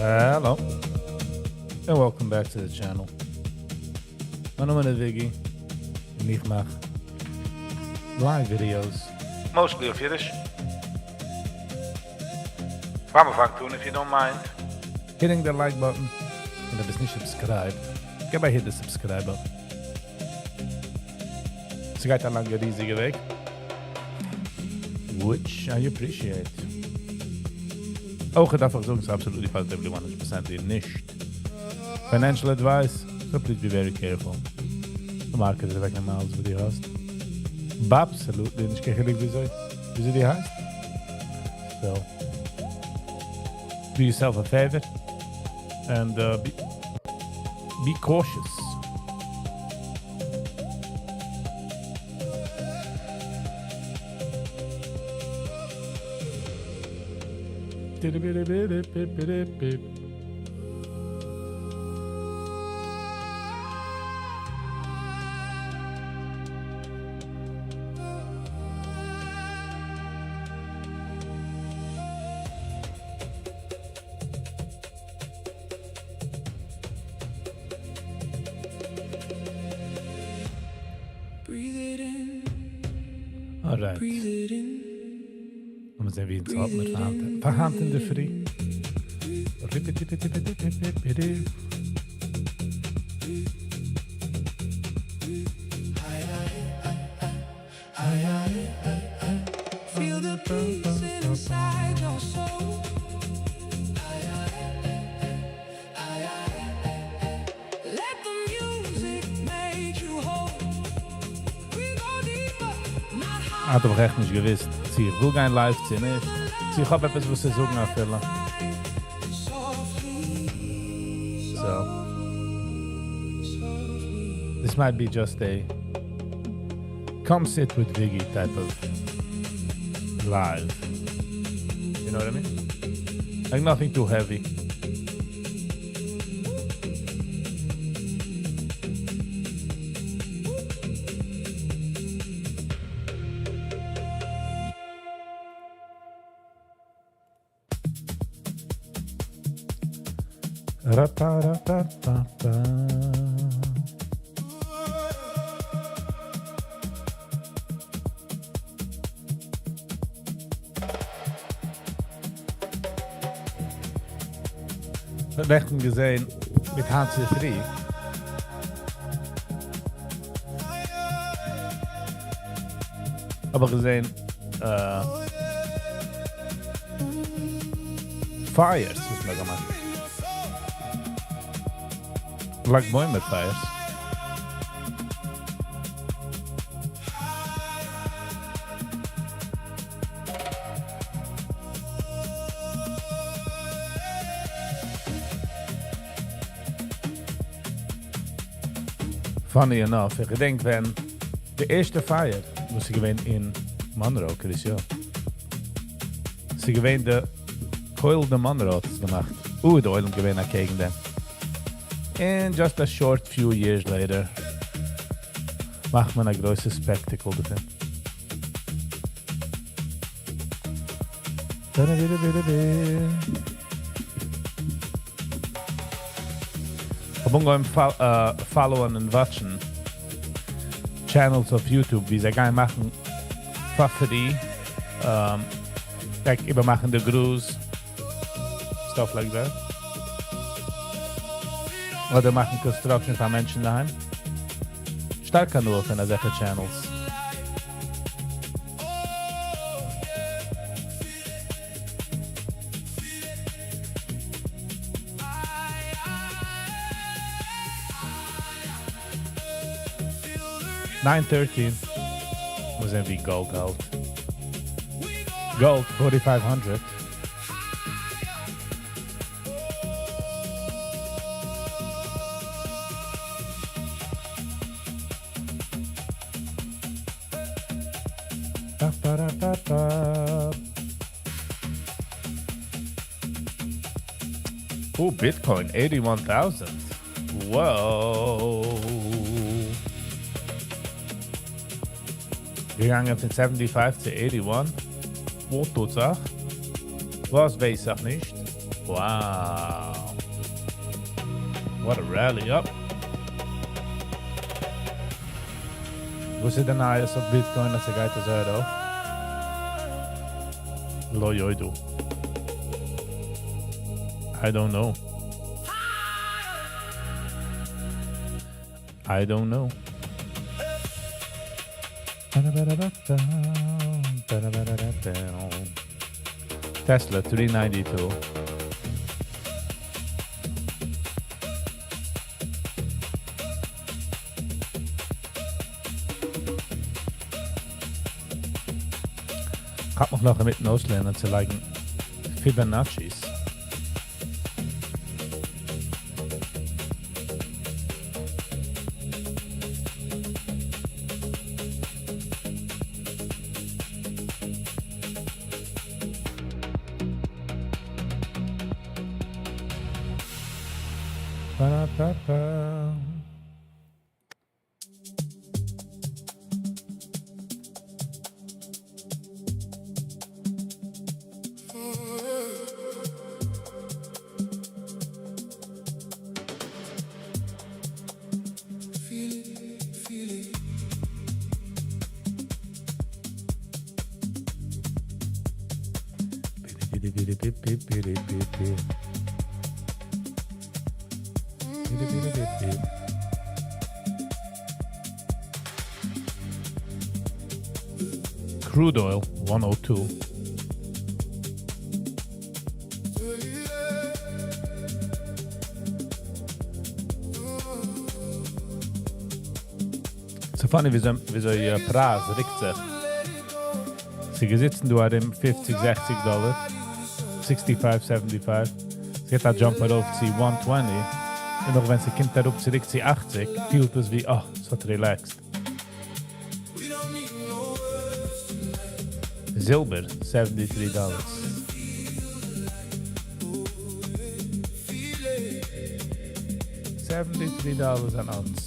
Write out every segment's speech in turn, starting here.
Hello. And welcome back to the channel. מיין נאמען איז Viggy. און איך מאך live videos. Mostly אויף אידיש. פאר מ'פאנגט אן, if you don't mind hitting the like button. און אויב ביסט נישט subscribed, גיב א hit the subscribe button. ס'גייט א לאנגע ריזיגע וועג. Which I appreciate. אויך דארף איך זאגן, ס'איז absolutely positively 100% נישט financial advice, so please be very careful. די market איז אוועקנעמען אלעס וואס דו האסט. Absolutely נישט קיין חילוק וויאזוי, וויאזוי דו הייסט. So, do yourself a favor and be cautious. Breathe it in, Alright. breathe it in. לאמיר זען ווי אונז האלטן מיר פאר היינט. פאר היינט אין דער פרי. Feel the peace inside your soul. Let the music make you whole. We go deeper, not האט אבער עכט נישט געוואוסט, צי איך וויל גיין live צי נישט. צי איך האב עפעס וואס צו זאגן אפילו. softly, So, this might be just a come sit with Viggy type of live. You know what I mean? Like nothing too heavy. Ra-pa-ra-pa-pa-pa. נעכטן געזען מיט היינט צופרי. האב איך געזען fires וואס מ'האט געמאכט. ל"ג בעומר fires. Funny enough, איך געדענק ווען די ערשטע פייער, וואס איז געווען אין Monroe, קרית יואל. ס'איז געווען די קהל ד'Monroe האט עס געמאכט. דער עולם געווען אקעגן דעם. And just a short few years later, מאכט מען א גרויסע spectacle דערפון. איך האב אנגעהויבן follow ען און watch ן channels אויף YouTube, ווי זיי גייען מאכן for free, like איבערמאכן די גראז, stuff like that. אדער מאכן construction פאר מענטשן דאהיים. שטארק הנאה פון אזעלכע channels. 9:13. וואו זענען ווי gold האלט? Gold 4500. Ba-ba-da-ba-ba. Oh, Bitcoin, 81,000. Whoa. געגאנגען פון 75 צו 81. וואס טוט זיך? וואס ווייס איך נישט? Wow. What a rally up. וואס איז די נייעס אויף Bitcoin אז ס'גייט אזוי ארויף? לא יודו. I don't know. I don't know. Tesla 392. כ'האלט מיך נאך אינמיטן אויסלערנען צו לייגן Fibonaccis. Ba-da-ba-ba. Crude oil 102. So funny וויאזוי וויאזוי פרייז רוקט זיך. ס'איז געזיצן דא ארום 50, 60 דאלאר. 65, 75. ס'געט א jump ארויף צו 120. און נאך ווען ס'קומט אראפ צוריק צו 80, פילט עס ווי, oh, ס'האט relaxed. זילבער, 73 dollars. $73 an ounce.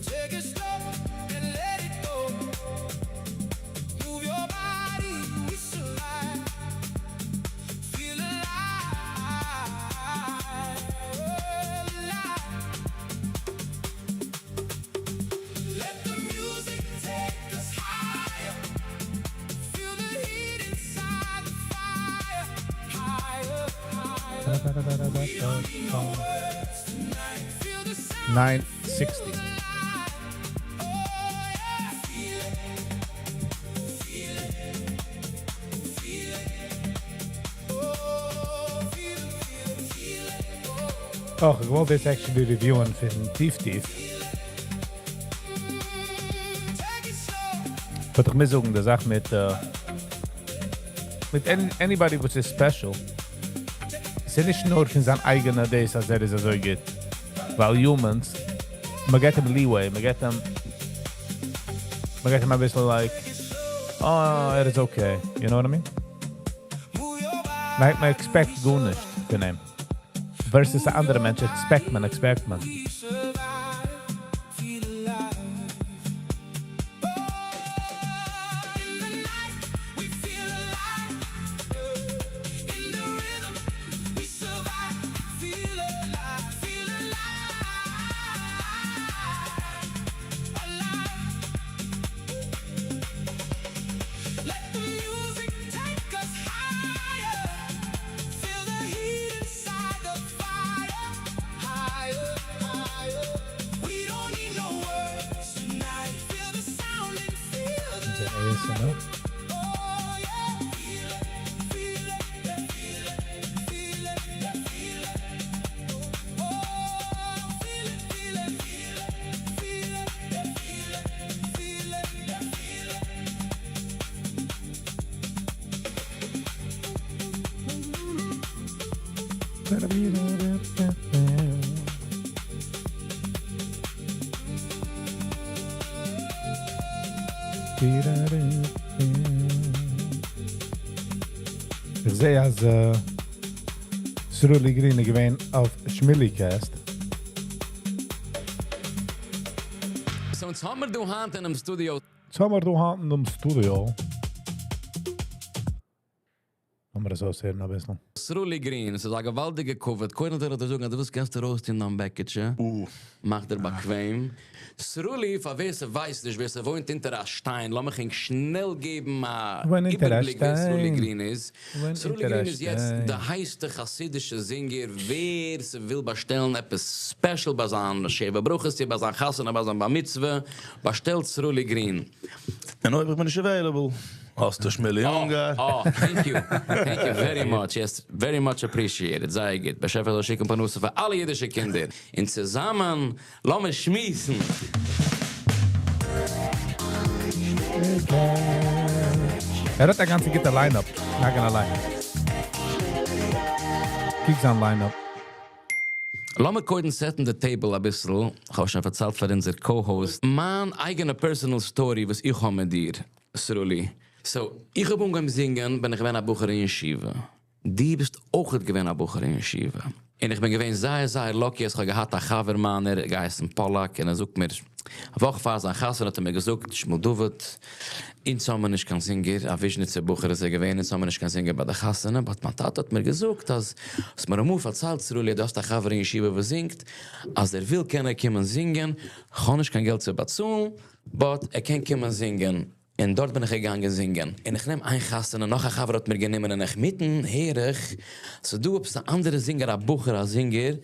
Take it slow and let it go. Move your body, we survive. Feel alive, alive. Let the music take us higher. Feel the heat inside the fire. Higher, higher. We don't need no words tonight. Feel the sound. 960. Oh yeah, feel it, feel it, feel it. Oh, feel it, feel it, feel it. Oh. Oh, איך וואלט דאס actually reviewen פון טיף טיף. Take it slow. But איך מוז זאגן, די זאך מיט, מיט anybody which is special, ס'איז נישט נאר פון זיין אייגענע דאס, אז ער איז אזוי גוט. ווייל humans, מ'געט אים leeway, מ'געט אים א ביסל like, oh, ער איז okay. You know what I mean? Move your body. ניין, מען expect גארנישט פון אים. Versus אן אנדערע מענטש, expect מען, expect מען. We survive, feel alive. Oh, in the night, we feel alive. In the rhythm, we survive, feel alive, feel alive, alive. Let the music take us higher. Feel the heat inside the fire. Higher, higher. We don't need no words tonight. Feel the sound and feel the Is it ASML? Oh yeah. Feel it, feel it, feel it, feel it, feel it. Oh, feel it, feel it, feel it, feel it, feel it, feel it, feel it. איך זע, אז Sruli Green איז געווען אויף Shmillycast. So אונז האמיר דא היינט אינעם studio. יעצט האמיר דא היינט אינעם studio. לאמיר עס אויסהערן אביסל. סרולי גרין, עס איז א געוואלדיגע כבוד, קודם וויל איך דיר זאגן אז דו ווילסט קענסטו ארויסטון דיין בעקיטשע, מאך דיר באקוועם. סרולי, פאר ווער ס'ווייסט נישט, ווער ס'וואוינט אונטער א שטיין, לאמיך ענק שנעל געבן א וואוין אונטער א איבערבליק ווער סרולי שטיין. גרין איז. וואוין סרולי אונטער א גרין איז יעצט די שטיין. הייסטע חסידישע זינגער, ווער ס'וויל באשטעלן עפעס special ביי זיין שבע ברכות צו ביי זיין חתונה ביי זיין בר מצוה, באשטעלט סרולי גרין. און אויב איך בין נישט available, האסטו שמילי אונגאר. אה, thank you, thank you very much, yes, very much appreciated, זייער גוט, באשעפער זאל שיקן פרנסה פאר אלע אידישע קינדער, און צוזאמען לאמיר שמועסן. ער האט א גאנצע גוטע lineup, not gonna lie. קוק זיין lineup. לאמיר קודם set ן די table אביסל, כ'האב שוין פארציילט פאר אונזער co-host מיין אייגענע personal story וואס איך האב מיט דיר, סרולי. So, איך האב אנגעהויבן זינגען בין איך געווען א בחור אין ישיבה. דו ביסט אויכעט געווען א בחור אין ישיבה. און איך בין געווען זייער זייער lucky אז כ'האב געהאט א חבר מיינער געהייסן פאלאק און ער זאגט מיר, א וואך פאר זיין חתונה האט ער מיר געזאגט, שמואל דוד, אונז האמיר נישט קיין זינגער, א וויזשניצער בחור איז ער געווען, אונז האמיר נישט קיין זינגער ביי די חתונה, but מיין טאטע האט מיר געזאגט אז האסט מיר אמאל פארציילט סרולי אז דו האסט א חבר אין ישיבה וואס זינגט, אז ער וויל קען ער קומען זינגען, כ'האב נישט קיין געלט צו באצאלן, but ער קען קומען זינגען, און דארט בין איך געגאנגען זינגען, און איך נעם איין חתונה, נאך א חבר האט מיר גענומען און אינמיטן הער איך ס'דא עפעס א אנדערע זינגער א בחור א זינגער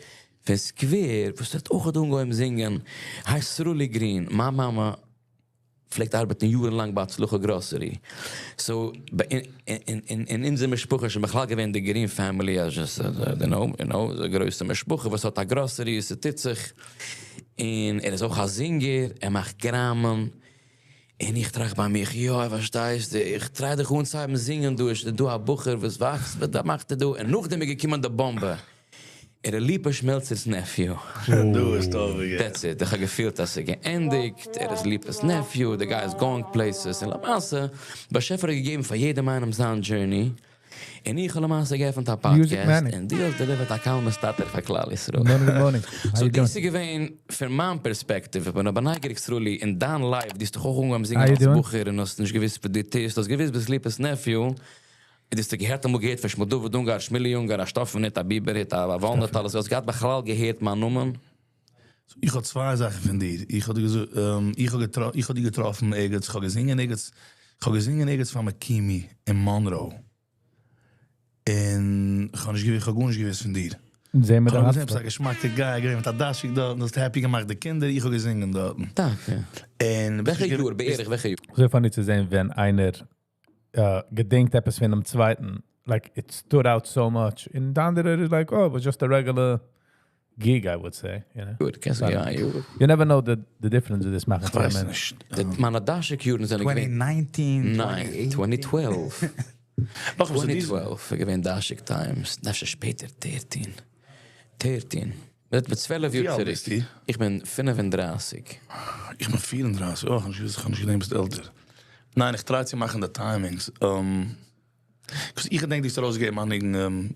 פון סקווער וואס האט אויכעט אנגעהויבן זינגען, הייסט סרולי גרין, מיין מאמע פלעגט ארבעטן יארן לאנג ביי הצלחה גראסערי, so אין אונזער משפחה איז שוין בכלל געווען די גרין family א גרויסע משפחה וואס האט א גראסערי, ס'טוט זיך, און ער איז אויך א זינגער, ער מאכט גראמען, און איך טראכט ביי מיך, יא, פארשטייסט, איך try דיך אנצוהייבן זינגען דא, איז דא א בחור וואס וואקסט, וואס מאכט ער דא, און נאכדעם איז געקומען די באמבע, ער איז ליפא שמעלצער'ס nephew. דא איז טוב געווען. That's it, איך האב געפילט אז ס'איז געענדיגט, ער איז ליפא'ס nephew, די guy איז going places, און למעשה, באשעפער האט געגעבן פאר יעדעם איינעם זיין journey, און איך האב למעשה געעפנט א פאדקעסט, און דו האסט delivered א קל מסתתר פאר כלל ישראל. So דאס איז געווען פון מיין פערספעקטיוו, איך בין אבער נייגעריג סרולי, אין דיין life, דו האסט דאך אויך אנגעהויבן זינגען אלס בחור און האסט נישט געוואוסט וואס דו טוסט, האסט געוואוסט ביסט ליפא'ס nephew, און דו האסט געהערט אמאל געהערט פון שמואל דוד אונגאר, שמילי אונגאר, א שטאפן הוט, א ביבער הוט, א וואלנוט טלית, האסט געהאט בכלל געהערט מיין נאמען? איך האב צוויי זאכן פון דיר, איך האב דיר געזאגט, איך האב געטראפן, איך האב דיר געטראפן ערגעץ, איך האב געזינגען ערגעץ, איך האב געזינגען ערגעץ פאר מקימי אין מאנראו, און איך האב נישט געוואוסט, איך האב גארנישט געוואוסט פון דיר. זעהן מיר איך האב די געזען עפעס א האטספאט. געשמאקע guy געווען מיט א דאשיק דארטן, דו האסט happy געמאכט די קינדער, איך האב געזינגען דארטן. טאקע? און וועלכע יאר? בערך וועלכע יאר? אזוי funny צו זען ווען איינער געדענקט עפעס פונעם צווייטן, like it stood out so much, און די אנדערע איז like, oh, it was just a regular gig, I would say, you know. גוט, קענסט גיין א יאר. You never know the difference וואס דאס מאכט פאר א כ'ווייס מענטש. נישט. די מיינע דאשיק יארן זענען געווען. 2019, ניין, 2012. נאך וואס איז 2012 איז געווען דאשיק times, אפשר שפעטער 13. 13. מיט 12 יאר ווי אלט צוריק. ביסטו? איך בין 35. איך בין 34, אוי, איך האב נישט געדענקט ביסט עלטער. ניין, איך try צו מאכן די timings. איך געדענק דו האסט ארויסגעגעבן א ניגון,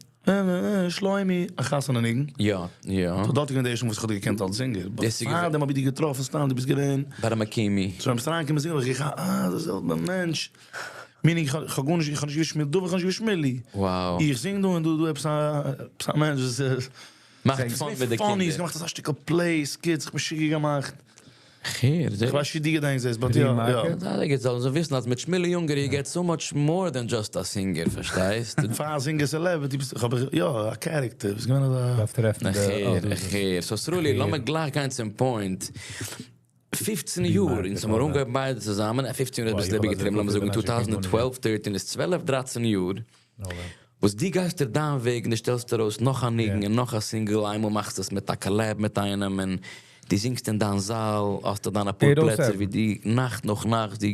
שלומי, א חתונה ניגון. יא, יא. So דארט איז געווען די ערשטע מאל וואס איך האב דיר געקענט אלס זינגער. But דאס איז פאר דעם האב איך דיר געטראפן סתם, דו ביסט געווען. ביי די מקימי. So ווען ביסט אריינגעקומען זינגען האב איך געכאפט, אה, דאס איז זעלבע מענטש. Meaning, איך האב גארנישט, איך האב נישט געוואוסט שמואל דוד, איך האב נישט געוואוסט שמילי. Wow. איך זינג דא און דא דא עפעס א, עפעס א מענטש וואס איז. מאכט fun מיט די קינדער. Funny, געמאכט אזא שטיקל play, skits, זיך משוגע געמאכט. כ'הער, זעהט. איך ווייס נישט ווי דו געדענקסט דאס, but יא, יא. זיי געט זאלן זיי וויסן אז מיט שמילי אונגאר you get so much more than just a singer, פארשטייסט? פאר א זינגער celebrity ביסט, איך האב, יא, א character, ביסט געווען אזא. דארף טרעפן די. איך הער, איך הער. So סרולי, לאמיר גלייך גיין צום point. 15 יאר, אונז האבן מיר אנגעהויבן ביידע צוזאמען, 15 יאר איז אביסל איבערגעטריבן, לאמיר זאגן 2012, 13 איז 12, 13 יאר, וואס דו גייסט דיר דיין וועג און דו שטעלסט ארויס נאך א ניגון און נאך א single, איינמאל מאכסטו עס מיט א collab מיט איינעם און דו זינגסט אין דיין זאל, האסטו דיינע פאר פלעצער ווי דו נאכט נאך נאכט דו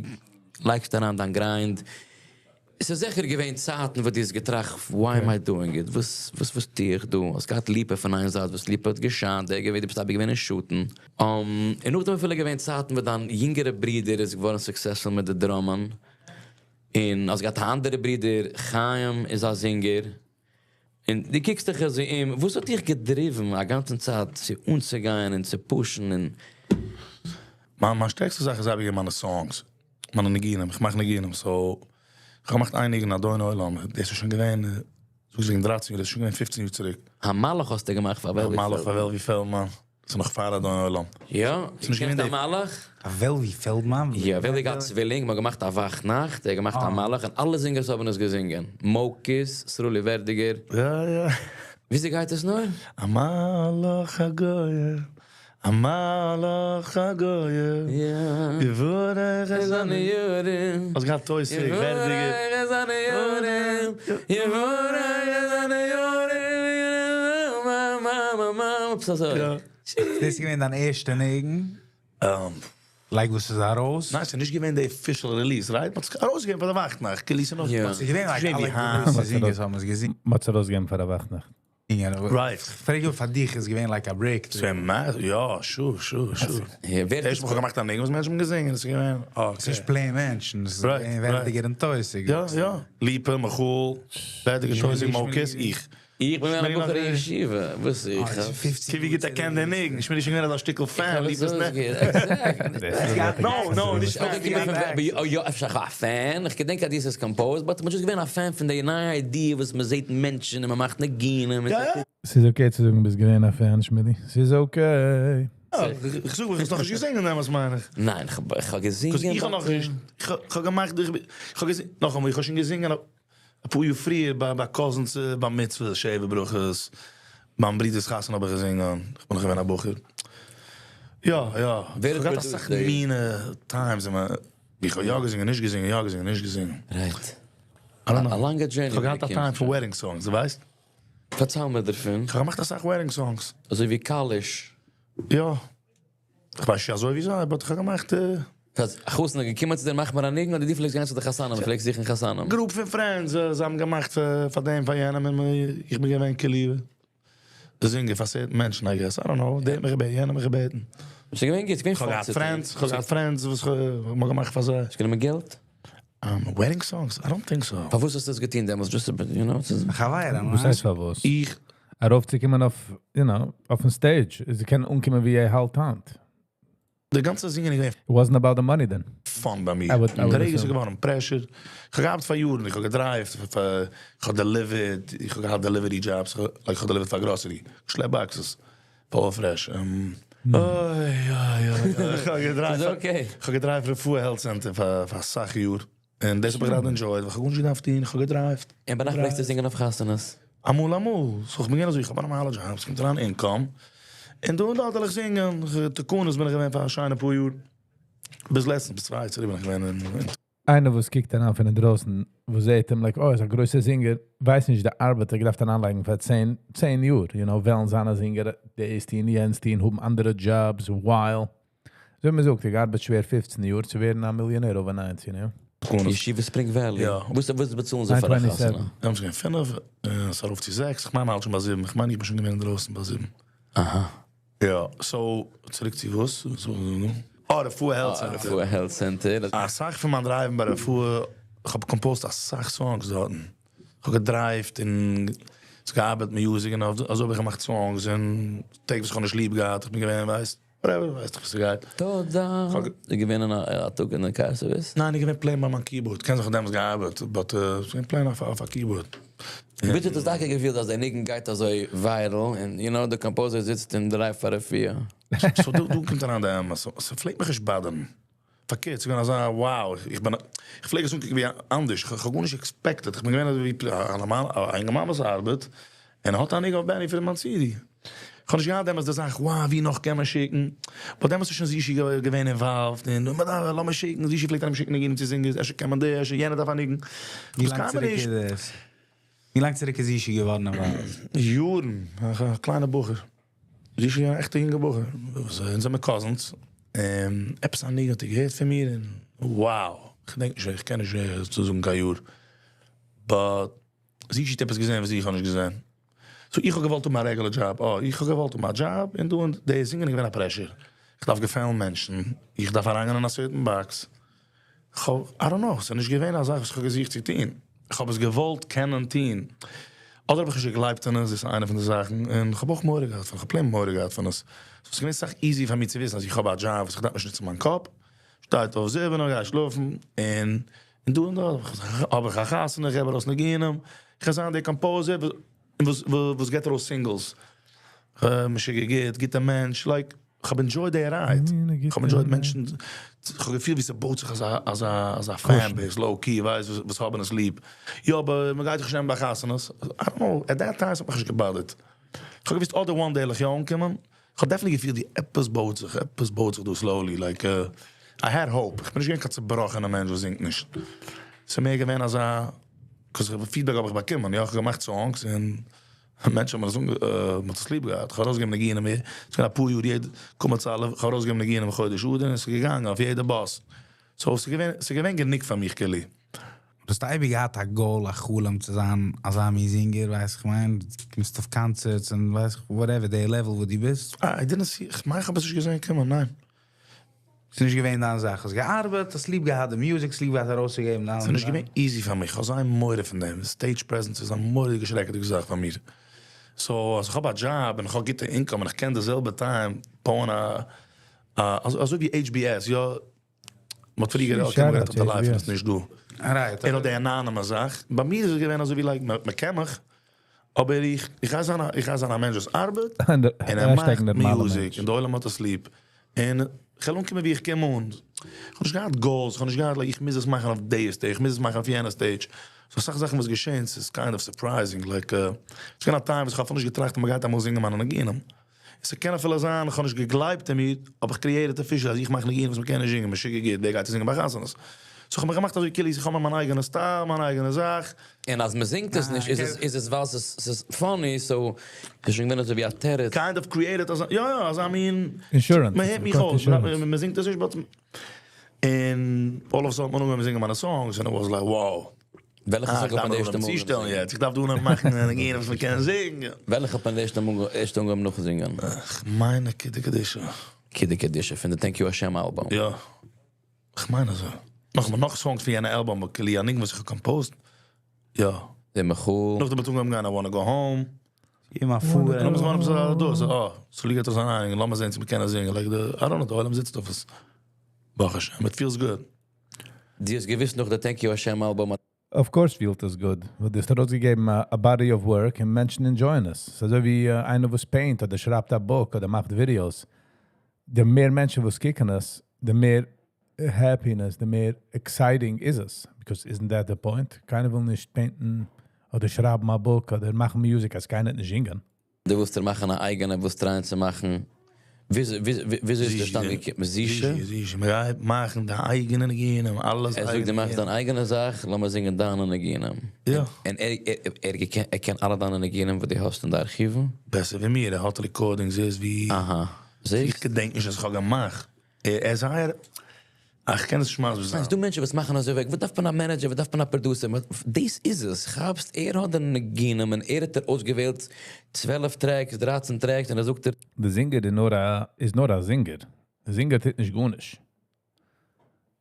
לייגסט אריין דיין grind. עס איז זיכער געווען צייטן וואס דו האסט געטראכט why am I doing it, וואס וואס וואס טו איך דא, האסט געהאט ליפא פון איין זייט וואס ליפא האט געשיינט, דער געווען דו ביסט אייביג געווען אין שאטן, און נאכדעם אפילו געווען צייטן וואס דיין יונגערע ברודער איז געווארן successful מיט די דראמען, און האסט געהאט א אנדערע ברודער חיים איז א זינגער, און דו קוקסט דיך אזוי אום, וואס האט דיך געדריוון א גאנצן צייט צו אנצוגיין און צו push ן און. מיין שטערקסטע זאך איז אייביג געווען מיינע songs, מיינע ניגונים, איך מאך ניגונים, so. איך האב געמאכט איין ניגון אדון עולם, דאס איז שוין געווען, זאגסט וועגן דרייצן יאר, דאס איז שוין געווען פופצן יאר צוריק. המלאך האסטו געמאכט פאר וועלווי המלאך פאר וועלווי פעלדמאן, דאס איז נאך פאר אדון עולם. יא? ס'איז נישט געווען די. המלאך? א וועלווי פעלדמאן? יא, וועלווי געהאט צווילינג, מ'האט געמאכט א וואכנאכט, ער האט געמאכט המלאך און אלע זינגערס האבן עס געזינגען, מוקיס, סרולי ווערדיגער. יא יא. וויאזוי גייט עס נאר? המלאך הגואל, המלאך הגואל, יברך את הנעורים. האסט געהאט טויסיג, ווערדיגער. יברך את הנעורים, יברך את הנעורים, עפעס אזוי. דאס איז געווען דיין ערשטע ניגון? Like וואס איז ארויס? ניין, ס'איז נישט געווען די official release, right? מ'האט עס ארויסגעגעבן פאר די וואכנאכט, כאילו ס'איז נאך. יא. ס'איז געווען like אלע גרויסע זינגערס האבן עס געזינגען. מ'האט עס ארויסגעגעבן פאר די וואכנאכט. Right. פרעג אויב פאר דיך איז געווען like א break. ס'איז געווען מע, יא, sure, sure, sure. ערשט מאל כ'האב געמאכט א ניגון וואס מענטשן האבן געזינגען, איז געווען, okay. ס'איז נישט plain מענטשן, ס'איז געווען ווערדיגער און טויסיג. יא, יא. ליפא, מיכאל, ווערדיגער, טויסיג, מוקיס, איך. איך בין געווען א בחור אין ישיבה, וואס איך האב. קיווי גוט ער קען די ניגון, איך בין נישט געווען אזא שטיקל fan, ליפא'ס נ. No, no, נישט fan. יא, אפשר א fan, איך געדענק אז דו האסט עס composed, but כ'בין just געווען א fan פון די נייע idea וואס מ'זעט מענטשן און מ'מאכט ניגונים. ס'איז okay צו זאגן ביסט געווען א fan, שמילי. ס'איז okay. איך זאג, איך האב נאך נישט געזינגען דעמאלטס מיין איך. ניין, איך האב געזינגען. איך האב נאך נישט, איך האב געמאכט, איך האב געזינגען, נאכאמאל, איך האב שוין געזינגען אפאר יאר פריער ביי ביי cousins בר מצוה, שבע ברכות, מיין ברודער'ס חתונה האב איך געזינגען, איך בין נאך געווען א בחור. יא, יא, איך האב געהאט אסאך מינע times אין מיין, ווי איך האב יא געזינגען, נישט געזינגען, יא געזינגען, נישט געזינגען. Right. א לאנגע journey. איך האב געהאט א time פון wedding songs, דו ווייסט? פארצייל מיר דערפון. איך האב געמאכט אסאך wedding songs. אזוי ווי קאליש. יא. איך ווייס נישט אזוי ווי זיי, but איך האב געמאכט. א חתן איז געקומען צו דיר מאך מיר א ניגון אדער דו פלעגסט גיין צו די חתנים און פלעגסט זוכן חתנים? Group פון friends, זיי האבן געמאכט פאר דעם פאר יענעם און איך בין געווען כאילו די זינגער פאר certain מענטשן I guess, I don't know, דער האט מיך געבעטן, יענער האט מיך געבעטן. ס'איז געווען גוט, ס'איז געווען fun צו טון. איך האב געהאט friends, איך האב געהאט friends וואס איך האב געמאכט פאר זיי. האסט גענומען געלט? Wedding songs? I don't think so. פארוואס האסטו עס געטון דעמאלטס? Just you know, ס'איז. חברים, וואס הייסט פארוואס? איך. ארויפצוקומען אויף, you know, אויפן stage, זיי קענען אנקומען ווי ער האלט היינט. די גאנצע זינגען איז געווען. It wasn't about the money then. Fun ביי מיר. די רגע ס'איז געווארן pressure. איך האב געארבעט פאר יארן, איך האב געדרייווט, איך האב delivered, איך האב געהאט delivery jobs, like איך האב delivered פאר גראסערי, געשלעפט boxes, פאר Fresh. אוי אוי אוי. איך האב געדרייווט, איך האב געדרייווט רפואה health center פאר אסאך יאר. און דאס האב איך גראדע enjoyed, ווייל איך האב גארנישט געדארפט טון, איך האב געדרייווט. און ביינאכט פלעגסטו זינגען אויף חתונות? אמאל אמאל. So איך בין געווען אזוי, איך האב א נארמאלע דזשאב, ס'קומט אריין income, און דא און דארט וועל איך זינגען, תקנות בין איך געווען פאר א שיינע פאר יאר, ביז לעצטנס, ביז צוויי יאר צוריק בין איך געווען אין. איינער וואס קוקט אריין פון אינדרויסן, וואס זעט אים like, oh, ער איז א גרויסער זינגער, ווייסט נישט די ארבעט ער געדארפט אריינלייגן פאר צען, צען יאר, you know, וועלן זיין א זינגער, דאס טון, יענץ טון, האבן אנדערע jobs, while. אזוי ווי מען זאגט, ער געארבעט שווער פופצן יאר צו ווערן א מיליאנער overnight, you know. ישיבה ספרינג וועלי, יא. וואס וואס באצאלן זיי פאר א חתונה? דעמאלטס געווען פינף, ס'איז ארויף צו זעקס, כ'מיין מ'האלט שוין ביי זיבן, כ'מיין איך בין שוין געווען אינדרויסן ביי זיבן. אהא. יא, so, צוריק צו וואס? אה, רפואה health center. רפואה health center. אסאך פון מיין דרייוון ביי רפואה, כ'האב composed אסאך songs דארטן. כ'האב געדרייווט און געארבעט music און אזוי האב איך געמאכט songs און טעג וואס כ'האב נישט ליב געהאט, איך בין געווען ווייסט, whatever, ווייסט דאך וואס ס'גייט. תודה. איז געווען אין א טאג אין די car service? ניין, איך געווען plain ביי מיין keyboard, קען זיין כ'האב דעמאלטס געארבעט, but איך בין plain אויף א keyboard. ווי האט עס טאקע געפילט אז דער ניגון גייט אזוי viral און you know די composer זיצט און דרייווט פאר רפואה? So דא קומט אריין די אמת, ס'פלעגט מיך נישט באדערן. פארקערט, ס'איז געווען אזא wow, איך בין, איך פלעג עס אנקוקן ווי אנדערש, איך האב גארנישט expected, איך בין געווען אזוי ווי א נארמאלע, א אינגערמאן וואס ארבעט, און האט א ניגון אויף בעני פון מיין CD. איך האב נישט געהאט דעמאלטס די זאך, wow ווי נאך קען מען שיקן, but דעמאלטס איז שוין זישי געווען involved, און לאמיר שיקן, זישי פלעגט ארום שיקן ניגונים צו זינגערס, אפשר קען מען די, אפשר יענער דארף א ניגון. ווי לאנג צוריק איז דאס? ווי לאנג צוריק איז זישי געווארן involved? יארן, א קליינע בחור. זישי איז א עכטע יונגע בחור, אונז זעמיר cousins, און עפעס א ניגון האט ער געהערט פון מיר און wow, כ'דענק נישט ווער, כ'קען נישט ווער צו זאגן קיין יאר, but זישי האט עפעס געזען וואס איך האב נישט געזען, so איך האב געוואלט האבן א רעגולער דזשאב, אה איך האב געוואלט האבן א דזשאב, און דא און די זינגען איז געווען א pressure, איך דארף געפעלן מענטשן, איך דארף אריינגיין אין א certain box, כ'האב, I don't know, ס'איז נישט געווען א זאך וואס כ'האב געזוכט צו טון, כ'האב עס געוואלט קענען טון, אדער האב איך נישט געגלייבט אין עס, דאס איז איינע פון די זאכן, און כ'האב אויך מורא געהאט פון, כ'האב plain מורא געהאט פון עס, ס'איז געווען סאך easier פאר מיר צו וויסן אז איך האב א דזשאב וואס איך דארף נישט נוצן מיין קאפ, שטייט אויף זיבן און גיי שלאפן, און. און דא און דארט, האב איך א חתונה, איך געב ארויס ניגונים, איך גיי זיין דער composer וואס וואס געבט ארויס singles, משוגע גוט, גוטע מענטש, like, איך האב enjoyed די ride, איך האב enjoyed מענטשן, איך האב געפילט ווי ס'בויט זיך אזא אזא אזא fan base, low key, ווייסט וואס האבן עס ליב, יא אבער מ'גייט זיך נישט נעמען ביי חתונות, I don't know, at that time ס'האט מיך נישט געבאדערט, איך האב געוויסט אדער one day וועל איך יא אנקומען, איך האב definitely געפילט ווי עפעס בויט זיך, עפעס בויט זיך דא slowly, like I had hope, איך בין נישט געווען קיין צובראכענע מענטש וואס זינגט נישט, ס'איז מער געווען אזא, 'cause feedback האב איך באקומען, יא איך האב געמאכט songs און מענטשן האבן עס מ'האט עס ליב געהאט, איך האב ארויסגעגעבן ניגונים מער, ס'איז געווען אפאר יאר יעדע קומץ א', איך האב ארויסגעגעבן ניגונים חודש אדר און ס'איז געגאנגען אויף יעדע באס, so ס'איז געווען, ס'איז געווען גענוג פאר מיך כאילו. דו האסט אייביג געהאט א goal, א חלום צו זיין אזא מין זינגער, ווייס איך מיין, קומסט אויף concerts און ווייס איך whatever, די level וואו דו ביסט. I didn't see, איך מיין איך האב עס נישט געזען קומען, ניין. ס'איז נישט געווען דיין זאך, האסט געארבעט, האסט ליב געהאט די music, האסט ליב געהאט ארויסצוגעבן דיין. ס'איז נישט געווען easy פאר מיך, איך האב זייער מורא פון דעם, stage presence איז א מורא'דיגע שרעקעדיגע זאך פאר מיר. So אז איך האב א דזשאב און איך האב גוטע income און איך קען די זעלבע time בויען א, אזוי ווי HBS, יא, מ'האט פריער גערעדט, okay, מ'רעדט אויף די live, ס'איז נישט דא. ער האט די anonymous זאך, ביי מיר איז עס געווען אזוי ווי like, מ'קען מיך, אבער איך, איך גיי זיין א, איך גיי זיין א מענטש וואס ארבעט, און ער מאכט music, און די עולם האט עס ליב, און כ'וועל אנקומען ווי איך קום אן. כ'האב נישט געהאט goals, כ'האב נישט געהאט like איך מוז עס מאכן אויף די stage, איך מוז עס מאכן אויף יענע stage. ס'איז אסאך זאכן וואס געשען, ס'איז kind of surprising, like, ס'איז געווען א time וואס כ'האב אפילו נישט געטראכט אז מ'גייט אמאל זינגען מיינע ניגונים. ס'קען אפילו זיין איך האב נישט געגלייבט אין מיר, האב איך created official אז איך מאך ניגונים וואס מ'קען נישט זינגען, משוגע גוט, ווער גייט עס זינגען ביי חתונות? So כ'האב מיך געמאכט אזוי כאילו איך האב מיין אייגענע style, מיין אייגענע זאך. און אז מ'זינגט עס נישט איז עס איז עס ווייל ס'איז funny, so ס'איז שוין געווען אזוי ווי א תירוץ. Kind of created אזא, יא יא, אזא מין, insurance, מ'הערט מיך אויס, מ'זינגט עס נישט but, און all of a sudden האט מען אנגעהויבן זינגען מיינע songs און it was like wow. וועלכע song האט מען די ערשטע מאל געזינגען? יעצט, איך דארף דא נאך מאכן ניגונים וואס מען קען זינגען. וועלכע האט מען די ערשטע מאל ערשט אנגעהויבן נאכזינגען? כ'מיין כדקדושה קדושה. כדקדושה פון די Thank You Hashem album. יא. כ'מיין אזוי. נאך נאך songs פון יענע אלבום, כאילו א ניגון וואס איך האב composed. יא. די מחול. נאכדעם האט אנגעהויבן גיין I wanna go home. אימער פאר. לאמיר זען אויב ס'איז דא, אה, ס'ליגט דא אזא ניגון, לאמיר זען צו מ'קען עס זינגען, like די, I don't know, די עולם זיצט אויף עס. ברוך השם, it feels good. דו האסט געוויסט נאך די Thank You Hashem album. Of course פילט עס good. ווייל דו האסט ארויסגעגעבן א body of work און מענטשן enjoy ען עס. ס'איז אזוי ווי איינער וואס paint אדער שרייבט א book אדער מאכט videos. די מער מענטשן וואס קוקן עס, די מער happiness, די מער exciting איז עס. Because isn't that the point? קיינער וויל נישט paint ן אדער שרייבן א book אדער מאכן music אז קיינער וועט נישט זינגען. דו ווילסט דיר מאכן א אייגענע, ווילסט try ען צו מאכן, וויאזוי איז צושטאנד געקומען? זישע? זישע, מ'גייט מאכן די אייגענע ניגונים, אלעס ער זאגט דו מאכסט דיין אייגענע זאך, לאמיר זינגען דיינע ניגונים. יא. און ער ער קען אלע דיינע ניגונים וואס דו האסט אין די ארכיוון? בעסער ווי מיר, ער האט recordings איז ווי. אהא. זעסט? איך געדענק נישט אז איך האב געמאכט. ער איז זייער. איך קען עס נישט מסביר זיין. ס'דא מענטשן וואס מאכן אזוי וועג, וואס דארף מען א manager, וואס דארף מען א producer, דאס איז עס, כאפסט, ער האט די ניגונים און ער האט דיר אויסגעוועלט 12 tracks, 13 tracks און ער זאגט דיר. די זינגער איז נאר א איז נאר א זינגער. די זינגער טוט נישט גארנישט.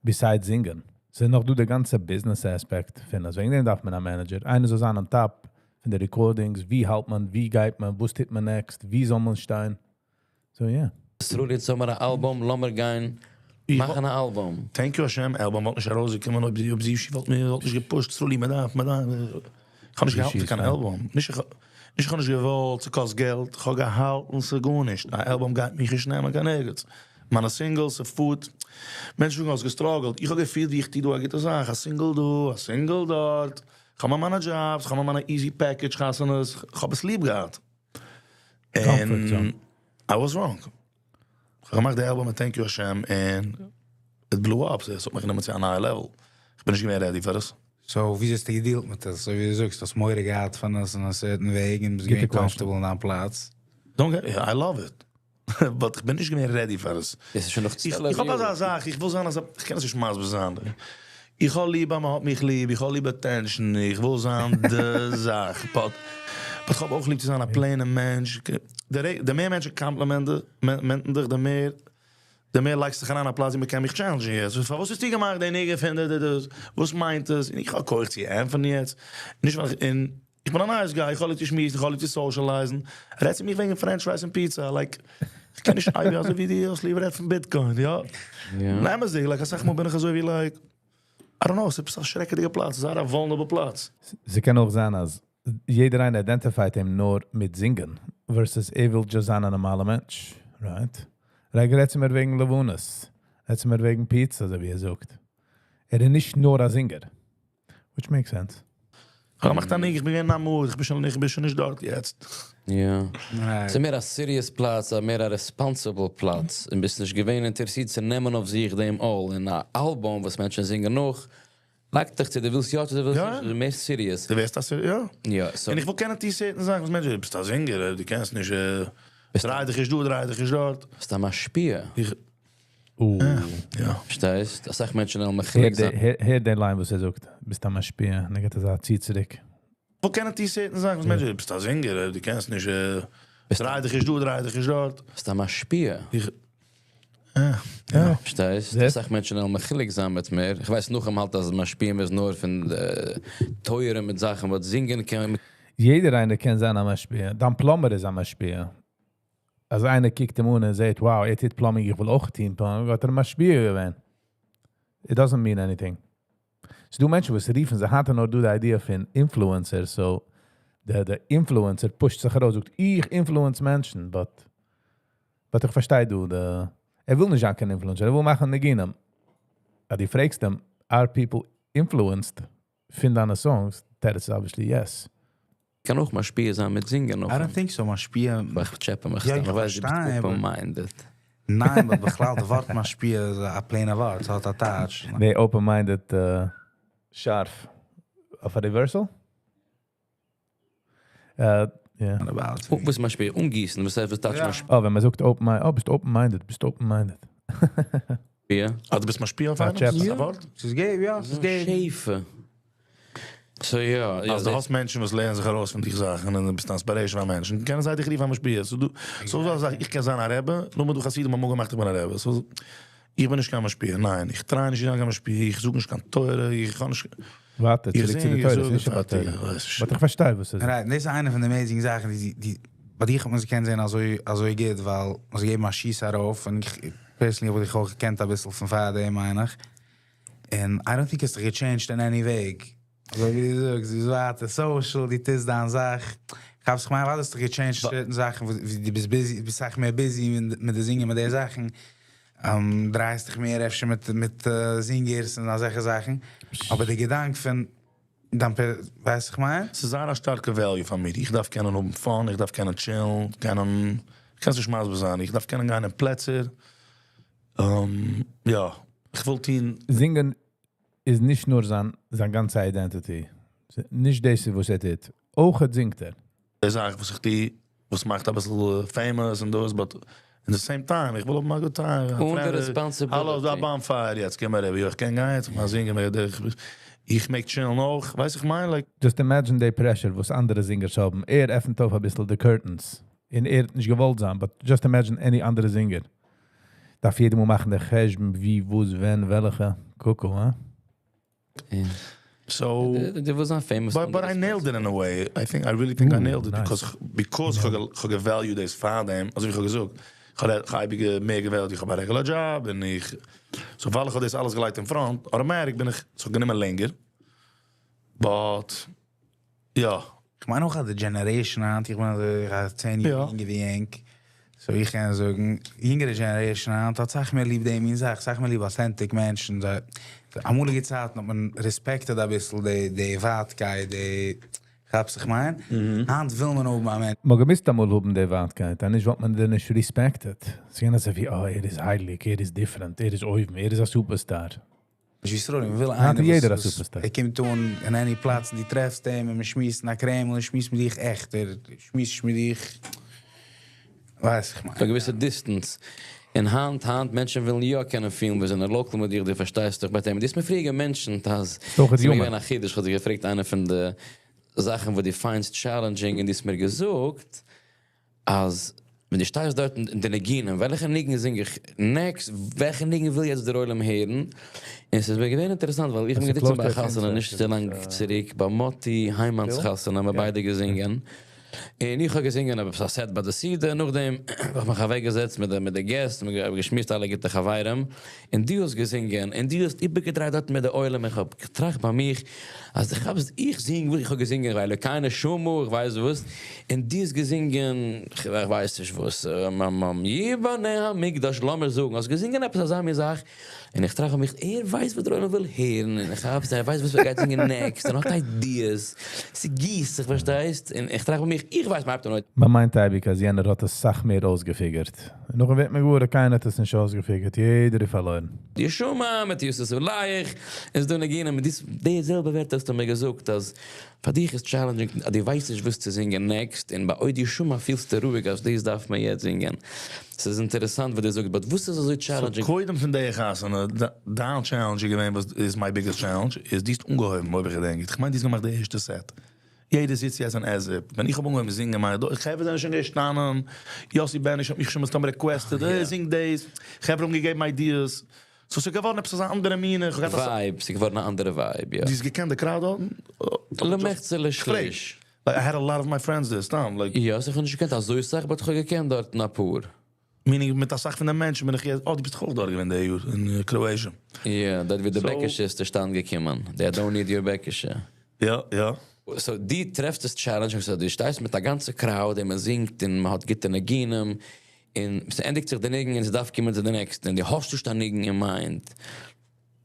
Besides זינגען. ס'איז נאך דא די גאנצע business aspect פון עס. וועגן דעם דארף מען א manager. איינער זאל זיין on top פון די recordings, ווי האלט מען, ווי גייט מען, וואס טוט מען next, ווי זאל מען שטיין. So yeah. סרולי, יעצט האבן מיר א אלבום, לאמיר גיין מאכן א אלבום. Thank You Hashem album וואלט נישט ארויסגעקומען אויב אויב זישי וואלט מיר וואלט נישט געפושט סרולי מ'דארף מ'דארף. איך האב נישט געהאלטן פון קיין אלבום. נישט איך נישט איך האב נישט געוואלט, ס'קאסט געלט, איך האב געהאלטן ס'גארנישט. א אלבום גייט מיך נישט נעמען קיין ערגעץ. מיינע singles, ס'פארט. מענטשן זאגן האסט געסטראגלט. איך האב געפילט ווי איך טו דא א גוטע זאך. א single דא, א single דארט. איך האב מיינע דזשאבס, איך האב מיינע easy package חתונות. איך האב עס ליב געהאט. און I was wrong. כ'האב געמאכט די אלבום מיט Thank You Hashem און it blew up, ס'האט מיך גענומען צו א נייע level. כ'בין נישט געווען ready פאר עס. So ווי האסטו געדילט מיט עס? אזוי ווי דו זאגסט, האסט מורא געהאט פון עס אין א certain וועג און ביסט געווען comfortable אין דיין פלאץ. Don't get, I love it. But כ'בין נישט געווען ready פאר עס. דאס איז שוין נאך 12 איך האב אזא זאך, איך וויל זיין אזא, איך קען עס נישט מסביר זיין. איך האב ליב אז מ'האט מיך ליב, איך האב ליב attention, איך וויל זיין די זאך. But איך האב אויך ליב צו זיין א plain ע מענטש. די מער מענטשן קאמפלימענטן דיך, די מער די מער לייגסט זיך אריין א פלאץ ווי מ'קען מיך challenge ן יעצט. פארוואס האסטו געמאכט די ניגון פון די די די? וואס מיינט עס? און איך האב כח צו ענטפערן יעצט. נישט ווייל איך, און איך בין א nice guy, איך האב ליב צו שמועסן, איך האב ליב צו socialize ן. רעד צו מיך וועגן french fries און פיצא, like, איך קען נישט אייביג אזוי ווי דו האסט ליב רעדן פון Bitcoin, יא? נעם עס דיך, like אסאך מאל בין איך אזוי ווי like. I don't know, ס'איז א שרעקעדיגע פלאץ, ס'איז א vulnerable פלאץ. ס'קען אויך זיין אז יעדער איינער identify ט אים נאר מיט זינגען, versus ער וויל just זיין א נארמאלער מענטש, right? רעדט צו מיר וועגן לבנות, רעדט צו מיר וועגן pizza, אזוי ווי ער זאגט. ער איז נישט נאר א singer. Which makes sense. איך האב געמאכט א ניגון, איך בין געווען אין א mood, איך בין שוין נישט דארט יעצט. יא. ס'איז מער א serious פלאץ, א מער א responsible פלאץ. און ביסט נישט געווען אינטערעסירט צו נעמען אויף זיך דעם עול. און א אלבום, וואס מענטשן זינגען נאך, לייגט דיך צו, דו ווילסט יא, דו ווילסט נישט, איז מער serious. דו ווערסט א serious, יא. יא, so. און איך וויל קענען טון certain זאכן וואס מענטשן, דו ביסט א singer, דו קענסט נישט, דריי דיך נישט דא, דריי דיך נישט דארט. ביסט א משפיע. איך, יא. פארשטייסט? אסאך מענטשן וועלן מחולק זיין. הער די line וואס ער זאגט, ביסט א משפיע, און ער גיבט אזא צי צוריק. איך וויל קענען טון certain זאכן וואס מענטשן, דו ביסט א singer, דו קענסט נישט, דריי דיך נישט דא, דריי דיך נישט דארט. ביסט א משפיע. איך, יא. פארשטייסט? אסאך מענטשן וועלן מחולק זיין מיט מיר. איך ווייס נאך האלט אז משפיעים איז נאר פון תורה מיט זאכן, וואס זינגען קען. יעדער איינער קען זיין א משפיע. דיין plumber איז א משפיע. אז איינער קוקט אים אן און זעט, wow, ער טוט plumbing, איך וויל אויך טון plumbing, האט ער משפיע געווען. It doesn't mean anything. ס'דא מענטשן וואס רופן, זיי האבן נאר דא די idea פון influencer, so דער influencer push ט זיך ארויס, זאגט, איך influence מענטשן, but איך פארשטיי דו, ער וויל נישט זיין קיין influencer, ער וויל מאכן ניגונים. אבער דו פרעגסט אים, are people influenced פון דיינע songs? That is obviously yes. קען אויך משפיע זיין מיט זינגען נאך. I don't think so, משפיע. איך טשעפע מיך. יא, איך ווייס, דו ביסט open-minded. ניין, אבער בכלל, די ווארט משפיע איז א plain ווארט, ס'האט א טייטש. ניין, open-minded, שארף. אויף א reversal? Yeah. About. וואס משפיע? אנגיסן, וואס הייסט, וואס טייטש משפיע? Oh, ווען מען זאגט open-minded, oh, ביסט open-minded, ביסט open-minded. אה, דו ביסט משפיע אויף איינעם? טשעפע. איז דאס א ווארט? ס'איז געב, יא, ס'איז געב. שפע. So יא, יא. אז דו האסט מענטשן וואס לערנען זיך ארויס פון דיך זאכן און דו ביסט inspiration פאר מענטשן, קענען זיי דיך רופן א משפיע. So דו, so זאג איך, איך קען זיין א רבי, נאר מיט דו חסידים האבן געמאכט איך בין א רבי. So איך בין נישט קיין משפיע, ניין, איך try נישט זיין קיין משפיע, איך זוך נישט קיין תורה, איך קען נישט. ווארט, איך צוריק צו די זינג, איך תורה, זאג, ס'איז נישט פארטיג, about תורה. איך ווייס נישט. But איך פארשטיי וואס ס'איז. Right, דאס איז איינע פון די amazing זאכן, די, די, ביי דיך האט מען זיך קענען זען אזוי, אזוי גוט, ווייל זיי געבן א שיס ארויף, און איך, personally האב איך אויך געקענט א ביסל פון פאר דעם, מיין איך. And I don't think עס האט זיך גע change ט in any way. אזוי ווי דו זאגסט, דו ווייטער social, דו טוסט דיין זאך. איך האב זיך מיין, וואס האט זיך גע change ט certain זאכן, ווי דו ביסט busy, ביסט אסאך מער busy מיט די זינגען, מיט די זאכן. דרייסט דיך מער אפשר מיט singers און אזעלכע זאכן. אבער דער געדאנק פון דאן ווייס איך מיין? ס'איז זייער א שטארקע value פאר מיר. איך דארף קענען האבן fun, איך דארף קענען chill ן, קענען, איך קען נישט מסביר זיין, איך דארף קענען גיין אין פלעצער. יא, איך וויל טון. זינגען איז נישט נאר זיין גאנצע identity. נישט דאס איז וואס ער טוט. אויך זינגט ער. די זאך וואס איך טו, וואס מאכט א ביסל famous און דאס, but in the same time, איך וויל האבן א good time. און די responsibility. האלא, דא bonfire יעצט, קום אריבער, איך קען גיין יעצט, מאל זינגען מיט דיר. איך מעג chill ן אויך, ווייס איך מיין, like. Just imagine the pressure וואס אנדערע singers האבן. ער עפנט אויף א ביסל די curtains. און ער האט נישט געוואלט זיין, but just imagine any אנדערע singer. דארף יעדער מאל מאכן דער חשבון, ווי, וואס, ווען, וועלכע. קוקו, הא? Yeah. So, דו ווילסט זיין famous. But I nailed it in a way. I think I really think I nailed it nice. because איך האב value דאס פאר דעם, אזוי ווי איך האב געזאגט, איך האב אייביג מער גע value ט, איך האב א regular job און איך so ווייל איך האב דאס אלעס געלייגט אין front, automatic בין איך so גענומען לענגער. But יא. איך מיין אויך אז די generation היינט, איך בין אזוי, איך האב 10 יאר יונגער ווי ענק. So איך קען זאגן, יונגערע generation היינט האט אסאך מער ליב דעם מין זאך, אסאך מער ליב authentic מענטשן. זיי, אמאליגע צייטן האט מען respect ed א ביסל די ווייטקייט, די כאפסט איך מיין? היינט וויל מען האבן א מענטש. מען געמיסט אמאל האבן די ווייטקייט, דאן נישט וואלט מען דען נישט respected. ס'איז געווען אזוי ווי, oh, ער איז הייליג, ער איז different, ער איז אויבן, ער איז א superstar. ווי סרולי, מען וויל היינט איינער איז יעדער א וואס superstar. ער קומט אן אין any פלאץ, דו טרעפסט אים, און מען שמועסט א קרעמל, ער שמועסט מיט דיך עכט, ער שמועסט מיט דיך, ווייס איך מיין. א געוויסע distance. אין היינט, מענטשן ווילן יא קענען פילן, מיר זענען local מיט דיר, דו פארשטייסט דאך ביי דעם. דאס איז מיר פריער mentioned, אז דאך ס'איז מיר human. געווען א חידוש, האט זיך געפרעגט איינע פון די זאכן, וואס דו find סט challenging, און דו האסט מיר געזאגט, אז ווען דו שטייסט דארט אין די ניגונים, וועלכע ניגון זינג איך next, וועלכע ניגון וויל יעצט דער עולם הערן? און עס איז מיר געווען אינטערעסאנט, ווייל איך בין געזיצן ביי א חתונה נישט אזוי לאנג צוריק, ביי מאטי היימאנ'ס חתונה, האבן מיר ביידע געזינגען. און איך האב געזינגען עפעס א set ביי די סעודה, נאכדעם האב איך מיך אוועקגעזעצט מיט די מיט די guests, מיר האבן געשמועסט אלע גוטע חברים, און דו האסט געזינגען, און דו האסט איבערגעדרייט דארט מיט די עולם, איך האב געטראכט ביי מיך, אז איך האב, איך זינג וואס איך האב געזינגען, ווייל קיינער שמו, איך ווייס וואס, און דו האסט געזינגען, איך ווייס נישט וואס, יבנה המקדש, לאמיר זאגן, האסט געזינגען עפעס אזא מין זאך, און איך טראכט ביי מיך, ער ווייסט וואס דער עולם וויל הערן, און איך האב, ער ווייסט וואס ער גייט זינגען next, און האט ideas, ס'גיסט זיך, פארשטייסט? און איך טראכט ביי מיך, איך ווייס, מ'הייבט אן אויף. מען מיינט אייביג אז יענער האט עס סאך מער אויסגעפיגערט. נאכדעם ווערט מען געוואר, קיינער האט עס נישט אויסגעפיגערט, יעדער איז פארלוירן. ישמע מיט יוסף עלייך, איז דא ניגונים מיט דיס, די זעלבע ווערטער האסטו מיר געזאגט אז פאר דיך איז challenging אז דו ווייסט נישט וואס צו זינגען next, און ביי עוד ישמע פילסטו רואיג אז דאס דארף מען יעצט זינגען. ס'איז אינטערעסאנט וואס דו זאגסט, but וואס איז אזוי challenging? So קודם פון די חתונה, דיין challenge איז געווען וואס איז my biggest challenge, איז דו האסט אנגעהויבן אויב איך געדענק, איך מיין דו האסט געמאכט די ערשטע set. יעדער זיצט יעצט אן עזב, ווען איך האב אנגעהויבן זינגען מיינע דא, חברה זענען שוין געשטאנען, יוסי בעניש האט מיך שוין מסתמא requested, אה זינג דאס, חברה האבן געגעבן ideas, so ס'איז געווארן עפעס אזא אנדערע מין, איך האב געהאט א. Vibe, ס'איז געווארן א אנדערע vibe, יא. דו האסט געקענט די crowd דארטן? למחצה לשליש. Like I had a lot of my friends there, סתם like. יא, איך האב נישט געקענט אזוי סאך, but איך האב געקענט דארטן אפאר. Meaning מיט אסאך פון די מענטשן בין איך יעצט, אה דו ביסט דאך אויך דארט געווען די יאר אין Croatia. יא, דארט ווי די בעקישע איז צושטאנד געקומען, די I don't need your בעקישע. יא יא. So דו טרעפסט עס challenging, so דו שטייסט מיט א גאנצע crowd און מען זינגט און מען האט גוטע ניגונים, און ס'ענדיגט זיך די ניגון און ס'דארף קומען צו די next ע, און דו האסט נישט א ניגון אין mind.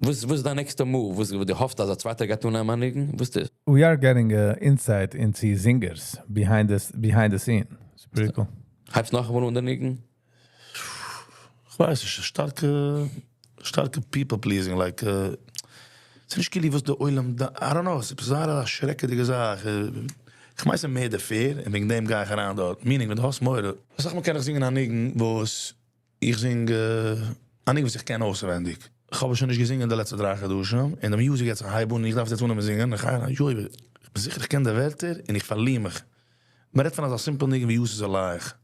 וואס וואס איז דיין next ע move? וואס דו האפסט אז א צווייטער גייט אננעמען א ניגון? וואס איז? We are getting a insight into singers behind the scene. It's pretty cool. הייבסט נאכאמאל אן די ניגון? כ'ווייס נישט, שטארקע שטארקע people pleasing, like ס'איז נישט כאילו וואס די עולם, I don't know, ס'איז זייער א שרעקעדיגע זאך, כ'מיין ס'איז מער די fear, און וועגן דעם גיי איך אריין דארט, meaning ווען דו האסט מורא. אסאך מאל קען איך זינגען א ניגון וואס איך זינג, א ניגון וואס איך קען אויסעווענדיג, איך האב עס שוין נישט געזינגען די לעצטע דריי חדשים, און די music גייט זיך הייבן אן און איך דארף יעצט אנהייבן זינגען, איך גיי אריין, יוי, איך בין זיכער איך קען די ווערטער און איך פארליר מיך. מען רעדט פון אזא simple ניגון ווי יוסף עלייך.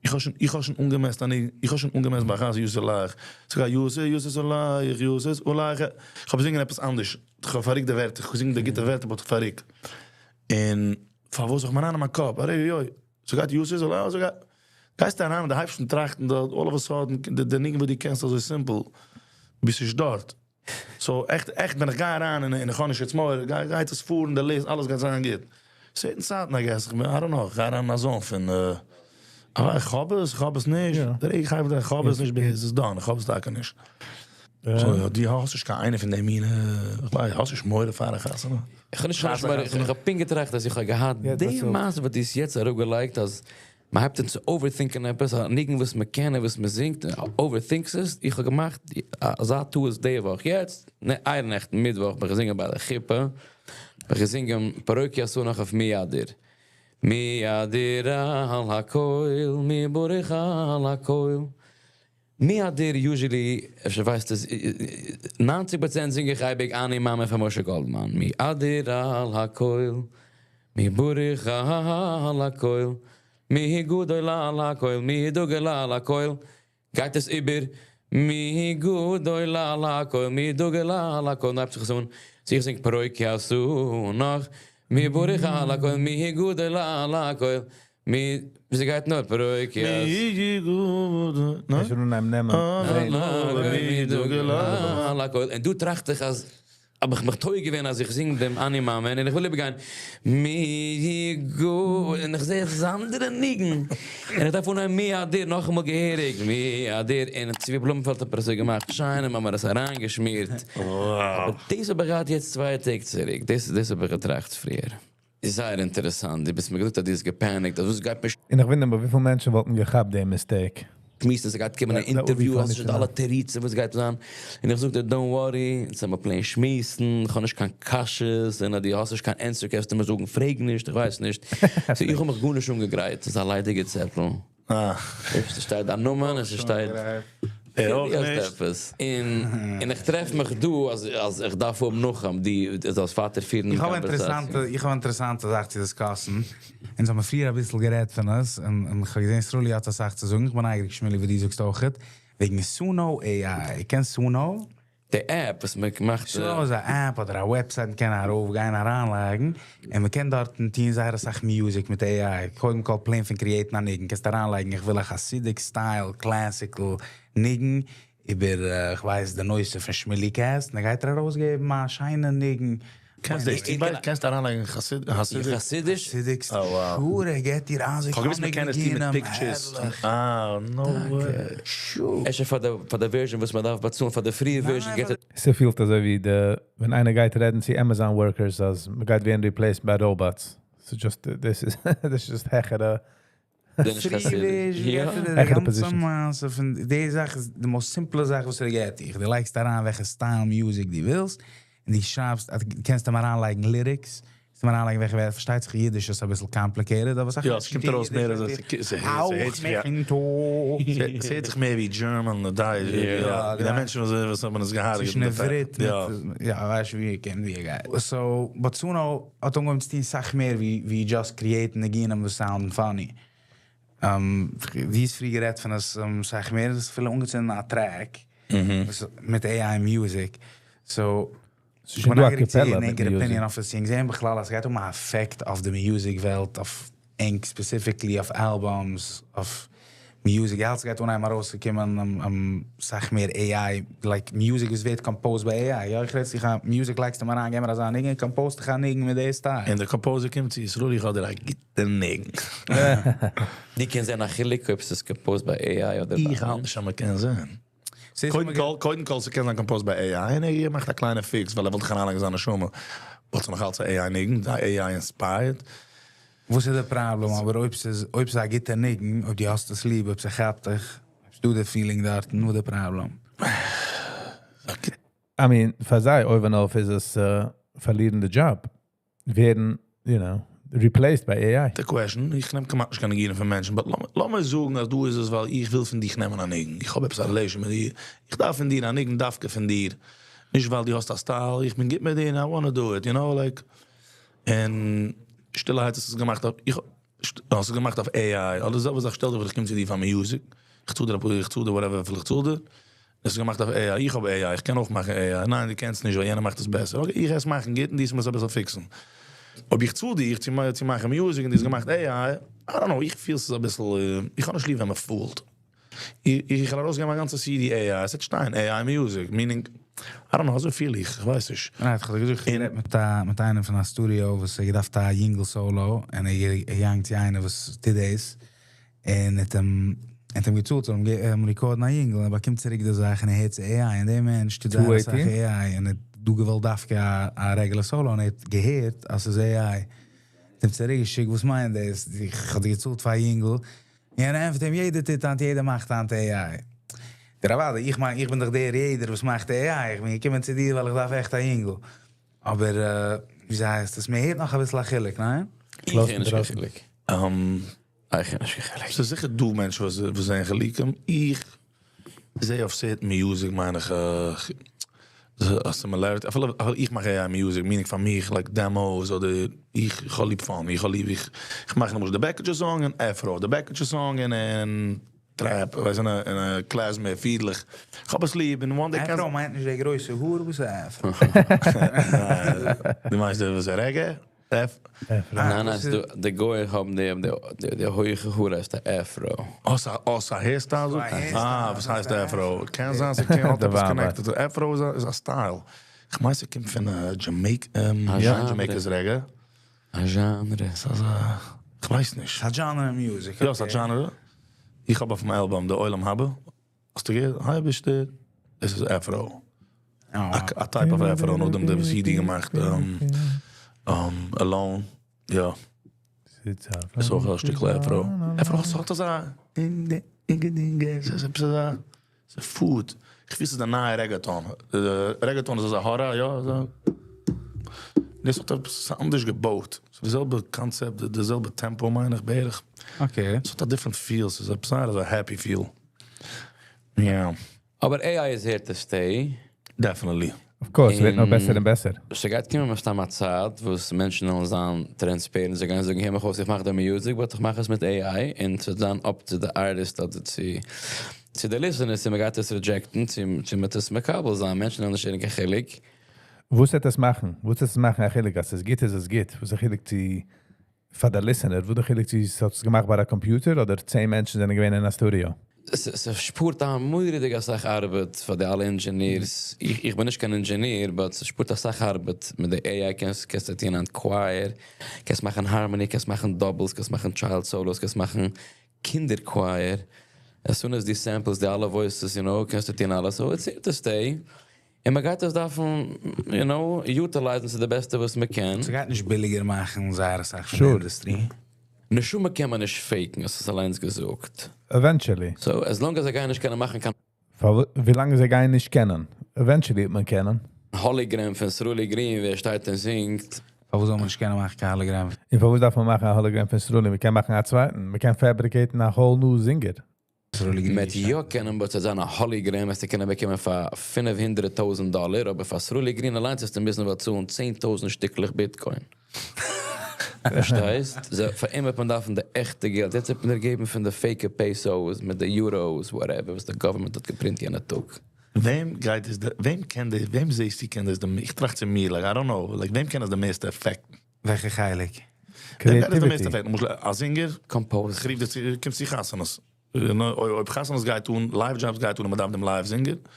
איך האב שוין, איך האב שוין אנגעמעסט א ניגון, איך האב שוין אנגעמעסט ביי חז יוסף עלייך. ס'גייט יוסף, יוסף עלייך, יוסף עלייך. איך האב געזינגען עפעס אנדערש. איך האב פארריקט די ווערטער, איך האב געזינגען די גוטע ווערטער but איך פארריקט. און פארוואס איך מיין אריין אין מיין קאפ, ארי יוי, ס'גייט יוסף עלייך, ס'גייט. גייסטו אריין און די הייבסט אן טראכטן דארט, all of a sudden, די ניגון וואס דו קענסט אזוי simple, ביסט נישט דארט. So עכט עכט ווען איך גיי אריין און איך האב נישט יעצט מורא, גייט עס פארן די list, אלעס גייט זיין גוט. Certain צייטן I guess, איך בין, I don't know, איך גיי אריין אין א zone פון אבער איך האב עס, איך האב עס נישט, די רגע איך הייב אן איך האב עס נישט, איז עס done, איך האב עס טאקע נישט. So דו האסט נישט קיין איינע פון די מיני, איך ווייס, האסט נישט מורא פאר א חתונה? איך האב נישט מורא, איך האב פונקט געטראכט אז איך האב געהאט די מעשה וואס דו האסט יעצט אראפגעלייגט אז מען הייבט אן צו overthink ען עפעס, א ניגון וואס מען קען און וואס מען זינגט, overthink סט עס, איך האב געמאכט אזא טעות די וואך, יעצט, אייערנעכטן מיטוואך בין איך געזינגען ביי די חופה, בין איך געזינגען פרוק ית ענך אויף מי אדיר, מי אדיר על הכל, מי ברוך על הכל, מי אדיר usually, אפשר ווייסט עס, 90% זינג איך אייביג אני מאמין פון משה גאלדמאן, מי אדיר על הכל, מי ברוך על הכל, מי גדול על הכל, מי דגול על הכל, גייט עס איבער, מי גדול על הכל, מי דגול על הכל, הייבט זיך עס אן, so איך זינג פרוק ית ענך, מי ברוך על הכל, מי גדול על הכל, מי, ווי גייט נאר פרוק ית. מי גדול, ניין? מי דגול על הכל, און דא טראכט איך אז האב איך מיך טועה געווען אז איך זינג דעם אני מאמין און איך וויל איבערגיין מי גדול און איך זע עס איז א אנדערע ניגון און איך דארף אנהייבן מי אדיר נאכאמאל געהעריג מי אדיר און צבי בלומענפעלד האט עס אזוי געמאכט שיין און מ'האמער עס אריינגעשמירט אבער דאס האב איך געהאט יעצט 2 טעג צוריק, דאס דאס האב איך געטראכט פריער. איז זייער אינטערעסאנט, דו ביסט מיר געזאגט אז דו האסט געפעניקט אז וואס גייט מיר און איך וואונדער מיך וויפיל מענטשן וואלטן געכאפט דעם mistake. שמועסן, ס'גייט קומען א interview, האסט שוין אלע תירוצים וואס גייט זיין, און איך זאג דיר don't worry, אונז האמיר plain שמועסן, איך האב נישט קיין קשיות, און אז דו האסט נישט קיין answer קענסטו מיר זאגן פרעג נישט, איך ווייס נישט. So איך האב מיך גארנישט אנגעגרייט, ס'איז א ליידיגע צעטל. ס'שטייט דיין נאמען און ס'שטייט ער אויך נישט. עפעס. און איך טרעף מיך דא אז אז איך דארף האבן נאכאם דו זאלסט ווייטער פירן די איך האב קאנווערסאציע. אינטערעסאנטע, איך האב אינטערעסאנטע זאך צו discuss ן. אונז האבן פריער אביסל גערעדט פון עס, און איך האב געזען סרולי האט אסאך צו זאגן, איך בין נייגעריג שמילי וואס דו זאגסט אויכעט, וועגן Suno AI. קענסט Suno? די app וואס מען מאכט. ס'דא אזא app אדער א website מ'קען ארויפגיין אריינלייגן, און מ'קען דארטן טון זייער אסאך music מיט AI, קודם כל plain פון create ן א ניגון, קענסט אריינלייגן איך וויל א Hasidic style classical ניגון איבער כ'ווייס די נושא פון שמילי cast, און ער גייט דיר ארויסגעבן א שיינע ניגון. קענסט דאס טון ביי קענסט אריינלייגן Hasidic? חסידיש? Hasidic sure ער געט דיר אזוי כ'האב געוואוסט מ'קען עס טון מיט pictures. אה no way. Sure. אפשר פאר די פאר די version וואס מען דארף באצאלן פאר די free version געט ער. ס'פילט אזוי ווי די ווען איינער גייט רעדן צו Amazon workers אז מ'גייט ווערן replaced by robots. So just this is this is just העכערע העכערע positions. מעשה פון די זאך איז די most simple זאך וואס ער געט דיך. דו לייגסט אריין וועלכע style music דו ווילסט, און דו שרייבסט אז דו קענסט אים אריינלייגן lyrics, קענסט אים אריינלייגן וועלכע ווערטער, פארשטייט זיך אידיש איז אביסל complicated, אבער סאך יא, ס'קומט ארויס מער אזוי, ס'הערט זיך מער ווי German אדער דייטש, יא, די מענטשן וואס האבן עס געהארגעט. צווישן עברית מיט, יא, ווייסט ווי ער קומט ווי ער גייט. So, but Suno האט אנגעהויבן צו טון סאך מער ווי just create ן ניגונים וואס sound ן funny. ווי איז פריער גערעדט פון עס סאך מער, עס איז אפילו אנגעצינדן א track מיט AI music. So, ס'איז שוין דא א קאפעלע מיט music. opinion אויף עס, ענק זעען בכלל אז ס'גייט האבן א effect אויף די music וועלט, אויף ענק specifically, אויף albums, אויף music, האלט ס'גייט אנהייבן ארויסצוקומען סאך מער AI, like music וואס ווערט composed ביי AI, יא איך רעד זיך א music לייגסט אים אריין געב מיר אזא ניגון, compose ט דיך א ניגון מיט די style. און דער composer קומט צו ישראל איך האב דיר א גוטע ניגון. דו קענסט זען א חילוק אויב ס'איז composed ביי AI אדער ביי. איך האלט נישט אז מ'קען זען. קודם כל, קודם כל ס'קען זיין composed ביי AI און ער מאכט א קליינע fix ווייל ער וויל דאך אריינלייגן זיין נשמה, but ס'איז נאך אלץ א AI ניגון, AI inspired. וואס איז די פראבלעם אבער אויב ס'איז אויב ס'איז א גוטע ניגון, אויב דו האסט עס ליב, אויב ס'כאפט דיך, אויב ס'דא די feeling דארטן, וואס די פראבלעם? I mean, פאר זיי אויבן אויף איז עס פארלירן די דזשאב, ווערן, you know, replaced by AI. די question, איך נעם כמעט נישט קיין ניגונים פון מענטשן, but לאמיר זאגן אז דא איז עס ווייל איך וויל פון דיך נעמען א ניגון, איך האב עפעס א relation מיט דיר, איך דארף פון דיר א ניגון דווקא פון דיר, נישט ווייל דו האסט א style, איך בין גוט מיט דיר, I wanna do it, you know, like, און שטילערהייט האסטו עס געמאכט אויף, איך האסט עס געמאכט אויף AI, אדער די זעלבע זאך שטעל דיך פאר איך קום צו דיר פאר music, איך צאל דיר אפאר, איך צאל דיר whatever וויפיל איך צאל דיר, עס איז געמאכט אויף AI, איך האב AI, איך קען אויך מאכן AI, ניין דו קענסט נישט ווייל יענער מאכט עס בעסער, okay איך גיי עס מאכן גוט און דו וועסט מיר עס אביסל fix ן. אויב איך צאל דיר צו מאכן music און דו האסט געמאכט AI, I don't know, איך פיל ס'איז אביסל, איך האב נישט ליב ווען מען fool ט. איך וועל ארויסגעבן א גאנצע CD AI, עס וועט שטיין AI music, meaning, I don't know, אזוי פיל איך, איך ווייס נישט. ניין, איך האב דיר געזאגט, איך האב גערעדט מיט א מיט איינעם פון א studio וואס האט געדארפט א יונגל solo, און ער איז געגאנגען צו איינער וואס טוט דאס, און האט אים האט אים געצאלט זאל אים record ן א יונגל, און ער באקומט צוריק די זאך און ער הערט צו AI, און דער מענטש טוט זייער אסאך AI, און ער האט דא געוואלט דווקא א regular solo, און ער האט געהערט אז ס'איז AI, האט אים צוריק געשיקט וואס מיינט דאס, איך האב דיר געצאלט פאר א יונגל, און ער ענטפערט אים יעדער טוט היינט יעדער מאכט היינט AI. דער אוודאי, איך מיין איך בין דאך דער יעדער וואס מאכט AI, איך בין געקומען צו דיר ווייל איך דארף עכט א יונגל. אבער וויאזוי הייסט עס, מען הערט נאך אביסל א חילוק, ניין? איך הער נישט קיין חילוק. איך הער נישט קיין חילוק. ס'איז זיכער דא מענטשן וואס זעען חילוקים, איך זעה אויף certain music מיין איך א similarity, אפילו איך מאך AI music, meaning פאר מיך like demos אדער איך האב ליב fun, איך האב ליב איך מאך למשל די בעקיטשע song און afro, די בעקיטשע song און trap, ווייסט אין א class מער פידלעך, איך האב עס ליב און one day קען. Afro מיינט נישט די גרויסע האר, וואס איז afro? דו מיינסט די וואס איז reggae? ניין ניין ס'דא די גוים האבן די די הויכע האר הייסט א afro. אה ס'איז א hairstyle זאגט אה וואס הייסט afro? קען זיין ס'קען האט עפעס connected צו afro איז א style כ'מיין ס'קומט פון Jamaica Jamaica's reggae. א genre. ס'איז א כ'ווייס נישט. ס'איז א genre אין music. יא ס'איז א genre. איך האב אויפן album די עולם הבא. האסטו געהערט? אייבערשטער, דאס איז afro. א type of afro נאכדעם די וואס אידי געמאכט Alone, יא. איז אויך א שטיקל afro. Afro האט אזא ס'איז עפעס אזא ס'איז food. איך וויס ס'איז די נייע reggaeton. Reggaeton איז אזא הארא יא אזא. דאס האט עפעס אנדערש געבויט. ס'איז די זעלבע קאנצעפט די זעלבע tempo מיין איך בערך. ס'האט א different feel. ס'איז עפעס זייער אזא happy feel. יא. אבער AI איז here to stay. Definitely. Of course, ס'ווערט נאר בעסער און בעסער. ס'גייט קומען מסתם א צייט וואס מענטשן וועלן זיין transparent, זיי גייען זאגן הער מיך אויס איך מאך די music but איך מאך עס מיט AI, און ס'וועט זיין up to די ארטיסט אדער צו. צו די listeners, צו מ'גייט עס reject ן, צו צו מ'וועט עס מקבל זיין, מענטשן וועלן נישט הערן קיין חילוק. וואס וועט עס מאכן? וואס וועט עס מאכן א חילוק? אז עס גוט איז עס גוט. וואס א חילוק צו פאר די listener? וואס די חילוק צו עס האט עס געמאכט ביי א computer אדער 10 מענטשן זענען געווען אין א studio? עס שפארט א מורא'דיגע אסאך ארבעט פאר די אלע engineers. איך בין נישט קיין engineer, but עס שפארט אסאך ארבעט. מיט די AI קענסט קענסטו טון א choir, קענסט מאכן harmony, קענסט מאכן doubles, קענסט מאכן child solos, קענסט מאכן קינדער choir. As soon as די samples, די אלע voices, קענסטו טון אלעס. So it's here to stay. און מען גייט עס דארפן, utilize ן צו די בעסטע וואס מען קען. ס'גייט נישט ביליגער מאכן זייער אסאך פון די industry. נשמה קען מען נישט fake ן, האסט עס אליינס געזאגט. Eventually. So, as long as זיי גייען נישט קענען מאכן קיין ווי לאנג זיי גייען נישט קענען. Eventually וועט מען קענען. Hologram פון סרולי גרין, ווי ער שטייט און זינגט. פארוואס זאל מען נישט קענען מאכן קיין hologram? און פארוואס דארף מען מאכן א hologram פון סרולי? מען קען מאכן א צווייטן. מען קען fabricate ן א whole new singer. סרולי גרין. מיט יא קענען, but ס'זאל זיין א hologram, וועסטו קענען באקומען פאר 500.000 דאלאר, אבער פאר סרולי גרין אליינס וועסטו מוזן באצאלן 10.000 שטיקלעך Bitcoin. פארשטייסט? So, פאר אים וועט מען דארפן די עכטע געלט. יעצט וועט מען דיר געבן פון די fake pesos מיט די euros, whatever, וואס די government האט גע print יענע טאג. וועם גייט עס, וועם קען די, וועם זעסטו קען דאס, איך טראכט צו מיר, like, I don't know, like, וועם קען דאס די מערסטע affect ן? וועלכע חלק? וועם גייט דאס די מערסטע affect ן? למשל, א singer? Composer. איך רוף דיר, קומסט צו חתונות. אויב חתונות גייט אן, live jobs גייט אן, מען דארף דעם live singer.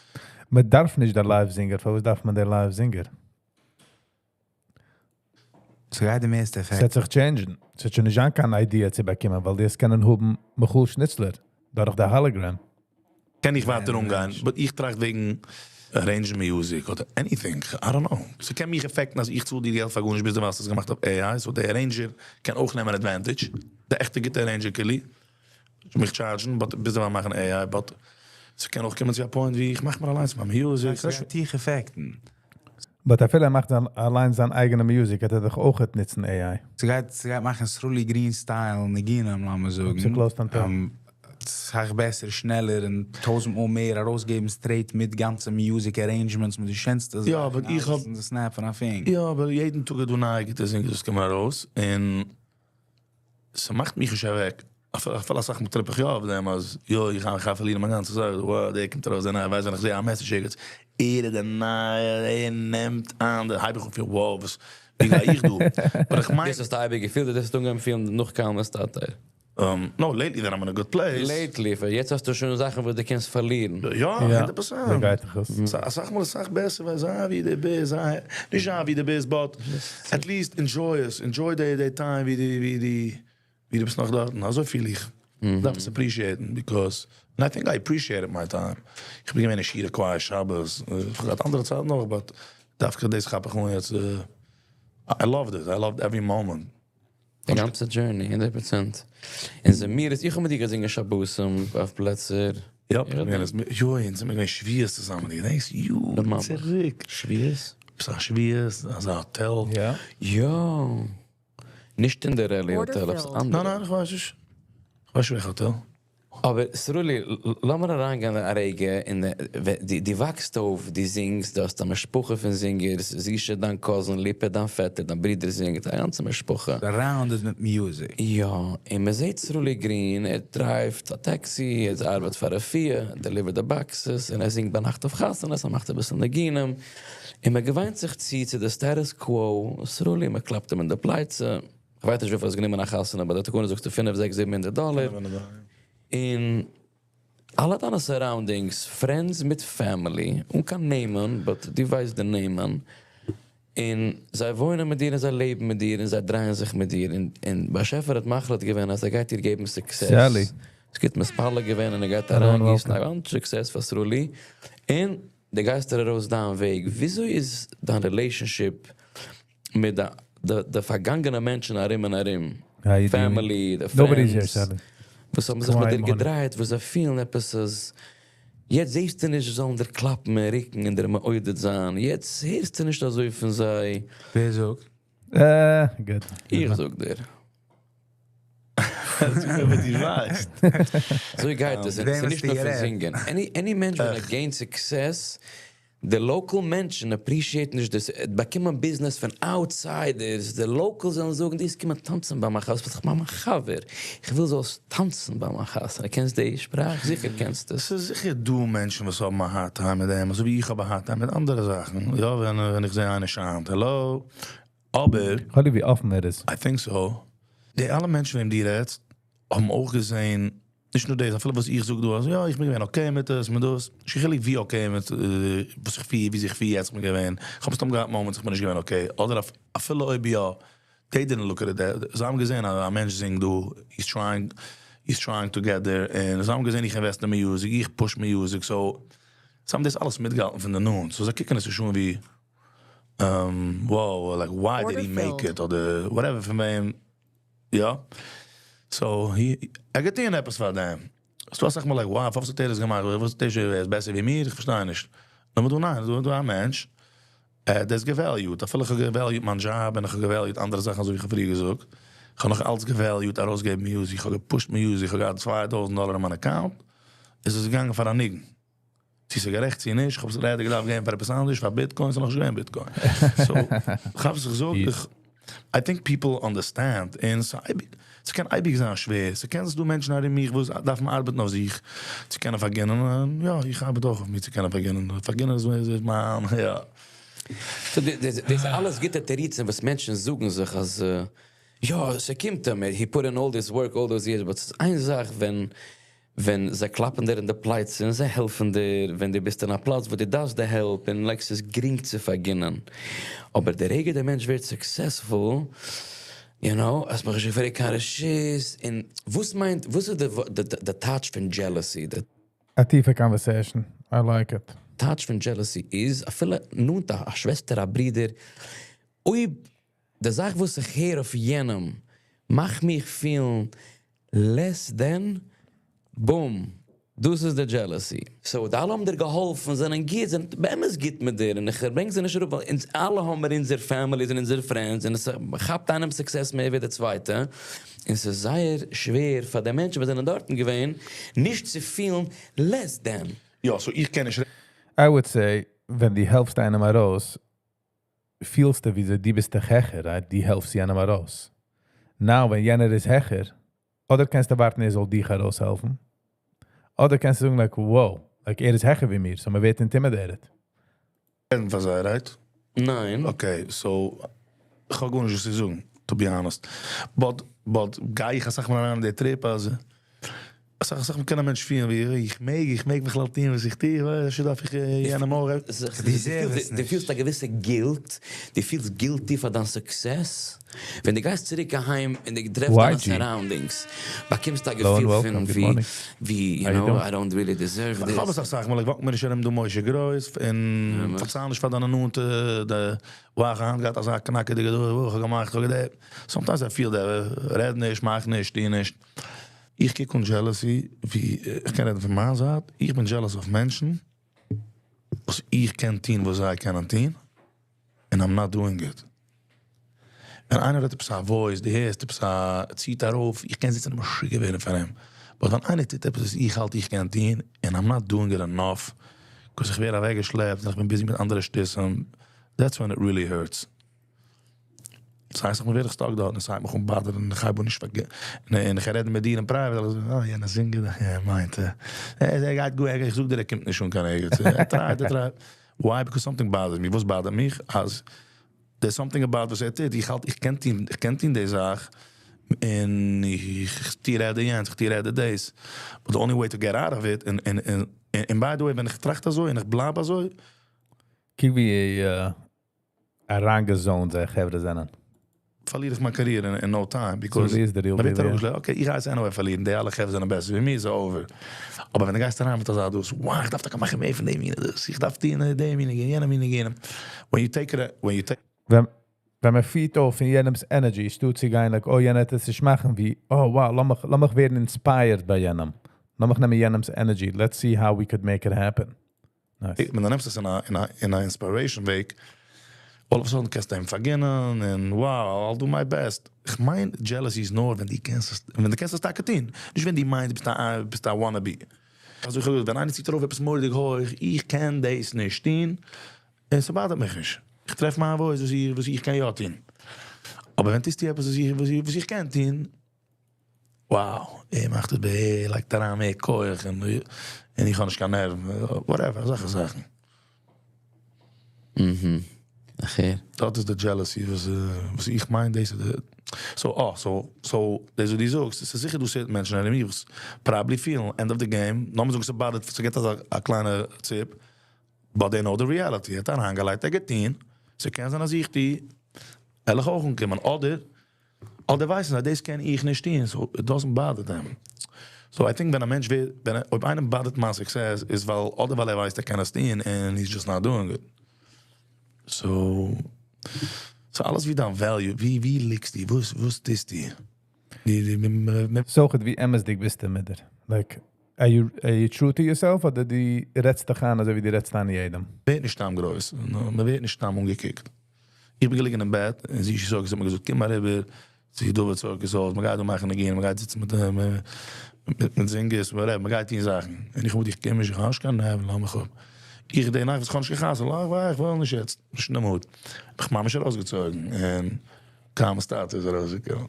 מען דארף נישט דער live singer. פארוואס דארף מען דער live singer? ס'גייט די מערסטע affect. ס'וועט זיך change ן. ס'וועט שוין נישט זיין קיין idea צו באקומען, ווייל דאס קענען האבן מיכאל שניצלער דורך דער hologram. קען איך ווייטער אנגיין, but איך טראכט וועגן arrange music אדער anything, I don't know. ס'קען מיך affect ן אז איך צאל דיר געלט פאר גארנישט ביז דו האסט עס געמאכט אויף AI, so דער arranger קען אויך נעמען advantage. דער עכטע גוטע arranger קען מיך charge ן, but ביז דערווייל מאכן AI, but ס'קען אויך קומען צו א point ווי איך מאך מיר אליינס מיין music. ס'גייט דיך affect ן. But אפילו ער מאכט זיין אליין זיין אייגענע music, האט ער דאך אויך ניצן AI. ס'גייט מאכן סרולי גרין style ניגונים, לאמיר זאגן. ס'קלאזט אן ס'איז בעסער, שנעלער און טויזנט מאל מער ארויסגעבן straight מיט גאנצע music arrangements מיט די שענסטע יא, אבער איך האב די snap פון א finger. יא, אבער יעדן טאג איז דא נייע גוטע singers וואס קומען ארויס און ס'מאכט מיך נישט אוועק. אפילו אסאך מאל trip איך יא אויף דעם אז יא, איך גיי פארלירן מיין גאנצע זאך, wow, דער קומט ארויס, דער נייער, ווייסט ווען איך זע א message ערגעץ, ער איז דער נייער, ער נעמט אן, דער הייב איך אויף, wow, וואס, ווי גיי איך דא? But איך מיין דאס האסטו אייביג געפילט, דאס האסטו אנגעהויבן פילן נאך קל מסתתר? No, lately that I'm in a good place. Lately, פאר יעצט האסטו שוין זאכן וואס דו קענסט פארלירן. יא, 100%. דער גייט דאך אויס. אסאך מאל אסאך בעסער, ווייל זיי ווי דו ביסט, זיי, נישט זיי ווי דו ביסט, but at least enjoy עס, enjoy the time ווי די, ווי די, ווי דו ביסט נאך דארט. אזוי פיל איך. דארף עס appreciate ן, because, and I think I appreciated my time. איך בין געווען אין שירה choir שבת, איך האב געהאט אנדערע צייטן נאך, but דווקא דאס כאפ איך אן יעצט, I loved it, I loved every moment. די גאנצע journey, 100%. און זיי מיר איז, איך האב מיט דיר געזינגען שבתים אויף פלעצער. יא, מיר איז, יו, אונז זענען געווען שבועות צוזאמען, דו געדענקסט? יו, צוריק. שבועות? ס'איז א שבועות, אזא האטעל. יא. יא. נישט אין דער Rally Hotel, עפעס אנדערע. ניין, ניין, איך ווייס נישט. איך ווייס נישט וועלכע האטעל. אבער סרולי, לאמיר אריינגיין א רגע אין די, דו וואקסט אויף, דו זינגסט, דו האסט א משפחה פון singers, זישע דיין cousin, ליפא דיין פעטער, דיין ברודער זינגט, א גאנצע משפחה. Surrounded מיט music. יא, און מען זעט סרולי גרין, ער drive ט א taxi, ער ארבעט פאר רפואה, deliver ט די boxes, און ער זינגט ביינאכט אויף חתונות, ער מאכט אביסל ניגונים, און מען געוויינט זיך צו צו די status quo, סרולי, מען קלאפט אים אין די פלייצע, איך ווייס נישט וויפיל עס גענומען א חתונה, ביי די תקנה זאגסטו 5, 6, 700 דאלער. און אלע דיינע surroundings, friends מיט family, אן קיין נעמען, but דו ווייסט די נעמען, און זיי וואוינען מיט דיר און זיי לעבן מיט דיר און זיי דרייען זיך מיט דיר, און באשעפער האט מחליט געווען אז ער גייט דיר געבן success. Sally. עס גוט מתפלל געווען און ער גייט אריינגיסן א גאנץ success פאר סרולי, און דו גייסט ארויס דיין וועג. וויאזוי איז דיין relationship מיט די פארגאנגענע מענטשן ארום און ארום? Family, די friends, וואס האבן זיך מיט דיר געדרייט, וואס זיי פילן עפעס אז יעצט זעסטו נישט זיי זאלן דיר קלאפן אין רוקן און דיר מעודד זיין, יעצט הערסטו נישט אזוי פון זיי. ווער זאגט? גוט. איך זאג דיר. אזוי גייט עס, עס איז נישט נאר פון זינגען. Any מענטש ווען ער gain ט success, די local מענטשן appreciate נישט דאס, באקומען business פון outsiders, די locals זאלן זאגן, דו וועסט קומען טאנצן ביי מיין חתונה, ביסט דאך מיין חבר, איך וויל זאלסט טאנצן ביי מיין חתונה, קענסט די שפראך? זיכער קענסט עס. ס'איז זיכער דא מענטשן וואס האבן א hard time מיט דעם, אזוי ווי איך האב א hard time מיט אנדערע זאכן, יא, ווען איך זע איינער שיינט, העלא, אבער. כ'האב ליב ווי אפן ער איז. I think so. די אלע מענטשן וועם דו רעדסט האבן אויך געזען, נישט נאר דאס, אפילו וואס איך זאג דא, אז יא, איך בין געווען okay מיט עס, מיט דאס, נישט קיין חילוק ווי okay מיט וואס איך פיל, ווי זיך פיל יעצט איך בין געווען, איך האב מסתם געהאט moments איך בין נישט געווען okay, אדער אפילו אויב יא, they didn't look at it that, זיי האבן געזען אז א מענטש זינגט דא, he's trying, he's trying to get there, און זיי האבן געזען איך invest אין music, איך push music, so, זיי האבן דאס אלעס מיטגעהאלטן פון די נאנט, so זיי קוקן עס נישט אן ווי, wow, like why did he make it, אדער whatever פון וועם, יא, so, he, ער געטון עפעס פאר דעם. ס'דא אסאך מאל like, wow, פארוואס האט ער עס געמאכט, וואס האט ער שוין, ער איז בעסער ווי מיר, איך פארשטיי נישט. נאר דא ניין, דא א מענטש, ער האט דאס גע valued, אפילו איך האב גע valued מיין דזשאב און איך האב גע valued אנדערע זאכן אזוי ווי איך האב פריער געזאגט. איך האב נאך אלץ גע valued ארויסגעבן music, איך האב גע pushed music, איך האב געהאט 2000 דאלער אין מיין account, איז עס געגאנגען פאר א ניגון. צו ס'איז גערעכט צו נישט, איך האב עס ליידער געדארפט געבן פאר עפעס אנדערש, פאר Bitcoin, ס'איז נאך נישט געווען Bitcoin. So, איך האב עס געזאגט, איך, I think people understand, און ס'קען אייביג זיין שווער, ס'קען זיין דא מענטשן ארום מיך וואס דארפן ארבעטן אויף זיך, צו קענען פארגינען, און יא, איך ארבעט אויך אויף מיר צו קענען פארגינען, פארגינען איז מיין, יא. So, דאס אלעס גוטע תירוצים וואס מענטשן זאגן זיך אז, יא, ס'קומט אים, he put in all this work all those years, but ס'איז איין זאך ווען זיי קלאפן דיר אין די פלייצע און זיי העלפן דיר, ווען דו ביסט אין א פלאץ וואו דו דארפסט די help און like ס'איז גרינג צו פארגינען. אבער די רגע דער מענטש ווערט successful, you know, האסט מיך נישט געפרעגט קיין רשות, און וואס מיינט, וואס איז די טייטש פון jealousy? די א טיפע conversation. I like it. טייטש פון jealousy איז, אפילו נאנט א שוועסטער, א ברודער, אויב די זאך וואס איך הער אויף יענעם, מאכט מיך פילן less than, boom, דאס איז די jealousy. So, די אלע האבן דיר געהאלפן, זענען גוט, זענען באמת גוט מיט דיר, און איך ברענג זיי נישט אראפ, ווייל אונז אלע האבן מיר אונזער families און אונזער friends, און עס כאפט איינעם success מער ווי דער צווייטע, און ס'איז זייער שווער פאר די מענטשן וואס זענען דארטן געווען, נישט צו פילן less than. יא, so איך קען נישט I would say, ווען דו העלפסט איינעם ארויס, פילסטו ווי דו ביסט דער העכער, right? דו העלפסט יענעם ארויס. Now, ווען יענער איז העכער, אדער קענסטו ווארטן, ער זאל דיך ארויסהעלפן. אדער קענסטו זאגן, like, wow, like, ער איז העכער ווי מיר, so מען ווערט intimidated. רעדן פאר זיי, right? ניין. Okay, so, איך האב גארנישט וואס צו זאגן, to be honest. But, גיי איך אסאך מאל אריין אין די trip, אז אסאך, אסאך מאל קען א מענטש פילן ווי איך מעג בכלל טון וואס איך טו, ווייל דארף איך יענעם אויך. דו פילסט א געוויסע guilt, דו פילסט guilty פאר דיין success. ווען דו גייסט צוריק אהיים און דו טרעפסט דיינע surroundings, באקומסט א געפיל פון ווי, you know, I don't really deserve this. איך האב עס אסאך מאל, איך walk מיר נישט ארום דא משה גרויס, און פארצייל נישט פאר דיינע נאנטע, די וואך האנט געהאט אזא קנאקעדיגע דא, וואך האב געמאכט, האב געדעט. Sometimes I feel that, רעד נישט, מאך נישט, טו נישט. איך קוק אן jealousy, ווי, איך קען רעדן פון מיין זייט, איך בין jealous אויף מענטשן, וואס איך קען טון, וואס זיי קענען טון, and I'm not doing it. ווען איינער האט עפעס א voice, דו הערסט עפעס א ציט ארויף, איך קען זיצן און משוגע ווערן פאר אים. But ווען איינער טוט עפעס וואס איך האלט איך קען טון, and I'm not doing it enough, because איך ווער אוועקגעשלעפט, און איך בין busy מיט אנדערע שטותים, that's when it really hurts. דאס הייסט, איך בין ווער איך stuck דארט, און עס הייבט מיך אן bother ן, איך הייב אן נישט און איך רעד מיט דיר אין private, איך זאג, אה, יענער זינגער, ער מיינט, ער גייט גוט, איך זאג דיר, ער קומט נישט אן קיין ערגעץ. ער try ט, ער try ט. Why? Because something bothers me. וואס bother ט מיך? אז there's something about וואס ער טוט. איך האלט, איך קען טון, איך קען טון די זאך, און איך טו רעדן יענץ, איך טו רעדן דאס. But the only way to get out of it, and by the way, ווען איך טראכט אזוי און איך בלייב אזוי, קוק ווי אריינגע zone זיי חברה זענען. פארליר איך מיין career in no time, because So איז the real מען ווערט deal, אראפגעשלעפט, okay, איך גיי anyway פארלירן, די אלע חברה זענען בעסער ווי מיר, איז over. אבער ווען דו גייסט אריין מיט אזא דאס, wow, איך דארף טאקע מאכן מער פון דעם מין דאס, איך דארף טון דעם מין, יענעם מין, יענעם. When you take it, when you take ווען מען feed אויף אין יענעמ's energy, שטאט צו גיין, like, oh, יענער האט עס נישט מאכן, ווי, oh, wow, לאמיך ווערן inspired ביי יענעם. לאמיך נעמען יענעמ's energy. Let's see how we could make it happen. Nice. ווען דו נעמסט עס אין א inspiration וועג, all of a sudden קענסטו אים פארגינען, און wow, I'll do my best. איך מיין, jealousy איז נאר, ווען דו קענסט עס, ווען דו קענסט עס טאקע טון. נישט ווען דו מיינסט, ביסט א wannabe. אזוי איך האב געזאגט, ווען איינער ציט ארויף עפעס מורא'דיג הויך, איך קען דאס נישט טון, און ס'באדערט מיך נישט. איך טרעף מיין voice וואס איך קען יא טון. אבער ווען טוסטו עפעס וואס איך קען טון, wow, ער מאכט עס ביי, ער לייגט אריין מער כח און איך האב נישט קיין נערוון, whatever, אזעלכע זאכן. Okay. דאס איז די jealousy, וואס איך מיין, דאס איז די. So, oh, so, דאס וואס דו זאגסט, עס איז זיכער דא certain מענטשן ארום מיר, וואס probably feel, end of the game, נאר מען זאגט, ס'באדערט, ס'געט אזא א קליינע ציפ, but they know the reality. ער האט אריינגעלייגט, ער געטון, ס'קען זיין אז איך די, וועל איך אויך אנקומען, אדער ווייסן זיי, דאס קען איך נישט טון, so it doesn't bother them. So I think ווען א מענטש וויל, אויב איינעם באדערט מיין success, איז ווייל, אדער ווייל ער ווייסט, ער קען עס טון, and he's just not doing it. So אלעס ווי דיין value, ווי ליגסטו, וואס טוסטו? די, So goed, ווי אמת'דיג ביסטו מיט דיר? Like, are you true to yourself, אדער דו רעדסט דיך איין, אזוי ווי דו רעדסט איין יעדעם? ווערט נישט סתם גרויס, no, מען ווערט נישט סתם אנגעקוקט. איך בין געלעגן אין בעט, און זי זאגט, זי האט מיר געזאגט, קום אריבער, זי דו וועט זאגן, so, מען גייט דא מאכן ניגונים, מען גייט זיצן מיט singers, whatever, מען גייט טון זאכן. און איך מוז, איך קום נישט, איך האב נישט קיין נערוון, לאז מיך אפ. איך די נאכט, וואס איך האב נישט געחאסט, איך וויל נישט יעצט, נישט אין די mood. איך האב ממש ארויסגעצויגן, און קאם סטארט איז ארויסגעקומען.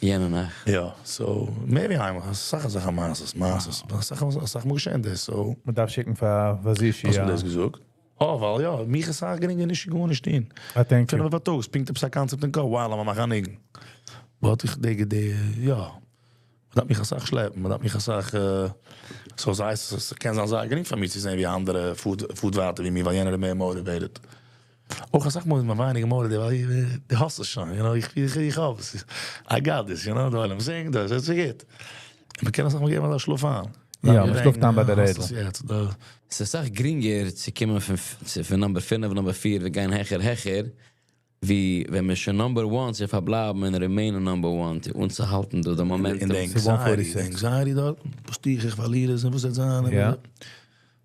יענע נאכט. יא, so, מער ווי איינמאל, אסאך אסאך מעשיות, מעשיות, אסאך אסאך מאל געשען דאס, so. מען דארף שיקן פאר וואס איז האסט מיר דאס געזאגט? Oh, ווייל יא, מיר איז אסאך גרינגער נישט גארנישט טון. Ah, thank you. 5 פארטאגס, פונקט עפעס א concept אין קאפ, wow, לאמיר מאכן א ניגון. But איך דענק, די, יא, מען דארף מיך אסאך שלעפן, מען דארף מיך אסאך, so זיי, עס קען זיין זייער גרינג פאר מיר צו זען ווי אנדערע פארט ווייטער ווי מיר, ווייל יענער איז מער motivated. אויך אסאך מאל איז מען ווייניגער motivated, ווייל די האסט עס שוין, איך האב עס. I got this, דער עולם זינגט, דאס איז גוט. מען קען אסאך מאל געבן אזא שלאף איין. יא, מען שלאפט איין ביי דער האסט רעדל. עס יעצט, דא. עס איז אסאך גרינגער צו קומען פון number 5, number 4, מיר גייען העכער, העכער, ווי ווען מיר שוין number 1 צו פארבלייבן און remain number 1, צו אנצוהאלטן דא דעם momentum. אין די ס'איז anxiety, 146. די anxiety דארט, וואס טו איך, איך פארליר עס, און וואס וועט זיין, און יא.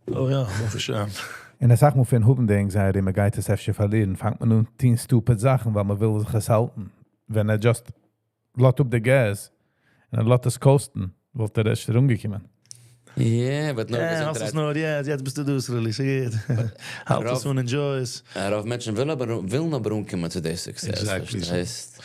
Oh יא, ברוך השם. און איך זאג מאל, פון האבן די anxiety, מען גייט עס אפשר פארלירן, פאנגט מען אן טון stupid זאכן, ווייל מען וויל זיך עס האלטן. ווען ער just לאזט אפ די gas, און ער לאזט עס קאסטן, וואלט ער ערשט ארומגעקומען. Yeah, but no, Ja, האסט עס נאר, יעצט, יעצט ביסטו דא, really, ס'גוט. האלט עס אן, enjoy עס. רוב מענטשן ווילן אבער אנקומען צו די success, פארשטייסט?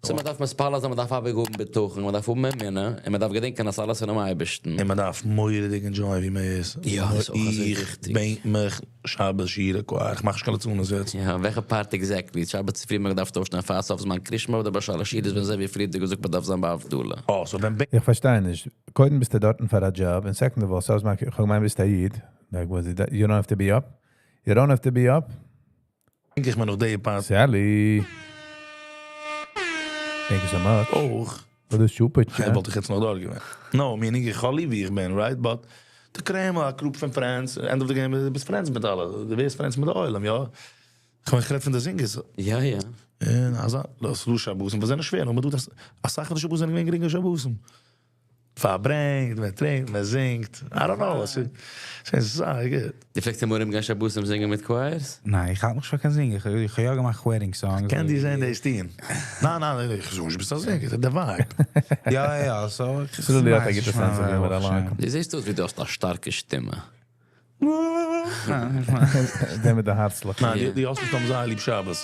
So מען דארף מתפלל זיין, מען דארף האבן בטחון, מען דארף האבן אמונה, און מען דארף געדענקען, אז אלעס פונעם אייבערשטן. און מען דארף מורא'דיג enjoy ווי מען איז. יא, דאס איז אויך אזוי איך וויכטיג. בענק מיך שבת שירה choir, איך מאך נישט קיין ליצנות יעצט. יא, וועלכע part exactly? שבת צופרי מען דארף אויפשטיין פאר סוף זמן קריאת שמע אדער ביי שלש סעודות, ווען אזוי ווי פריער געזאגט, מען דארף זיין ביי הבדלה. Oh, so ווען איך פארשטיי נישט. קודם ביסטו דארטן פאר א job, and second of all, סוף זמן, איך מיין, ביסט א איד. Like, was it that, you don't have to be up? You don't have to be up? בענק איך מיר נאך די part. Sally. Thank you so much. אויך. For the super איך chat. וואלט איך יעצט נאך דארט געווען. No, meaning איך האב ליב ווי איך בין, right? But די קרעמל, א group פון friends, end of the game, דו ביסט friends מיט אלע. דו ביסט friends מיט די עולם, יא. איך מיין, איך רעד פון די singers. יא. און אלזא, דאס דו שבתים, וואס זענען שווער, נאר מען טוט דאס, אסאך פון די שבתים זענען געווען גרינגע שבתים. פארברענגט, מען טרינקט, מען זינגט. I don't know, עס איז זייער גוט. דו פלעגסט אמאל ארומגיין שבתים זינגען מיט choirs? ניין, איך האלט מיך שוין קיין זינגער. איך האב יא געמאכט wedding songs. קען די זען, די סטין. ניין, איך זאג נישט, ביסט א זינגער, דער vibe. יא, so איך Sruly האט א גוטע sense of humor, I like him. דו זעסט אויס ווי דו האסט א שטארקע שטימע. דער מיט די הערצליך. ניין, די האסט נישט זייער ליב שבת.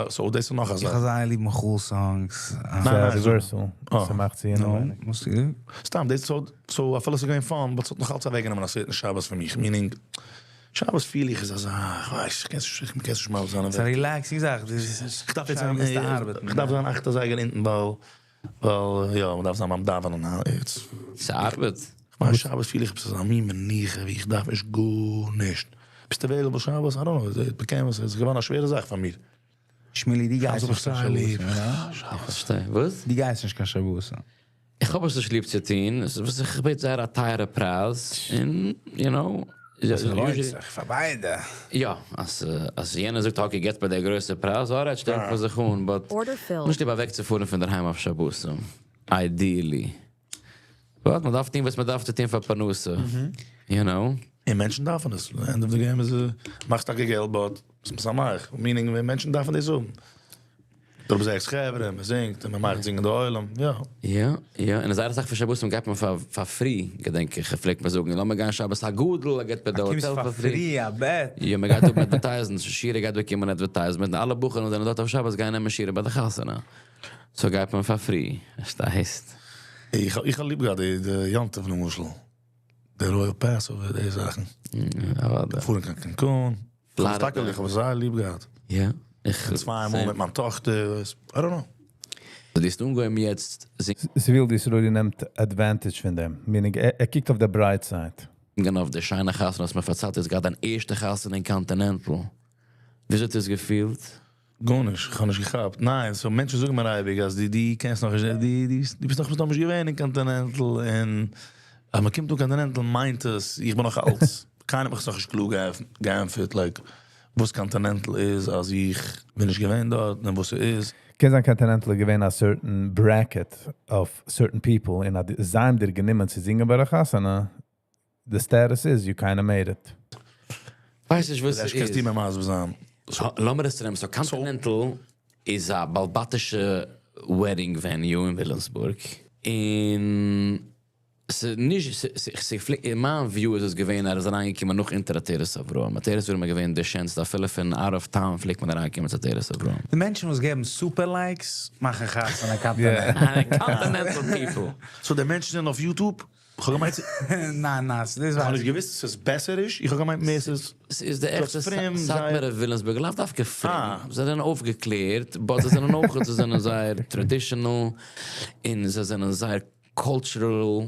So, דאס איז נאך א איך זאך. האב זייער ליב מיכל songs. ניין, ס'איז ניין, so- reversal. Oh. ס'מאכט זי אין No, ווייניג. מוזט דו? סתם, דאס so, אפילו ס'איז געווען fun, but ס'האט נאך אלץ אוועקגענומען א certain שבת פאר מיך. Meaning, שבת פיל איך איז אזא, איך ווייס, איך קען נישט מאל זיין. ס'איז א relaxing זאך. דאס איז איך דארף יעצט שבת זיין, איז די ארבעט. איך דארף זיין 8 אזייגער אונטן, ווייל, יא, מען דארף זיין ביים דאווענען, הא, יעצט. ס'איז ארבעט. איך מיין, שבת פיל איך עפעס אזא מין מנוחה, ווי איך דארף נישט גארנישט. ביסט available שבת? I don't know, איך באקעם עס, עס איז געווארן א שווערע זאך פאר מיר. שמילי, די גייסט Also, נישט קיין איך ליב. שבתים, oder? איך פארשטיי. וואס? די גייסט נישט קיין שבתים. איך האב עס נישט ליב צו טון. עס איז וואס איך בעט זייער א טייערע פרייז. און, עס לוינט usually זיך פאר ביידע. יא, אז יענער זאגט, okay, גייט ביי דער גרויסע פרייז, alright, שטעל פאר זיך אן, but Order filled. נישט ליב אוועקצופארן פון דער היים אויף שבתים. Ideally. But מען דארף טון, וואס מען דארף צו טון פאר פרנסה. You know? און מענטשן דארפן עס. End of the game איז, מאכסט טאקע געלט, but עס איז משמח. Meaning, מענטשן דארפן דאס האבן. דארט זעקס חברה, מען זינגט און מען מאכט זינגען די עולם, יא. יא, יא, און זייער אסאך פון שבתים גייט מען פאר פאר free, געדענק איך, פלעגט מען זאגן, לאמיר גיין שבת הגדול, גייט מען די קומסט האטעל פאר פאר free. free, א בעט. יא, מען גייט אפ מיט advertising, שירה גייט באקומען advertisement, אלע בחורים זענען דארט אויף שבת גייען נעמען שירה ביי די חתונה. So גייט מען פאר free, פארשטייסט? איך האב ליב געהאט די יום טוב למשל. די Royal Passover, די זאכן. אוודאי. פארן קיין Cancun. Florida. טאקע, איך האב זייער ליב געהאט. יא, איך... צוויי מאל מיט מיין טאכטער, I don't know. דו ביסט אנגעהויבן יעצט ס'וויל די סרולי נעמט advantage פון דעם. Meaning, ער קוקט אויף די bright side. זינגען אויף די שיינע חתונה, וואס מען פארציילט, איז גראדע דיין ערשטע חתונה אין Continental. ווי האט עס געפילט? גארנישט, איך האב נישט געכאפט. ניין, so מענטשן זאגן מיר אייביג, אז די, די קענסט נאך נישט, די, די, די ביסט נאך נישט געווען אין Continental. און אז מען קומט אין Continental מיינט עס, איך בין נאך אלץ. קיינער האט מיך נאך נישט קלאר געענטפערט, like, וואס Continental איז, אז איך בין נישט געווען דארט, און וואס עס איז. קען זיין Continental געווען א certain bracket of certain people און אז זיי האבן דיר גענומען צו זינגען ביי א חתונה, the status is you kind of made it. ווייס נישט, וואס דאס עס קענסטו איז. מיר מסביר זיין. לאמיר עס נעמען. So Continental איז א בעל־בתישע wedding venue אין וויליאמסבורג. און ס'נישט, אין מיין view איז עס געווען, ער איז אריינגעקומען נאך אונטער עטרת אברהם. עטרת אברהם איז געווען די שענסטע, אפילו פון out of town פלעגט מען אריינקומען צו עטרת אברהם. די מענטשן וואס געבן super likes, מאכן חתונה Continental. Continental people. So די מענטשן זענען אויף YouTube, איך האב געמיינט, ניין, דאס איך האב ווייס נישט געוואוסט, אז עס בעסער איז. איך האב געמיינט, מער איז עס איז די עכטע פרום, סאטמארער וויליאמסבורג, לאו דווקא פרום. אה. זיי זענען אויפגעקלערט, but זיי זענען אויך, זיי זענען זייער traditional, און זיי זענען זייער cultural.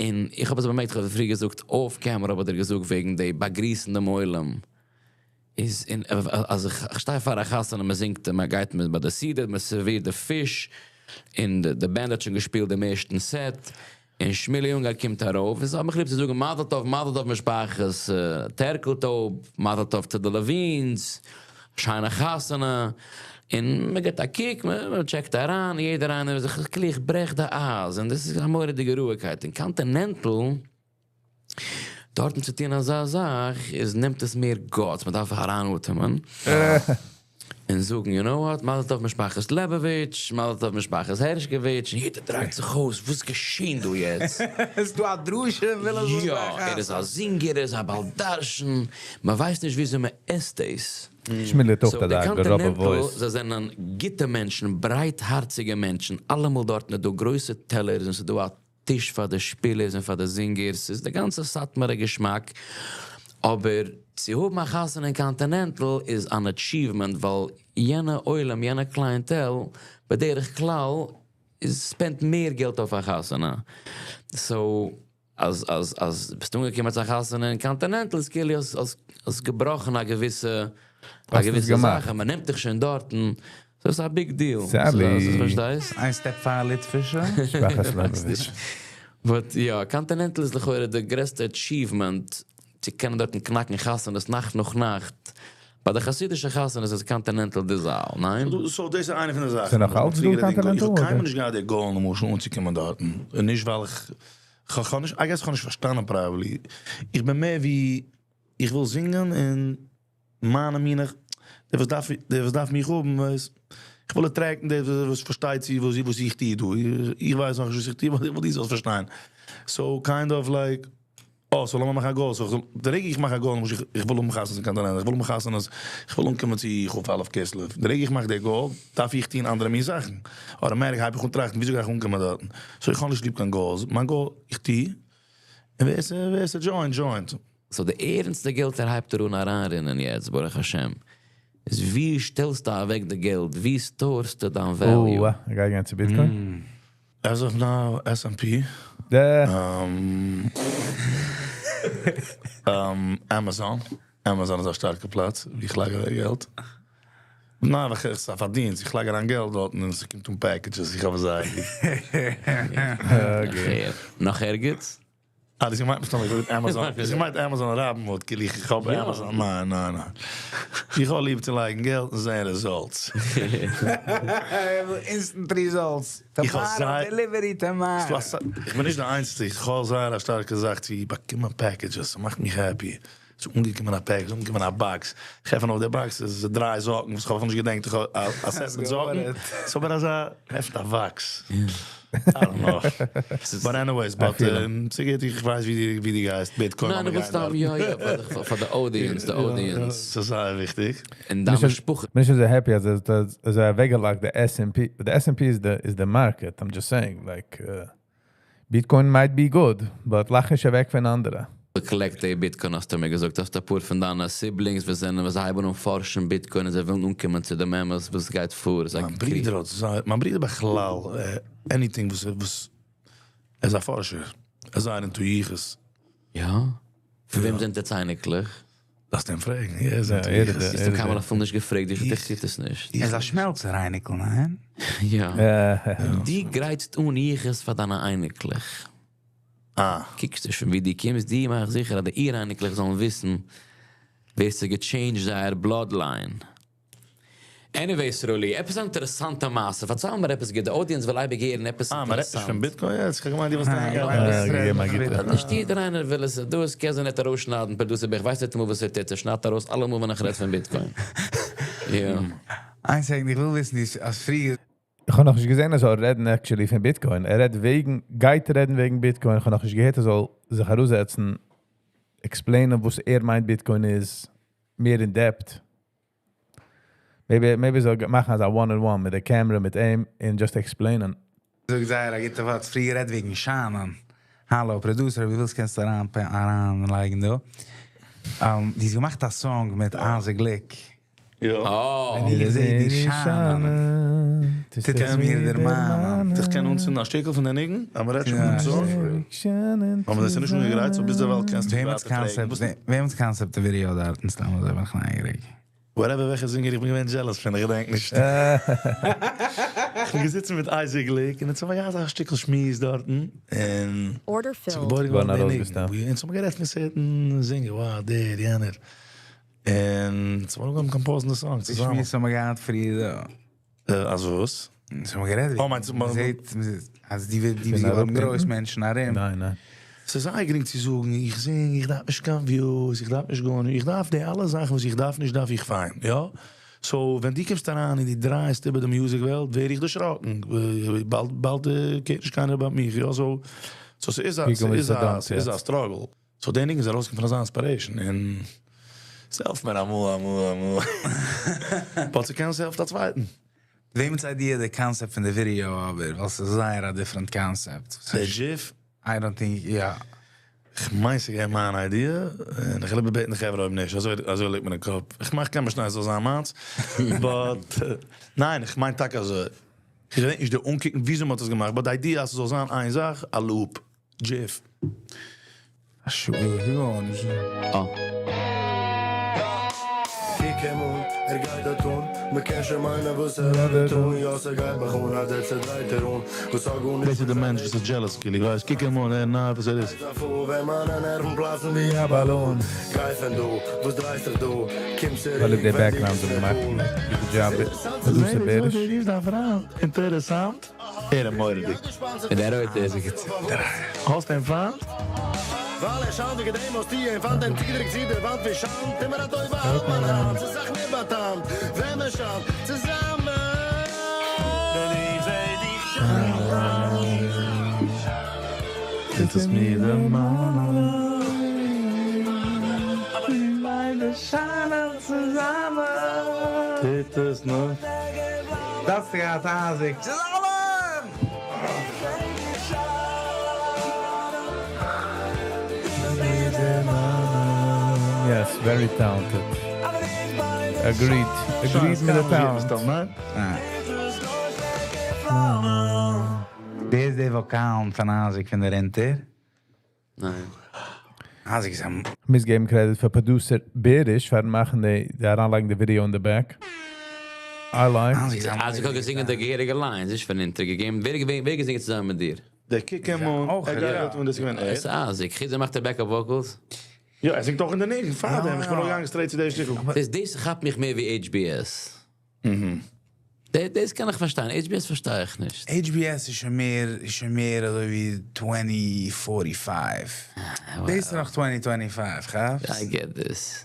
און איך האב עס באמערקט, איך האב פריער געזאגט, off camera האב איך דיר געזאגט, וועגן די באגריסן דעם עולם. איז אין, אז איך שטיי פאר א חתונה, מען זינגט, מען גייט מיט ביי די סעודה, מען סערווירט די פיש, און די band האט שוין געשפילט דעם ערשטן set, און שמילי אונגאר קומט ארויף, און ס'האט מיך ליב צו זאגן, מזל טוב, מזל טוב, משפחת טערקלטויב, מזל טוב to the Levines, שיינע חתונה, און מען גיט א קוק, מען טשעקט אריין, יעדער איינער זיך, איך ברעך די אייז, און דאס איז א מורא'דיגע רואיגקייט. אין Continental, דארטן צו טון אזא זאך, איז נעמט עס מער guts, מען דארף אריינאטעמען. און זאגן, you know what, מזל טוב משפחת לעבאוויטש, מזל טוב משפחת הערשקאוויטש, און יעדער דרייט זיך אויס, וואס געשעט דא יעצט? איז דא א דרשה, וויל ער יא, ער איז א זינגער, ער איז א בעל דרשן, מען ווייסט נישט וויאזוי מען עסט דאס. שמילי האט אויך So, די א גראבע Continental, voice. זיי זענען גוטע מענטשן, ברייטהארציגע מענטשן, אלעמאל דארט איז דא גרויסע טעלערס און ס'איז דא א טיש פאר די שפילערס און פאר די זינגערס, ס'איז די גאנצע סאטמארער געשמאק. אבער צו האבן א חתונה אין Continental איז אן achievement, ווייל יענע עולם, יענע clientele, בדרך כלל, איז spend מער געלט אויף א חתונה. So, אז ביסט אנגעקומען צו א חתונה אין Continental, איז כאילו אז געבראכן א געוויסע, א האסט עס געוויסע געמאכט. זאך, מען נעמט דיך שוין דארטן. דאס איז א big deal. Sadly. So, פארשטייסט? איין step פאר ליטווישע. משפחת לעבאוויטש. But יא, Continental איז לכאורה די גרעסטע achievement, צו קענען דארטן קנאקן חתונות נאכט נאך נאכט. ביי די חסידישע חתונות איז Continental די זאל, ניין? So, דאס איז איינע פון די זאכן. איז נאך אלץ דא איך האב Continental, אדער? קיינמאל נישט געהאט די goal, למשל, אנצוקומען דארטן. און נישט, ווייל איך האב נישט, I guess איך האב נישט פארשטאנען, probably. איך בין מער ווי, איך וויל זינגען און מיינע מינע, דער וואס דארף, דער וואס דארף מיך האבן, ווייסט, איך וויל attract ן, דער וואס פארשטייט זיך, וואס איך טו דא. איך ווייס נאך נישט וואס איך טו, אבער איך וויל די זאלן פארשטיין. So, kind of like, oh, so לאמיר מאכן א goal. So, די רגע איך מאך א goal, מוז איך וויל האבן חתונות אין Continental, איך וויל האבן חתונות, איך וויל אנקומען צו כ"א כסלו. די רגע איך מאך די goal, דארף איך טון אנדערע מין זאכן. אדער מער, איך האב איך טראכטן, וויאזוי גיי איך אנקומען דארט. So, איך האב נישט ליב קיין goals. מיין goal, איך טו, און ווער עס join, joint. So, די ערנסטע געלט ער הייבט אן אריינרינען יעצט, ברוך השם. איז ווי שטעלסטו אוועק די געלט? ווי store סטו דיין value? Oh, איך גיי גיין צו Bitcoin. As of now, S&P. Amazon. Amazon איז א שטארקע פלאץ, ווי איך לייג אוועק געלט. ניין, ווייל איך פארדין, איך לייג אריין געלט דארט און עס קומט אן packages, איך האב זיי. Okay. נאך ערגעץ? אה, דאס מיינט מסתמא, איך וויל Amazon. דאס מיינט Amazon Robinhood, איך האב Amazon. ניין, ניין, ניין. איך האב ליב צו לייגן געלט און זען results. Instant results. איך האב Tomorrow, delivery tomorrow. איך בין נישט דער איינציגסטער. איך האב זייער א שטארקע זאך צו באקומען packages. דאס מאכט מיך happy. ס'איז אנגעקומען א package, אנגעקומען א box, איך עפן אויף די box, עס איז דריי זאקן וואס איך האב אפילו נישט געדענקט איך האב א set מיט זאקן, ס'איז אבער אזא, עפנט א box, I don't know, but anyways, but ס'גוט איך ווייס ווי דו גייסט, Bitcoin ניין איך וויל סתם יא יא פאר די audience, די audience. ס'איז זייער וויכטיג. און דיין משפחה. בין נישט אזוי happy אז ער האט אזוי אוועקגעלייגט די S&P, די S&P איז די market, I'm just saying, like Bitcoin might be good, but לאך נישט אוועק פון אנדערע. Collect די Bitcoin האסטו מיר געזאגט, האסט אפאר פון דיינע siblings וואס זענען וואס הייבן אן פארשן Bitcoin און זיי ווילן אנקומען צו דעם אמת וואס גייט פאר, זיי מיין ברודער האט זייער, מיין ברודער בכלל anything וואס וואס ער איז א פארשער, ער איז זייער into יחוס. יא? פון וועם זענט עטס אייניקלעך? דארפסט אים פרעגן, ער איז into יחוס. האסט אים קיינמאל אפילו נישט געפרעגט, דיך אינטערעסירט עס נישט. ער איז א שמעלצער אייניקל, ניין? יא. דו גרייטסט אן יחוס פאר דיינע אייניקלעך. אה. קוקסט נישט פון ווי דו קומסט, דו מאך זיכער אז די אור-אייניקלעך זאלן וויסן ווער ס'האט גע change ט זייער bloodline. Anyway סרולי, עפעס א אינטערעסאנטע מעשה, פארצייל מיר עפעס גוט, די audience וויל אייביג הערן עפעס אה, מ'רעדט נישט פון אינטערעסאנט. Bitcoin יעצט? כ'האב געמיינט דו ווילסט אריינגיין. נישט יעדער איינער וויל עס, דא איז קען זיי ניט ארויסשניידן producer איך ווייס ניטאמאל וואס ער טוט, ער שניידט ארויס אלעמאל ווען איך רעד פון Bitcoin. יא. איין second, איך וויל וויסן, די אז פריער. איך האב נאכנישט געזען ער זאל רעדן actually פון Bitcoin. ער רעדט וועגן, גייט רעדן וועגן Bitcoin. איך האב נאכנישט געהערט ער זאל זיך ארויסזעצן, explain ען וואס ער מיינט Bitcoin איז, מער in depth. Maybe, maybe זאל מאכן אזא one on one מיט די camera מיט אים און just explain ען. זאגט זייער א גוטע ווארט, פריער גערעדט וועגן שיינען. האלא producer, אויב דו ווילסט קענסטו אריין אריין לייגן דא. דו האסט געמאכט א song מיט אייזיק גליק. יא. ווען איך זע דיר שיינען, טוט עס מיר דערמאנען. איך קען אנצינדן א שטיקל פון די ניגון, אז מ'רעדט שוין פון דעם song. אבער דאס איז נישט אנגעגרייט, so ביז דערווייל קענסטו ווייטער פרעגן. וועמענס concept די ווידעא דארטן סתם אזוי בין איך נייגעריג. Whatever וועלכע זינגער איך בין געווען jealous פון, איך געדענק נישט. איך בין געזיצן מיט אייזיק גליק און אונז האבן געהאט א שטיקל שמועס דארטן, און ס'איז געבוירן געווארן די ניגון, אונז האבן גערעדט פון certain זינגער, wow דער יענער, און אונז האבן אנגעהויבן compose ן די song צוזאמען. די שמועס האבן מיר געהאט פריער דא. אז וואס? אונז האבן גערעדט ווי מ'זעט אז די ביסט געווארן גרויס מענטשן ארום. ניין ניין. ס'איז זייער גרינג צו זאגן, איך זינג, איך דארף נישט קיין views, איך דארף נישט גארנישט, איך דארף די אלע זאכן וואס איך דארף נישט דארף איך פיין, יא? So ווען דו קומסט אריין און דו דרייסט איבער די music וועלט ווער איך דערשראקן, באלד באלד קערט נישט קיינער ביי מיך, יא? So so ס'איז א ס'איז א ס'איז א struggle. So די ניגון איז ארויסגעקומען פון אזא inspiration און ס'העלפט מיר אמאל אמאל אמאל. But ס'קען ס'העלפט א צווייטן. וועמענס idea די קאנסעפט פון די ווידעא אבער? ווייל ס'איז זייער א different concept. די GIF? I don't think, יא. כ'מיין ס'איז געווען מיין idea, און איך וויל איבערבעטן די חברה אויב נישט, אזוי אזוי ליגט מיר אין קאפ. איך מאך קיינמאל נישט ניין ס'זאל זיין מיינס, but ניין איך מיין טאקע אזוי. כ'געדענק נישט די אנקוקן וויאזוי מ'האט עס געמאכט, but די idea אז ס'זאל זיין איין זאך, א loop, GIF. א שעה גארנישט. אה. קוק אים אן, ער גייט דארט אן, מ'קען שוין מיינען וואס ער האט געטאן, יא ס'גייט מיך אן אז דער צעדרייטער אן, וואס האט גארנישט דאס איז די מענטש וואס איז jealous כאילו, ווייסט, קוק אים אן, ער נאר וואס ער איז. ווען מיינע נערוון פלאצן ווי א באלון, גיי פון דא, וואס דרייסט דיך דא, קום צוריק ווייל די ווען דו background ביסט האט געמאכט cool. גוטע job producer בעריש. אינטערעסאנט. ער איז מורא'דיג. און דער רויטער איז האסט אים פיינט? ווייל ער שיינט ווי געדעם האסטו אים פיינט אים צוגעדריקט צו די וואנט ווי שאנד טו מיר א טובה האלט מיין האנט ס'איז סאך מער באטאמט ווען מען שיינט צוזאמען. ווען איך זע דיך שיינען. טוט עס מיר דערמאנען. מיר ביידע שיינען צוזאמען. טוט עס נאר. דאס געהאט אייזיק צוזאמען! Yes, very talented. Agreed. Agreed מיט די talent. דער איז דער וואקאלן פון אייזיק פון דער אונטער. ניין. אייזיק איז א... מוז געבן credit פאר producer בעריש פארן מאכן די די אריינלייגן די ווידעא אין די back. I like. אייזיק איז א... אייזיק האט געזינגען די געהעריגע lines, נישט פון אונטער געגעבן. ווער געווען ווער געזינגען צוזאמען מיט דיר? דער קוק אים אן, אויך, ער גייט יא. דארט און דאס איז געווען ער. עס איז אייזיק, חוץ דעם מאכט ער backup vocals. יא, ער זינגט אויך אין די ניגון, פאר דעם, איך בין נאר געגאנגען straight צו די שטיקל. דאס דאס כאפט מיך מער ווי HBS. דאס קען איך פארשטיין, HBS פארשטיי איך נישט. HBS איז שוין מער, איז שוין מער אזוי ווי 2045. דאס איז נאך 2025, כאפסט? I get this.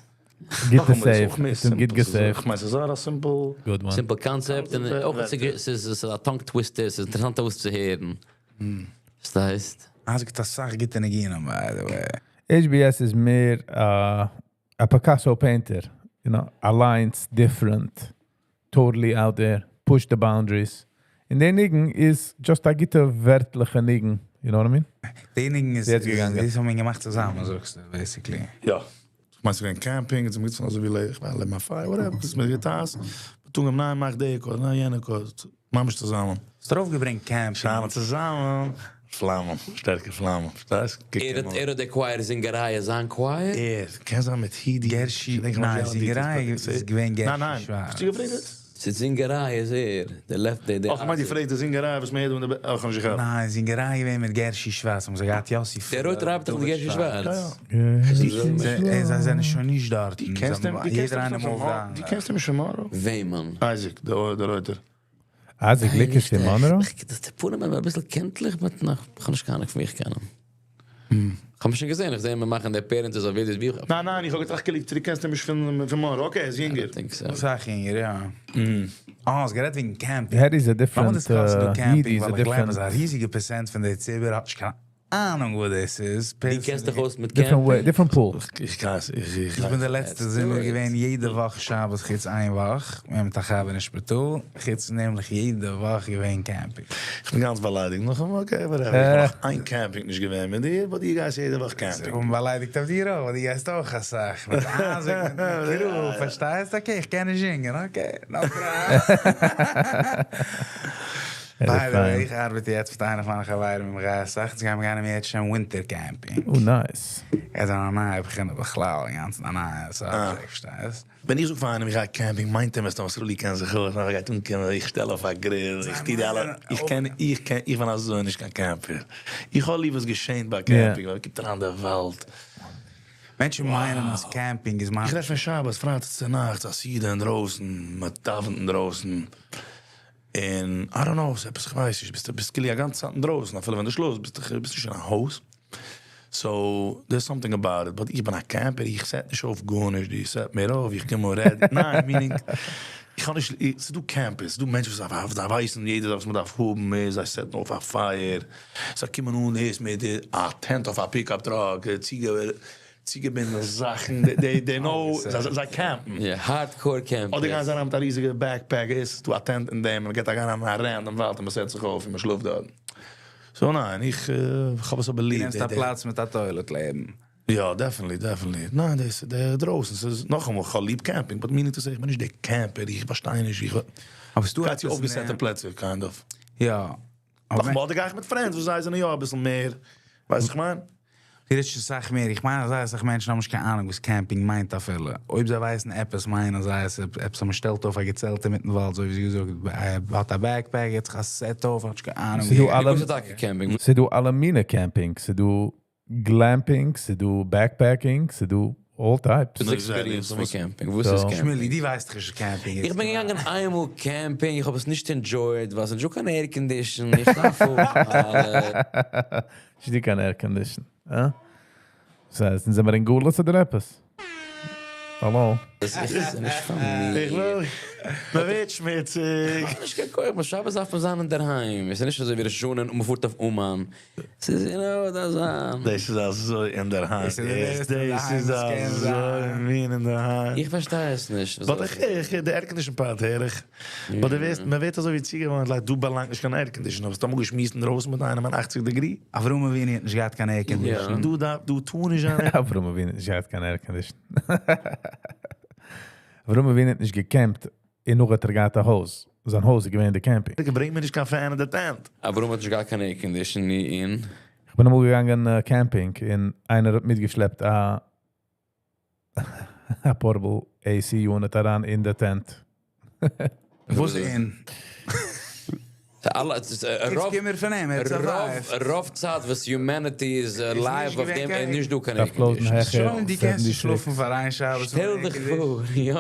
גוטע save, האט אים גוט געסעיווט. כ'מיין ס'איז זייער א simple. Good one. Simple concept, און אויך ס'איז א tongue twister, ס'איז אינטערעסאנט אויסצוהערן. פארשטייסט? אייזיק האט אסאך גוטע ניגונים by the way. HBS איז מער א Picasso painter, you know, אליינס, different, totally out there, push the boundaries. און די ניגון איז just א גוטע ווערטליכע ניגון, you know what I mean? די ניגון איז, יעצט געגאנגען. דאס האבן מיר געמאכט צוזאמען, זאגסטו, basically. יא. כ'מיין ס'איז געווען camping, און ס'איז אזוי ווי איך ווייל מיין פייער, whatever, ס'איז מיט guitars. טון אים ניין, מאך די accord, ניין יענע accord. ממש צוזאמען. האסט ארויפגעברענגט camping. שיינען צוזאמען. פלאמען, שטערקער פלאמען. פארשטייסט? ער האט ער האט די choir זינגעריי איז זיין choir? ער קען זיין מיט הידי. גערשי, ניין, זינגעריי איז געווען גערשי שווארץ. האסטו געפרעגט דאס? ס'איז זינגעריי איז ער, די left די די. אך, כ'מיין דו פרעגסט די זינגעריי וואס מ'הערט דא אין די, אך, כ'האב נישט געכאפט. ניין, זינגעריי איז געווען מיט גערשי שווארץ, האבן זיי געהאט יאסי דער רויטער ארבעט דאך מיט גערשי שווארץ. זיי זענען שוין נישט דארט. דו קענסט אים? יעדער איינער מופט אריין. דו קענסט אים נישט פון מאנרא? וועמען? אייזיק, דער רויטער. אייזיק גליק איז פון מאנרא? דאס פנים איז אביסל קענטליך, but נאך, כ'האב נישט קיין אהנונג פון ווי איך קען אים. כ'האב אים שוין געזען, איך זע אים מאכן די appearances אויף videos ווי איך. ניין ניין, איך האב געטראכט כאילו דו קענסט אים נישט פון פון מאנרא, okay, ער איז יונגער. אסאך יונגער, יא. אה, האסט גערעדט וועגן camping. Harry איז א different, הידי איז א ווייל איך גלייב different. אז א ריזיגע פערסענט פון די ציבור האט נישט קיין אהנונג וואס דאס איז. דו קענסט דיך אויס מיט Different way, camping? Different pool. איך ווייס, איך איך. איך בין די לעצטע זומער געווען יעדע וואך שבת חוץ איין וואך, מיט א חבר אין שפיטאל, חוץ נעמליך יעדע וואך געווען camping. איך בין גאנץ באליידיגט נאך אמאל, okay, whatever, איך בין נאך איין camping נישט געווען מיט דיר, but דו גייסט יעדע וואך camping. איך בין באליידיגט אויף דיר אויך, ווייל דו גייסט אויך אסאך, מיט אייזיק, מיט crew, פארשטייסט? Okay, איך קען נישט זינגען, okay, no problem. By the way, איך ארבעט יעצט מיט איינער פון מיינע חברים אין גייען אסאך, אונז גייען מיר גיין יעצט winter camping. Oh, nice. עס איז א נייע בחינה בכלל, אינגאנצן א נייע subject, פארשטייסט? ווען איך זאג פאר איינעם איך גיי camping, מיינט ער מסתם אז סרולי קען זיך אויס, איך גיי טון קענען, איך שטעל אויף א grill, איך טו די אלע, איך קען, איך קען, איך בין אזוי נישט קיין camper. איך האב ליב וואס געשענט ביי camping, ווייל מ'קומט אריין אין די וואלד. מענטשן מיינען אז camping איז איך רעד פון שבת, פרייטאג צו נאכטס, א סעודה אינדרויסן, מ'דאווענט אינדרויסן, און I don't know, ס'איז עפעס, איך ווייס נישט, ביסט ביסט כאילו א גאנצע צייט אינדרויסן, אפילו ווען דו שלאפסט ביסטו ביסט נישט אין א הויז. So, there's something about it, but איך בין א camper, איך set נישט אויף גארנישט, דו set מיר אויף, איך קום אן ready, ניין, meaning, איך האב נישט, ס'איז דא campers, ס'איז דא מענטשן וואס זיי ווייסן יעדע זאך וואס מ'דארף האבן, מער זיי set ן אויף א פייער, זיי קומען אן ערשט מיט א tent אויף א pickup truck, צוגעבינדן זאכן, they know, זיי camp ן. יא, hardcore campers. אדער גייען זיי אריין מיט א ריזיגע backpack, עס איז דא א tent אין דעם, און מ'געט אריין אין א random וואלד און מ'סעט זיך אויף און מ'שלאפט דארט. So ניין, איך האב עס אבער ליב. דו נעמסט א פלאץ מיט א toilet לעבן. יא, definitely, definitely. ניין, דאס דער דרויסן, ס'איז נאכאמאל, איך האב ליב camping, but meaning to say, איך בין נישט דער camper, איך פארשטיי נישט, איך אבער ס'דא גיי צו אויפגעסעטע פלעצער, kind of. יא. נאכאמאל, אדער גיי איך מיט friends וואס זיי זענען יא אביסל מער, ווייסט וואס איך מיין? דו רעדסט שוין סאך מער, איך מיין אז זייער אסאך מענטשן האבן נישט קיין אהנונג וואס camping מיינט אפילו. אויב זיי ווייסן עפעס מיינען זיי אז עפעס אז מ'שטעלט אויף א געצעלט אינמיטן וואלד, אזוי ווי זי געזאגט, האט א backpack, געט זיך א set אויף, האט נישט קיין אהנונג. ס'דא אלע, וואס איז טאקע camping? ס'דא אלע מיני camping, ס'דא glamping, ס'דא backpacking, ס'דא all types. וואס איז experience פון camping? וואס איז camping? שמילי, דו ווייסט דאך נישט וואס camping איז. איך בין געגאנגען איינמאל camping, איך האב עס נישט enjoyed, ווייל ס'איז נישטא קיין air condition, איך דארף האבן אלע. נישטא קיין air condition, אה? ס'הייסט, אונז זעמיר אין גלות אדער עפעס? האלא? דאס איז נישט פאר מיר. איך וויל, מ'ווערט שמוציג. איך האב נישט קיין כח, ביי שבת דארף מען זיין אינדערהיים, עס איז נישט אזוי ווי ראש השנה און מ'פארט אויף אומאן. ס'איז you know דארף זיין. דאס איז אזוי אינדערהיים. דאס איז די דאס איז אזוי מין אינדערהיים. איך פארשטיי עס נישט. But איך איך די air condition part הער איך. But דו ווערסט מען ווערט אזוי ווי צוגעוואוינט like דא באלאנגט נישט קיין air condition. האסט אמאל געשמועסט אינדרויסן מיט איינעם אין אכציג degree? אברהם אבינו האט נישט געהאט קיין air condition. דא דארף דא טאר נישט זיין. אברהם אבינו האט נישט געהאט קיין air condition. אברהם אבינו האט נישט געקעמפט און נאך האט ער געהאט א הויז. זיין הויז איז געווען די camping. ברענג מיר נישט קיין fan אין די tent. אברהם האט נישט געהאט קיין air condition אין. איך בין אמאל געגאנגען camping און איינער האט מיטגעשלעפט א א portable AC unit אריין אין די tent. וואס אין? אלע, רוב פון אים, ער survived. רוב צייט וואס humanity איז alive אויף דעם איז נישט דא קיין דארף close ן העכער שוין דו קענסט נישט שלאפן פאר איין שבת. שטעל דיך פאר, יא.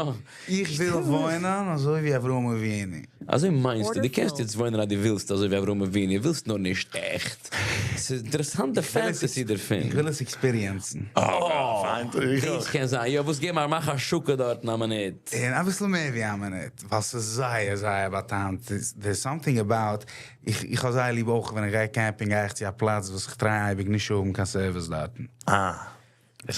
איך וויל וואוינען אזוי ווי אברהם אבינו. אזוי מיינסטו, דו קענסט יעצט וואוינען אז דו ווילסט אזוי ווי אברהם אבינו, ווילסט נאר נישט עכט. ס'איז אינטערעסאנט די fantasy דערפון. איך וויל עס experience ן. אה, פיין. דאס קען זיין, יא, וואס געב מיר מאך א השקה דארטן א מינוט. און אביסל מער ווי א מינוט, ווייל ס'איז זייער זייער באטעמט, there's something about, איך איך האב זייער ליב אויך ווען איך גיי camping גיי איך צו א פלאץ וואס איך try אייביג נישט האבן קיין service דארטן. אה.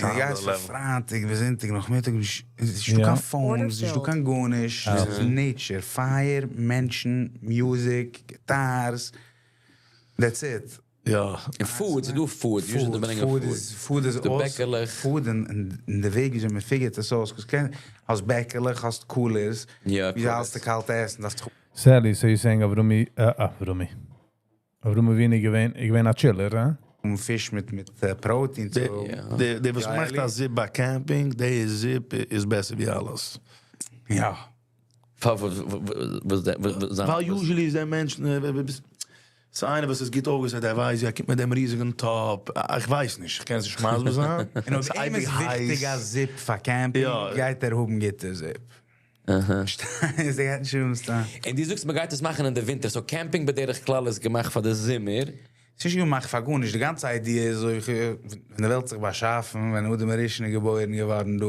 און דו גייסט פון פרייטאג ביז זונטאג נאכמיטאג, נישט נישטא קיין phones, נישטא קיין גארנישט, ס'איז nature, פייער, מענטשן, music, guitars, that's it. יא. און food, ס'איז דא food, usually די ברענגען food. Food איז די בעקעלעך. Food און די וועג וויאזוי מען figure ט עס אויס, האסט בעקעלעך, האסט coolers, ווי האסטו קאלט עסן, דארפסט Sally, so you're saying אברומי, אברומי. אברהם אבינו געווען, געווען א chiller, אה? און פיש מיט מיט protein. דער דער וואס מאכט א זופ ביי camping, דער זופ איז בעסער ווי אלעס. יא. ווייל usually איז דער מענטש, ס'איז איינער וואס איז גוט אויפגעסעט, דער ווייסט, ער קומט מיט דעם ריזיגן טאפ, איך ווייס נישט, איך קען עס נישט מסביר זיין. און אויב אים איז וויכטיג א זופ פאר camping, גייט ער האבן גוטע זופ. זיי גייט נישט האבן סתם. און דו זאגסט מ'גייט עס מאכן אין די ווינטער, so camping בדרך כלל איז געמאכט פאר די זומער. ס'איז נישט געמאכט פאר גארנישט, די גאנצע idea איז אזוי ווען די וועלט זיך באשאפן, ווען אדם הראשון איז געבוירן געווארן דא,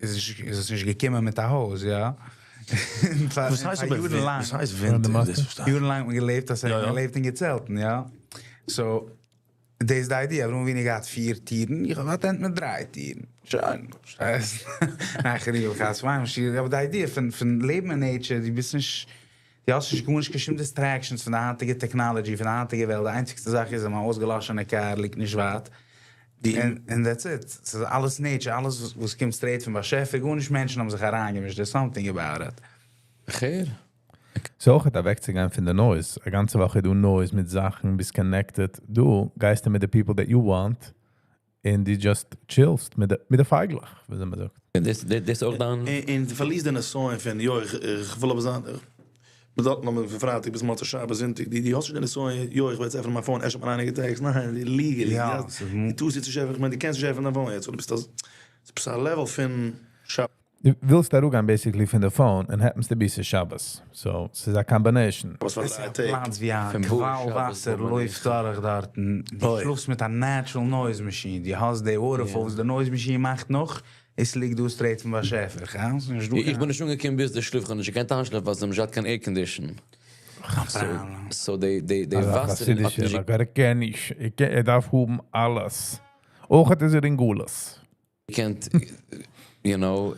איז עס נישט געקומען מיט א הויז, יא? וואס הייסט אבער וואס הייסט ווינטער? דאס פארשטיי איך. יארן לאנג האט מען געלעבט אז ער האט געלעבט אין געצעלטן, יא? So, דאס איז די idea, אברהם אבינו האט געהאט פיר טירן, איך האב א tent מיט דריי טירן. שוין, פארשטייסט? ניין, חלילה וחס, אבער די idea פון פון לעבן אין nature, דו ביסט נישט, דו האסט נישט גארנישט קיין שום distractions פון די היינטיגע technology, פון די היינטיגע וועלט, די איינציגסטע זאך איז אז מיין אויסגעלאשענע קאר ליגט נישט ווייט, און that's it, ס'איז אלעס nature, אלעס וואס קומט straight פון באשעפער, גארנישט מענטשן האבן זיך אריינגעמישט, there's something about it. כ'הער. ס'איז אויך אוועקצוגיין פון די noise. א גאנצע וואך איז דא noise מיט זאכן, ביסט connected. דו גייסט מיט די people that you want, און דו just chill סט מיט די, מיט די פייגלעך, ווי מען זאגט. דאס דאס אויך דיין... און דו פארלירסט די נסיון פון, יא, איך איך וויל אבער זיין, מיר דארטן האבן פון פרייטאג ביז מוצאי שבת זונטאג, דו דו האסט נישט די נסיון, יא, איך וועל יעצט עפענען מיין phone, אפשר האט מיר איינער געטעקסט, ניין, legally, דו טוסט יעצט נישט עפענען, איך מיין דו קענסט נישט עפענען דיין phone יעצט, דו ביסט אז, ס'איז א level פון שבת. דו ווילסט אראפגיין basically פון די phone and happens to be ס'איז שבת. So, ס'איז א combination. וואס פאר עס דריי איז א טעג. פלאץ ווי א פון קוואל שבת וואסער וואו מען לויפט דורך דארטן. דו שלאפסט מיט א natural noise machine. דו האסט די waterfall וואס די noise machine מאכט נאך. עס ליגט דא straight פון באשעפער. גell? ס'איז נישט דא איך קיין- בין נישט אנגעקומען ביז די שלאף, איך האב נישט געקענט איינשלאפן, ווייל זיי האבן נישט געהאט קיין air condition. Problem. So די די די אזא וואסער האט חסידישער, נישט ער קען נישט. ער קען- ער דארף האבן אלעס. אויך האט ער אין גלות. געקענט, you know,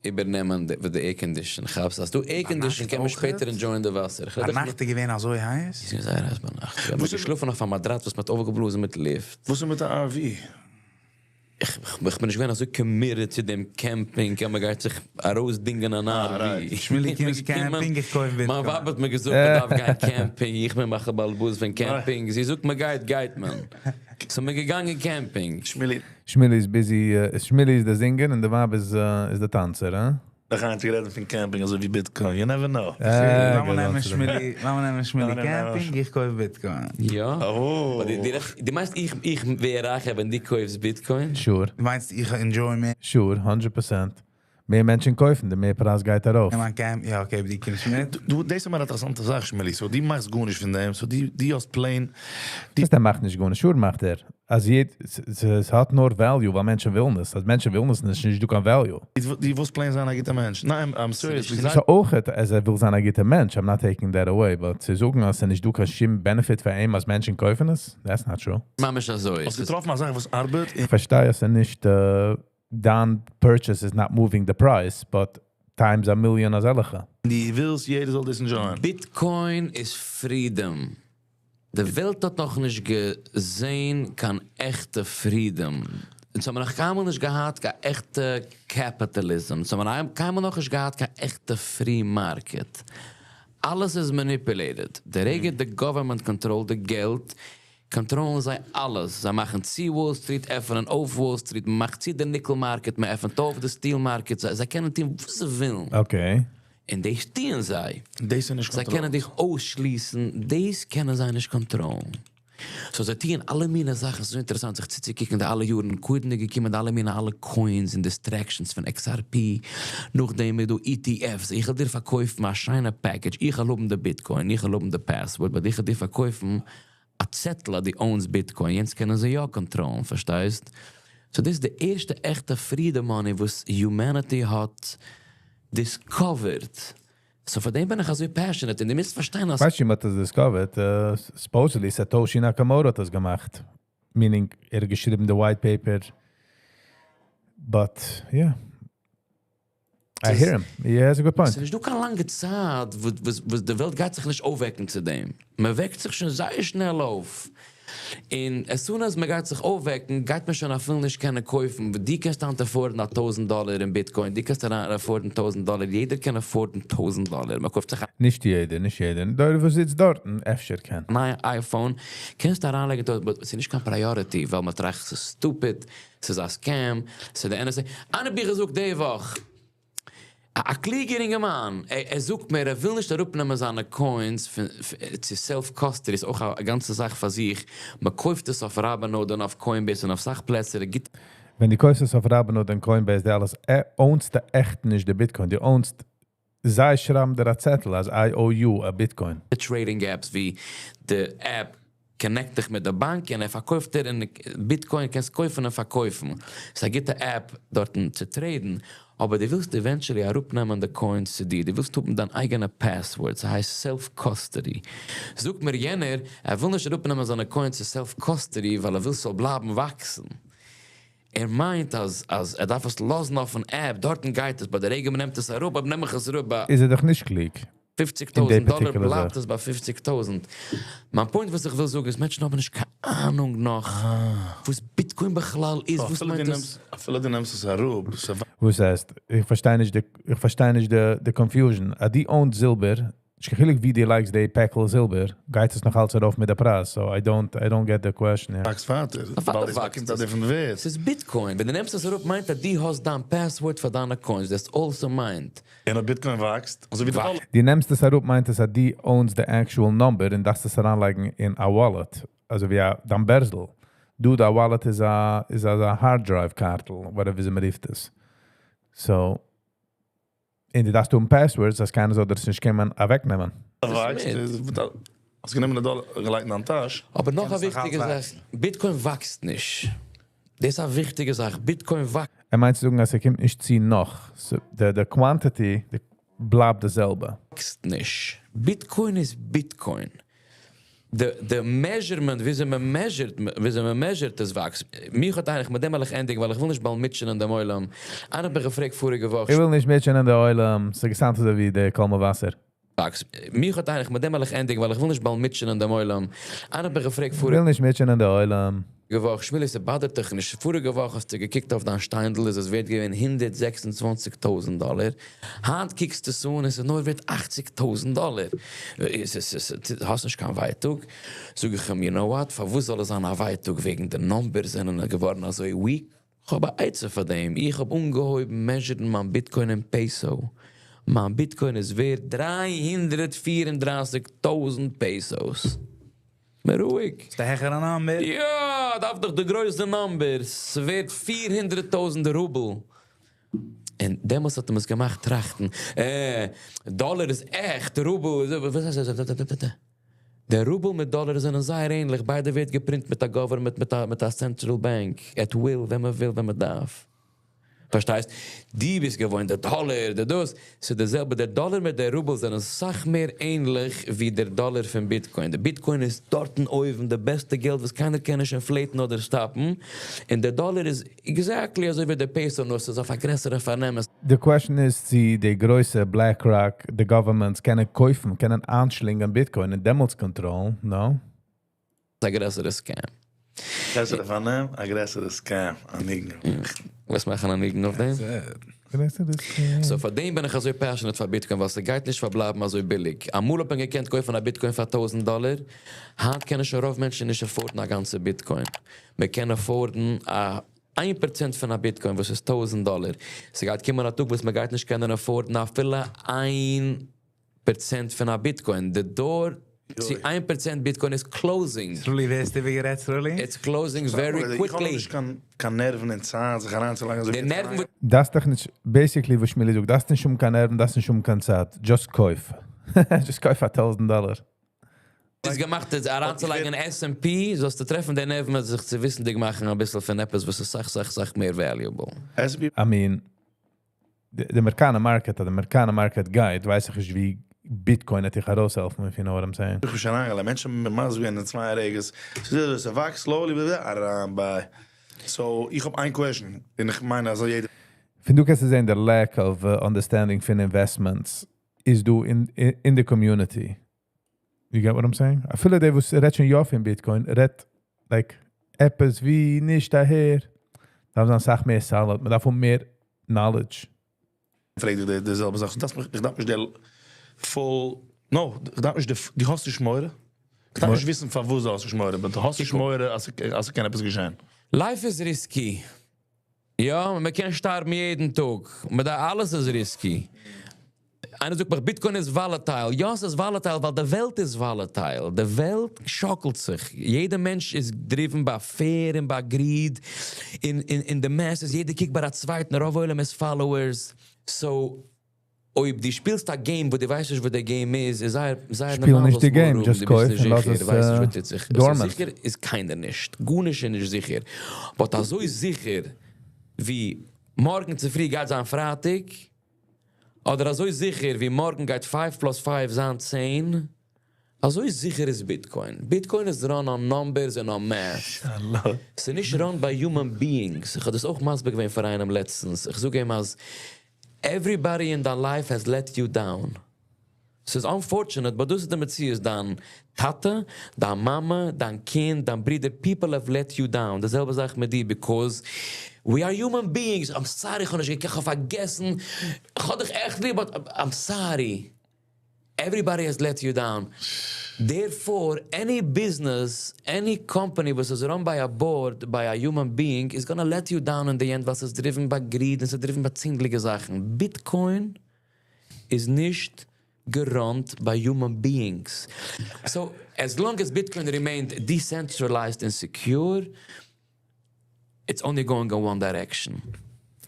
איבערנעמען די די air condition. כאפסט, אז דו air condition קען מען אויך שפעטער enjoy ען די וואסער. איך רעד ביי דאך נאכט איז געווען אזוי הייס? איז געווען זייער הייס ביינאכט. איך האב געשלאפן אויף א מאטראץ וואס מ'האט אויפגעבלאזן מיט לופט. וואס איז מיט די RV? איך איך בין נישט געווען אזוי committed צו דעם camping, אז מ'גייט זיך ארויסדינגען אן RV. שמילי איך בין קומסט געקומען, camping, איך קויף מיין Bitcoin. ווייב האט מיר געזאגט, מ'דארף גיין camping, איך בין מאכן בעל הבית פון camping. זי זאגט, מ'גייט, גייט מען. So מיר געגאנגען camping. שמילי, שמילי איז busy, שמילי איז דער singer און די ווייב איז, איז דער טאנצער, אה? נאך איינס גערעדט פון camping, אזוי ווי Bitcoin, you never know. לאמיר נעמען שמילי, לאמיר נעמען שמילי camping, איך קויף Bitcoin. יא. Oh. אבער די, די, דו מיינסט, איך, איך ווער רייכער, ווען דו קויפסט Bitcoin? Sure, דו מיינסט, איך enjoy מער sure, 100%. מער מענטשן קויפן, די מער פרייז גייט ארויף. מיין camp, יא, okay, אבער דו קומסט מיט. דו, דאס איז אמאל אן אינטערעסאנטע זאך, שמילי. So, דו מאכסט גארנישט פון דעם. So, דו, דו האסט plain. דאס דער מאכט נישט גארנישט, sure מאכט ער. אז יעד, עס, עס, עס האט נאר value, ווייל מענטשן ווילן עס. אז מענטשן ווילן עס נישט, נישט דא קיין value. דו, דו ווילסט plain זיין א גוטער מענטש. ניין, I'm serious. So אויך, אז ער וויל זיין א גוטער מענטש, I'm not taking that away, but צו זאגן, אז עס נישט דא קיין שום benefit פאר אים, אז מענטשן קויפן עס, that's not true. ממש אזוי. האסט געטראפן א זאך, וואס ארבעט. איך פארשטיי, אז ער נישט, דיין purchase is not moving the price, but times a million אזעלכע. דו ווילסט, יעדער זאל דאס enjoy ען. Bitcoin איז freedom. די וועלט האט נאך נישט געזען קיין עכטע freedom. אונז האבן נאך קיינמאל נישט געהאט קיין עכטע capitalism. אונז האבן קיינמאל נאך נישט געהאט קיין עכטע free market. אלעס איז manipulated. די רגע די government control די געלט, control ן זיי אלעס. זיי מאכן צו Wall Street, עפענען אויף Wall Street, מען מאכט צו די nickel market, מען עפנט אויף די steel market. זיי, זיי קענען טון, וואס זיי ווילן. Okay. און דאס טוען זיי. דאס איז נישט זיי קענען דיך אויסשליסן, דאס קענען זיי נישט קאנטראלן. So זיי טוען אלע מיני זאכן, ס'איז אינטערעסאנט זיך צוצוקוקן די אלע יארן, קודם איז געקומען די אלע מיני אלע coins און distractions פון XRP, נאכדעם איז דא ETFs, איך וועל דיר פארקויפן א שיינע package, איך וועל האבן די Bitcoin, איך וועל האבן די password, but איך וועל דיר פארקויפן א צעטל אז דו own סט Bitcoin, יענץ קענען זיי יא קאנטראלן, פארשטייסט? So דאס איז די ערשטע עכטע freedom money וואס humanity האט discovered. So פאר דעם בין איך אזוי passionate, און דו מוזט פארשטיין, אז ווייסט ווי מ'האט עס discovered? Supposedly Satoshi Nakamoto האט עס געמאכט. Meaning, ער האט געשריבן the white paper. But, yeah. I hear him. He has a good point. עס איז נישט דא קיין לאנגע צייט, וואס די וועלט גייט זיך נישט אויפוועקן צו דעם. מען וועקט זיך שוין זייער שנעל אויף. און as soon as מען גייט זיך אויפוועקן, גייט מען שוין אפילו נישט קענען קויפן. דו קענסט היינט afford ן א 1000 דאלער אין Bitcoin, דו קענסט afford ן 1000 דאלער, יעדער קען afford ן 1000 דאלער. מען קויפט זיך נישט יעדער, נישט יעדער. דער וואס זיצט דארט, אפשר קען. נייע iPhone, קענסט אריינלייגן דארט, but עס איז נישט קיין priority, ווייל מען טראכט, עס איז stupid, עס איז א scam, עס איז די NSA. איינער האט מיר געזאגט די וואך, א קלוגער אינגערמאן, ער זאגט מיר, ער וויל נישט אראפנעמען זיינע coins צו self-custody, איז אויך א גאנצע זאך פאר זיך. מען קויפט עס אויף Robinhood און אויף Coinbase און אויף אסאך פלעצער. ער גיט ווען דו קויפסט עס אויף Robinhood און Coinbase, די אלעס, ער own סט עכט נישט די Bitcoin. דו own סט, זיי שרייבן דיר א צעטל אז I owe you a Bitcoin. Trading apps ווי די app connect דיך מיט די באנק און ער פארקויפט דיר אין Bitcoin, קענסט קויפן און פארקויפן. ס'איז א גוטע app דארטן צו trade ן, אבער דו ווילסט eventually אראפנעמען די coins צו דיר, דו ווילסט האבן דיין אייגענע password, ס'הייסט self-custody. זאגט מיר יענער, ער וויל נישט אראפנעמען זיינע coins צו self-custody, ווייל ער וויל ס'זאל בלייבן וואקסן. ער מיינט אז ער דארף עס לאזן אויפן app, דארטן גייט עס, ביי די רגע מ'נעמט עס אראפ, אויב נעם איך עס אראפ ביי איז ער דאך נישט קלוג. 50.000 דאלער particular בלייבט זאך. עס ביי 50.000. מיין point וואס איך וויל זאגן איז, מענטשן האבן נישט קיין אהנונג נאך, וואס Bitcoin בכלל איז, וואס אפילו מיינט דו דאס? נעמסט, אפילו דו נעמסט עס אראפ, וואס הייסט? איך פארשטיי נישט די, איך פארשטיי נישט די confusion. אז דו own סט זילבער, נישט קיין חילוק ווי דו לייגסט די פעקל זילבער, גייט עס נאך אלץ ארויף מיט די פרייז. So I don't get the question here. וואקסט ווייטער, ווייטער ווייל עס וואקסט באקומט א עס. different ווערט. עס איז Bitcoin. ווען דו נעמסט עס אראפ, מיינט אז דו האסט דיין password פאר דיינע coins. That's also מיינט. און אויב Bitcoin וואקסט, אזוי ווי די דאלער. דו נעמסט עס אראפ, מיינט עס, אז דו own סט the actual number און דארפסט עס אריינלייגן אין א wallet. אזוי ווי דיין בערזל. דו, די wallet איז א hard drive קארטל, whatever ווי מ'רופט עס. So, און דו דארפסט האבן passwords, אז קיינער זאל דאס נישט קומען אוועקנעמען. וואקסט, האסט גענומען די דאלער, געלייגט אין דיין טאש. אבער נאך א קענסט נאך וויכטיגע אלץ זאך, Bitcoin וואקסט נישט. דאס איז א וויכטיגע זאך, Bitcoin וואקסט ער מיינט צו זאגן, אז ער קומט נישט צו נאך. So, the quantity די בלייבט די זעלבע. נישט. Bitcoin איז Bitcoin. The measurement, ווי מען measure ט, ווי מען measure ט עס וואקסט. מיך האט איינער, מיט דעם וועל איך ענדיגן, ווייל איך וויל נישט באלד מוטשענען דעם עולם. איינער האט מיך געפרעגט פאריגע וואך. איך וויל נישט מוטשענען דעם עולם. ס'איז געסאנט אזוי ווי דער קול מבשר. וואקסט. מיך האט איינער, מיט דעם וועל איך ענדיגן, ווייל איך וויל נישט באלד מוטשענען דעם עולם. איינער האט מיך געפרעגט איך וויל נישט מוטשענען דעם עולם. וואך, שמילי, עס bother ט דיך נישט. פאריגע וואך האסטו געקוקט אויף דיין שטיינדל, איז עס ווערט געווען 126.000 דאלער. היינט קוקסטו עס אן, עס איז נאר ווערט 80.000 דאלער. עס האסט נישט קיין ווייטאג. זאג איך אים, you know what, פארוואס זאל עס זיין א ווייטאג? וועגן די numbers זענען געווארן אזוי weak. איך האב א עצה פאר דעם. איך האב אנגעהויבן measure ן מיין Bitcoin אין peso. מיין Bitcoin איז ווערט 334.000 pesos. מער רואיג. איז דער העכערע number? יא, דארף דאך די גרויסע numbers. ס'ווערט 400.000 רובל. און דעמאלטס האט ער עס געמאכט טראכטן. דאלער איז עכט, רובל איז, וואס הייסט דאס? דער רובל מיט דאלער זענען זייער ענליך. ביידע ווערט גע print מיט א government, מיט א central bank. At will, ווען מען וויל, ווען מען דארף. פארשטייסט? דו ביסט געוואוינט, דער דאלער, דער דאס. ס'איז דער זעלבע, דער דאלער מיט דער רובל זענען אסאך מער ענליך ווי דער דאלער פון Bitcoin. דער Bitcoin איז דארטן אויבן, דער בעסטע געלט, וואס קיינער קען נישט inflate ן אדער stop ן. און דער דאלער איז exactly אזוי ווי דער peso, נאר ס'איז אויף א גרעסערע פארנעם. The question איז, צי די גרויסע BlackRock, the governments קענען קויפן, קענען איינשלינגען Bitcoin און דעמאלטס control, no? א גרעסערע scam. גרעסערע פארנעם, א גרעסערע scam, א ניגון. וואס מאכן א ניגון אויף דעם? גרעסערע scam. So פאר דעם בין איך אזוי passionate פאר Bitcoin, ווייל ס'גייט נישט פארבלייבן אזוי ביליג. אמאל האט מען געקענט קויפן א Bitcoin פאר 1000 דאלער. היינט קענען שוין רוב מענטשן נישט afford ן א גאנצע Bitcoin. מען קען afford ן א 1% פון א Bitcoin, וואס איז 1000 דאלער. ס'גייט קומען א טאג וואס מען גייט נישט קענען afford ן אפילו 1% פון א Bitcoin. The door צו 1% Bitcoin איז closing. סרולי, ווער האסטו גערעדט, סרולי? It's closing very איך האב quickly. נישט קיין קיין נערוון און צייט, זיך אריינצולייגן אזוי די פיל נערוון צייט. דאס דאך נישט, basically, וואס שמילי זאגט, דאס נישט אום קיין נערוון, דאס נישט אום קיין צייט. Just קויף. Just קויף א 1000 דאלער. איז געמאכט איז אריינצולייגן אין S&P, זאלסטו טרעפן די נערוון זיך צו וויסנדיג מאכן א ביסל פון עפעס, וואס איז סאך, סאך, סאך מער valuable. S&P I mean, די אמעריקאנער market, די אמעריקאנער market גייט, ווייס איך נישט ווי Bitcoin האט דיך ארויסהעלפן, if you know what I'm saying. איך בין שוין אריינגעלייגט, מענטשן האבן מיר מסביר געווען אין צוויי רגעס. ס'איז אזוי, ס'וואקסט slowly, אריין ביי. So, איך האב איין question, און איך מיין, אז יעדער פון דו קענסט זען, the lack of understanding פון investments איז דא in the community. You get what I'm saying? אפילו דער וואס רעדט שוין יא פון Bitcoin, רעדט like עפעס ווי נישט אהער. דארף זיין סאך מער solid, מען דארף האבן מער knowledge. פרעג דיך די זעלבע זאך. דאס איך דארף נישט דער full, no, איך דארף נישט די, דו האסט נישט מורא. איך דארף נישט וויסן פון וואס דו האסט נישט מורא, אבער דו האסט נישט מורא, אז ס'קען עפעס געשען. Life is risky. יא, מען קען שטארבן יעדן טאג. אבער דא אלעס איז risky. איינער זאגט מיר, Bitcoin איז volatile. יא, עס איז volatile, ווייל די וועלט איז volatile. די וועלט שאקלט זיך. יעדער מענטש איז driven by fear און by greed. In the masses, יעדער קוקט ביי א צווייטן, רוב עולם איז followers. So, אויב דו שפילסט א game, וואו דו ווייסט נישט וואס דער game איז, איז זייער, זייער שפיל נארמאל, נישט וואס די game, מורא האבן. just דו ביסט קויף נישט און לאז זיכער, עס, דו ווייסט נישט וואס טוט זיך. Dormant. זיכער איז קיינער נישט. גארנישט איז נישט זיכער. But אזוי זיכער, ווי מארגן צופרי גייט זיין פרייטאג, אדער אזוי זיכער, ווי מארגן גייט 5 plus 5 זיין 10, אזוי זיכער איז Bitcoin. Bitcoin איז run on numbers and on math. ס'איז נישט run by human beings. איך האב דאס אויך מסביר געווען פאר איינעם לעצטנס. איך זאג אים אז everybody in their life has let you down. ס'איז unfortunate, but דאס איז די מציאות. דיין טאטע, דיין מאמע, דיין קינד, דיין ברודער, people have let you down. די זעלבע זאך מיט דיר, because we are human beings. I'm sorry, איך האב נישט געקענט, איך האב פארגעסן. איך האב דיך עכט ליב, but I'm sorry. Everybody has let you down. Therefore, any business, any company which is run by a board, by a human being, is gonna let you down in the end, וואס איז driven by greed, און ס'איז driven by צענדליגע זאכן. Bitcoin איז נישט געראנט by human beings. So, as long as Bitcoin remained decentralized and secure, it's only going in one direction.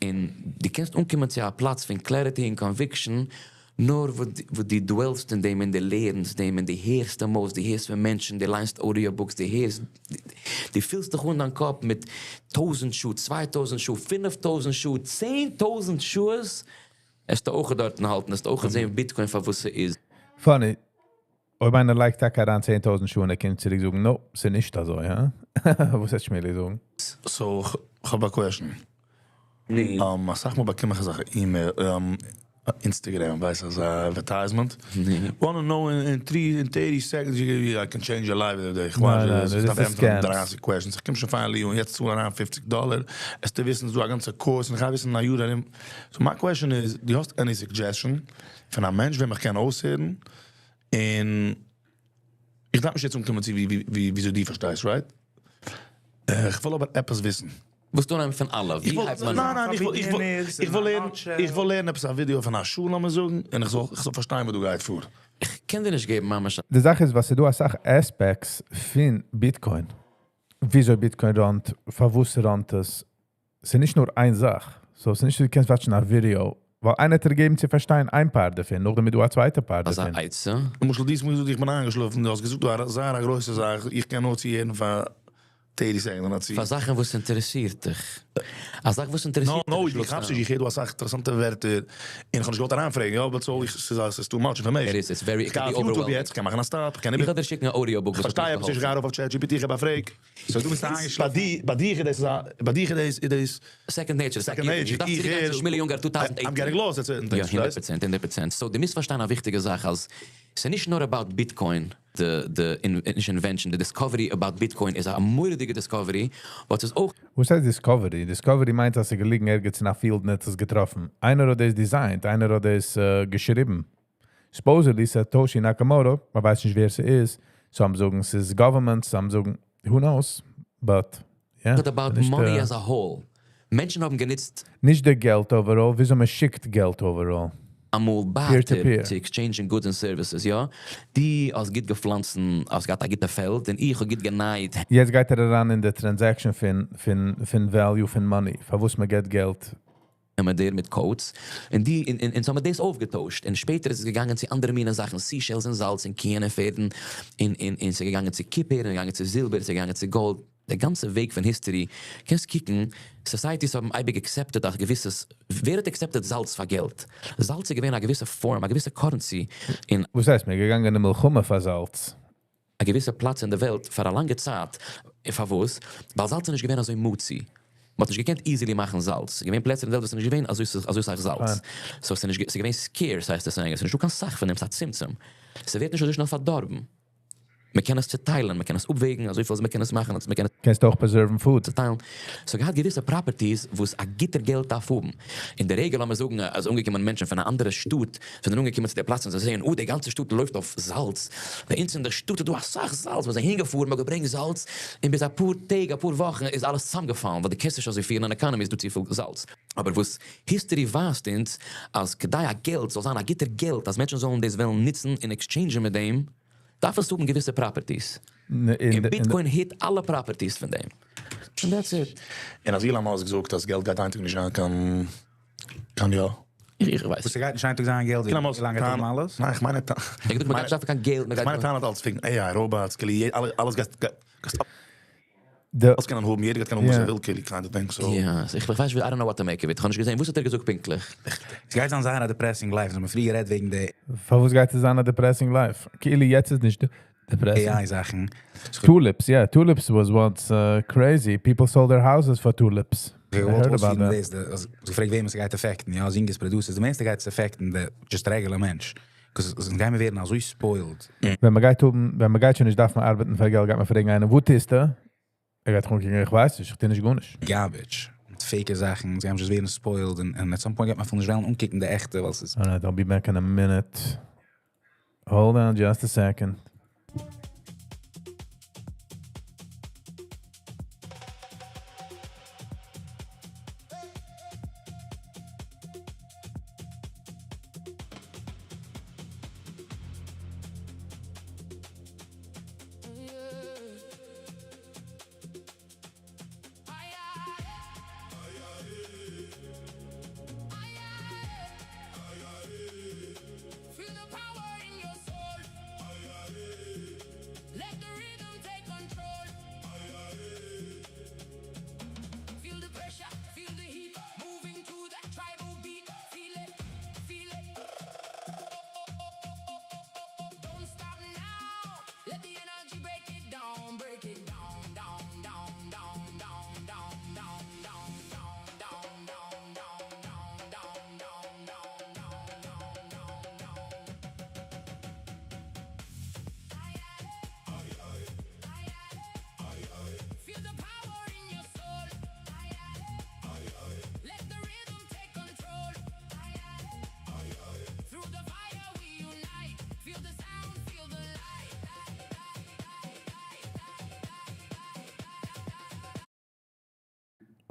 און דו קענסט אנקומען צו א פלאץ פון clarity and conviction, נאר וואו דו dwell סט אין דעם, און דו לערנסט דעם, און דו הערסט דעם אויס, דו הערסט פון מענטשן, דו ליינסט audiobooks, דו הערסט, דו פילסט דיך אן דיין קאפ מיט 1000 שעה, 2000 שעה, 5000 שעה, 10.000 שעה, וועסטו אויך דארט האלטן, וועסטו אויך זען, Bitcoin פאר וואס ס'איז. Funny. אויב איינער לייגט טאקע אריין 10.000 שעה און ער קומט צוריק זאגן, no, ס'איז נישט אזוי, הא? וואס וועט שמילי זאגן? So, איך האב א question. ניין. סאג מאל באקום איך אזא email, Instagram, ווייסט, אזא advertisement. ניין. Wanna know in 3, in 30 seconds, I can change your life. איך ניין, ווייס, ניין, איך דאס דארף איז ענטפערן scams. 30 questions. איך קום שוין finally און יעצט צאל אריין 50 דאלער. עס צו וויסן, ס'דא א גאנצע course, און איך גיי וויסן, א יאר ארום. So my question is, דו האסט any suggestion פון א מענטש, וועם איך קען אויסהערן? און איך דארף נישט יעצט אנקומען צו ווי דו פארשטייסט, right? איך וויל אבער עפעס וויסן. וואס דו נעמסט פון אלע? איך ווי וויל, הייבט מען ניין, אן? ניין, איך וויל לערנען עפעס א ווידיאו פון א שול, לאמיר זאגן, און איך זאל פארשטיין, וואס דא גייט פאר. איך קען דיר נישט געבן, ממש. די זאך איז, וואס ס'דא א סאך aspects פון Bitcoin. וויאזוי Bitcoin ראנט, פארוואס ראנט עס. ס'איז נישט נאר איין זאך. So, ס'איז נישט, דו קענסט watch ן א ווידיאו. ווייל איינער האט דיר געגעבן צו פארשטיין איין part דערפון, נאכדעם איז דא א צווייטע part אזא דערפון. עצה. למשל, דיסמאל געזאגט, איך בין איינגעשלאפן, דו האסט געזאגט, דו האסט זייער א גרויסע זאך, איך קען נאר צוהערן פאר 30 seconds, דאן האט זי פאר זאכן, וואס אינטערעסירט דיך. א זאך, וואס אינטערעסירט No, no, דיך, איך שלאפסט האב זיך, איין. איך הער דא א סאך אינטערעסאנטע ווערטער. און איך האב נישט געוואלט אריינפרעגן, יא, but so, איך, ס'איז too much information. It is, it's very, it איך can גיי be אויף YouTube overwhelming. יעצט, איך קען מאכן א stop, איך קען איך וועל דיר שיקן אן audiobook, איך וואס פארשטיי, האט אבער מיר איך גיי ארויף אויף ChatGPT, איך האב א פרעג. So, דו ביסט איינגעשלאפן. ביי דיר איז דאס, ביי דיר איז דאס Second nature. Second nature. איך דארף צוריק צו מיליאן 2008. I'm getting lost at certain יא, things, right? 100%, 100%. So, דו מוזט פארשטיין א וויכטיגע זאך, אז ס'איז נישט נאר about Bitcoin, the נישט invention, the discovery about Bitcoin איז א מורא'דיגע discovery, but ס'איז אויך וואס הייסט discovery? Discovery מיינט, אז ס'איז געליגן ערגעץ אין א field און האט עס געטראפן. איינער האט דאס designed, איינער האט דאס געשריבן. Supposedly Satoshi Nakamoto, מען ווייסט נישט ווער ס'איז. Some זאגן ס'איז government, some זאגן, who knows? But, yeah. about נישט, money as a whole. מענטשן האבן גענוצט. נישט די געלט overall, וויאזוי מען שיקט געלט overall. אמאל Peer to barter peer. צו exchange ן goods און services, יא? דו האסט גוט געפלאנצן, האסט געהאט א גוטע פעלד, און איך האב גוט גענייט. יעצט גייט ער אריין אין די transaction פון פון פון value פון money, פארוואס מען געט געלט. העמעדער מיט coats, און די און און אונז האמיר דאס אויפגעטוישט, און שפעטער איז עס געגאנגען צו אנדערע מינע זאכן, seashells און זאלץ און קיען און פערדן, און און און ס'איז געגאנגען צו קופער און געגאנגען צו זילבער, ס'איז געגאנגען צו גאלד, די גאנצע וועג פון history, קענסט קוקן, societies האבן אייביג accepted א געוויסע, ווער האט accepted זאלץ פאר געלט? זאלץ איז געווען א געוויסע form, א געוויסע currency אין. וואס הייסט מ'איז געגאנגען אין מלחמה פאר זאלץ? א געוויסע פלאץ אין די וועלט פאר א לאנגע צייט, און פארוואס? ווייל זאלץ איז נישט געווען אזוי מצוי, מען האט נישט געקענט easily מאכן זאלץ, ס'איז געווען פלעצער אין די וועלט וואס איז נישט געווען אזוי אזוי סאך זאלץ, so ס'איז נישט ס'איז געווען scarce הייסט עס אין ענגליש, ס'איז נישטא קיין סאך פון דעם, ס'איז א צמצום, ס'ווערט נישט אזוי שנעל פארדארבן, מען קען עס צוטיילען, מען קען עס אפוועגן אזויפיל אז מען קען עס מאכן, אז מען קען עס. קענסט אויך preserve ן food. צוטיילן. ס'האט געהאט געוויסע properties וואס א גוטער געלט דארף האבן. אין די רגע לאמיר זאגן אז אנגעקומען מענטשן פון א אנדערע שטאט זענען אנגעקומען צו די פלאץ און זיי זעען אה די גאנצע שטאט לויפט אויף זאלץ, ביי אונז אין די שטאט איז דא אסאך זאלץ, מ'איז אהינגעפארן מ'האט געברענגט זאלץ און ביז אפאר טעג אפאר וואכן איז אלעס צוזאמגעפאלן ווייל דו קענסט נישט אזוי פירן אן economy איז דא צופיל זאלץ. אבער וואס history ווייזט אונז אז כדי א געלט זאל זיין א גוטער געלט אז מענטשן זאלן דאס וועלן נוצן און exchange ן מיט דעם דארף עס האבן געוויסע properties. און Bitcoin hit אלע properties פון דעם. און that's it. און אז Elon Musk זאגט אז געלט גייט איין טאג נישט זיין קיין קיין יא. איך ווייס. וואס ס'גייט נישט איין טאג זיין געלט ווי לאנג גייט האבן אלעס? ניין איך מיין ער האט געזאגט מ'גייט נישט דארפן קיין געלט מ'גייט איך מיין ער טענה'ט אלץ וועגן AI robots כאילו אלעס גייט אלעס קענען האבן יעדער גייט קענען האבן וואס ער וויל כאילו kind of thing so. יא איך ווייס נישט I don't know what to make of it איך האב נישט געזען וואס האט ער געזאגט פונקטליך? ס'גייט זיין זייער א depressing life, אונז האבן פריער גערעדט וועגן די. פארוואס גייט עס זיין א depressing life? כאילו יעצט איז נישט depressing. AI זאכן. Tulips, יא, tulips was once crazy, people sold their houses for tulips. איך האב געוואלט אויספירן דאס, האסט געפרעגט וועמען ס'גייט affect ן, יא singers producers, די מערסטע גייט עס affect ן די just רעגולער מענטש, 'cause אונז גיימיר ווערן אזוי spoiled. ווען מ'גייט האבן, ווען מ'גייט שוין נישט דארפן ארבעטן פאר געלט גייט מען פרעגן איינעם וואו טוסטו? ער גייט אנקוקן איך ווייס נישט, איך טו נישט גארנישט. Garbage, מיט fake ע זאכן, זיי גייען just ווערן spoiled, און at some point גייט מען אפילו נישט וועלן אנקוקן די עכטע ווייל ס'איז. Alright, I'll be back in a minute. Hold on just a second.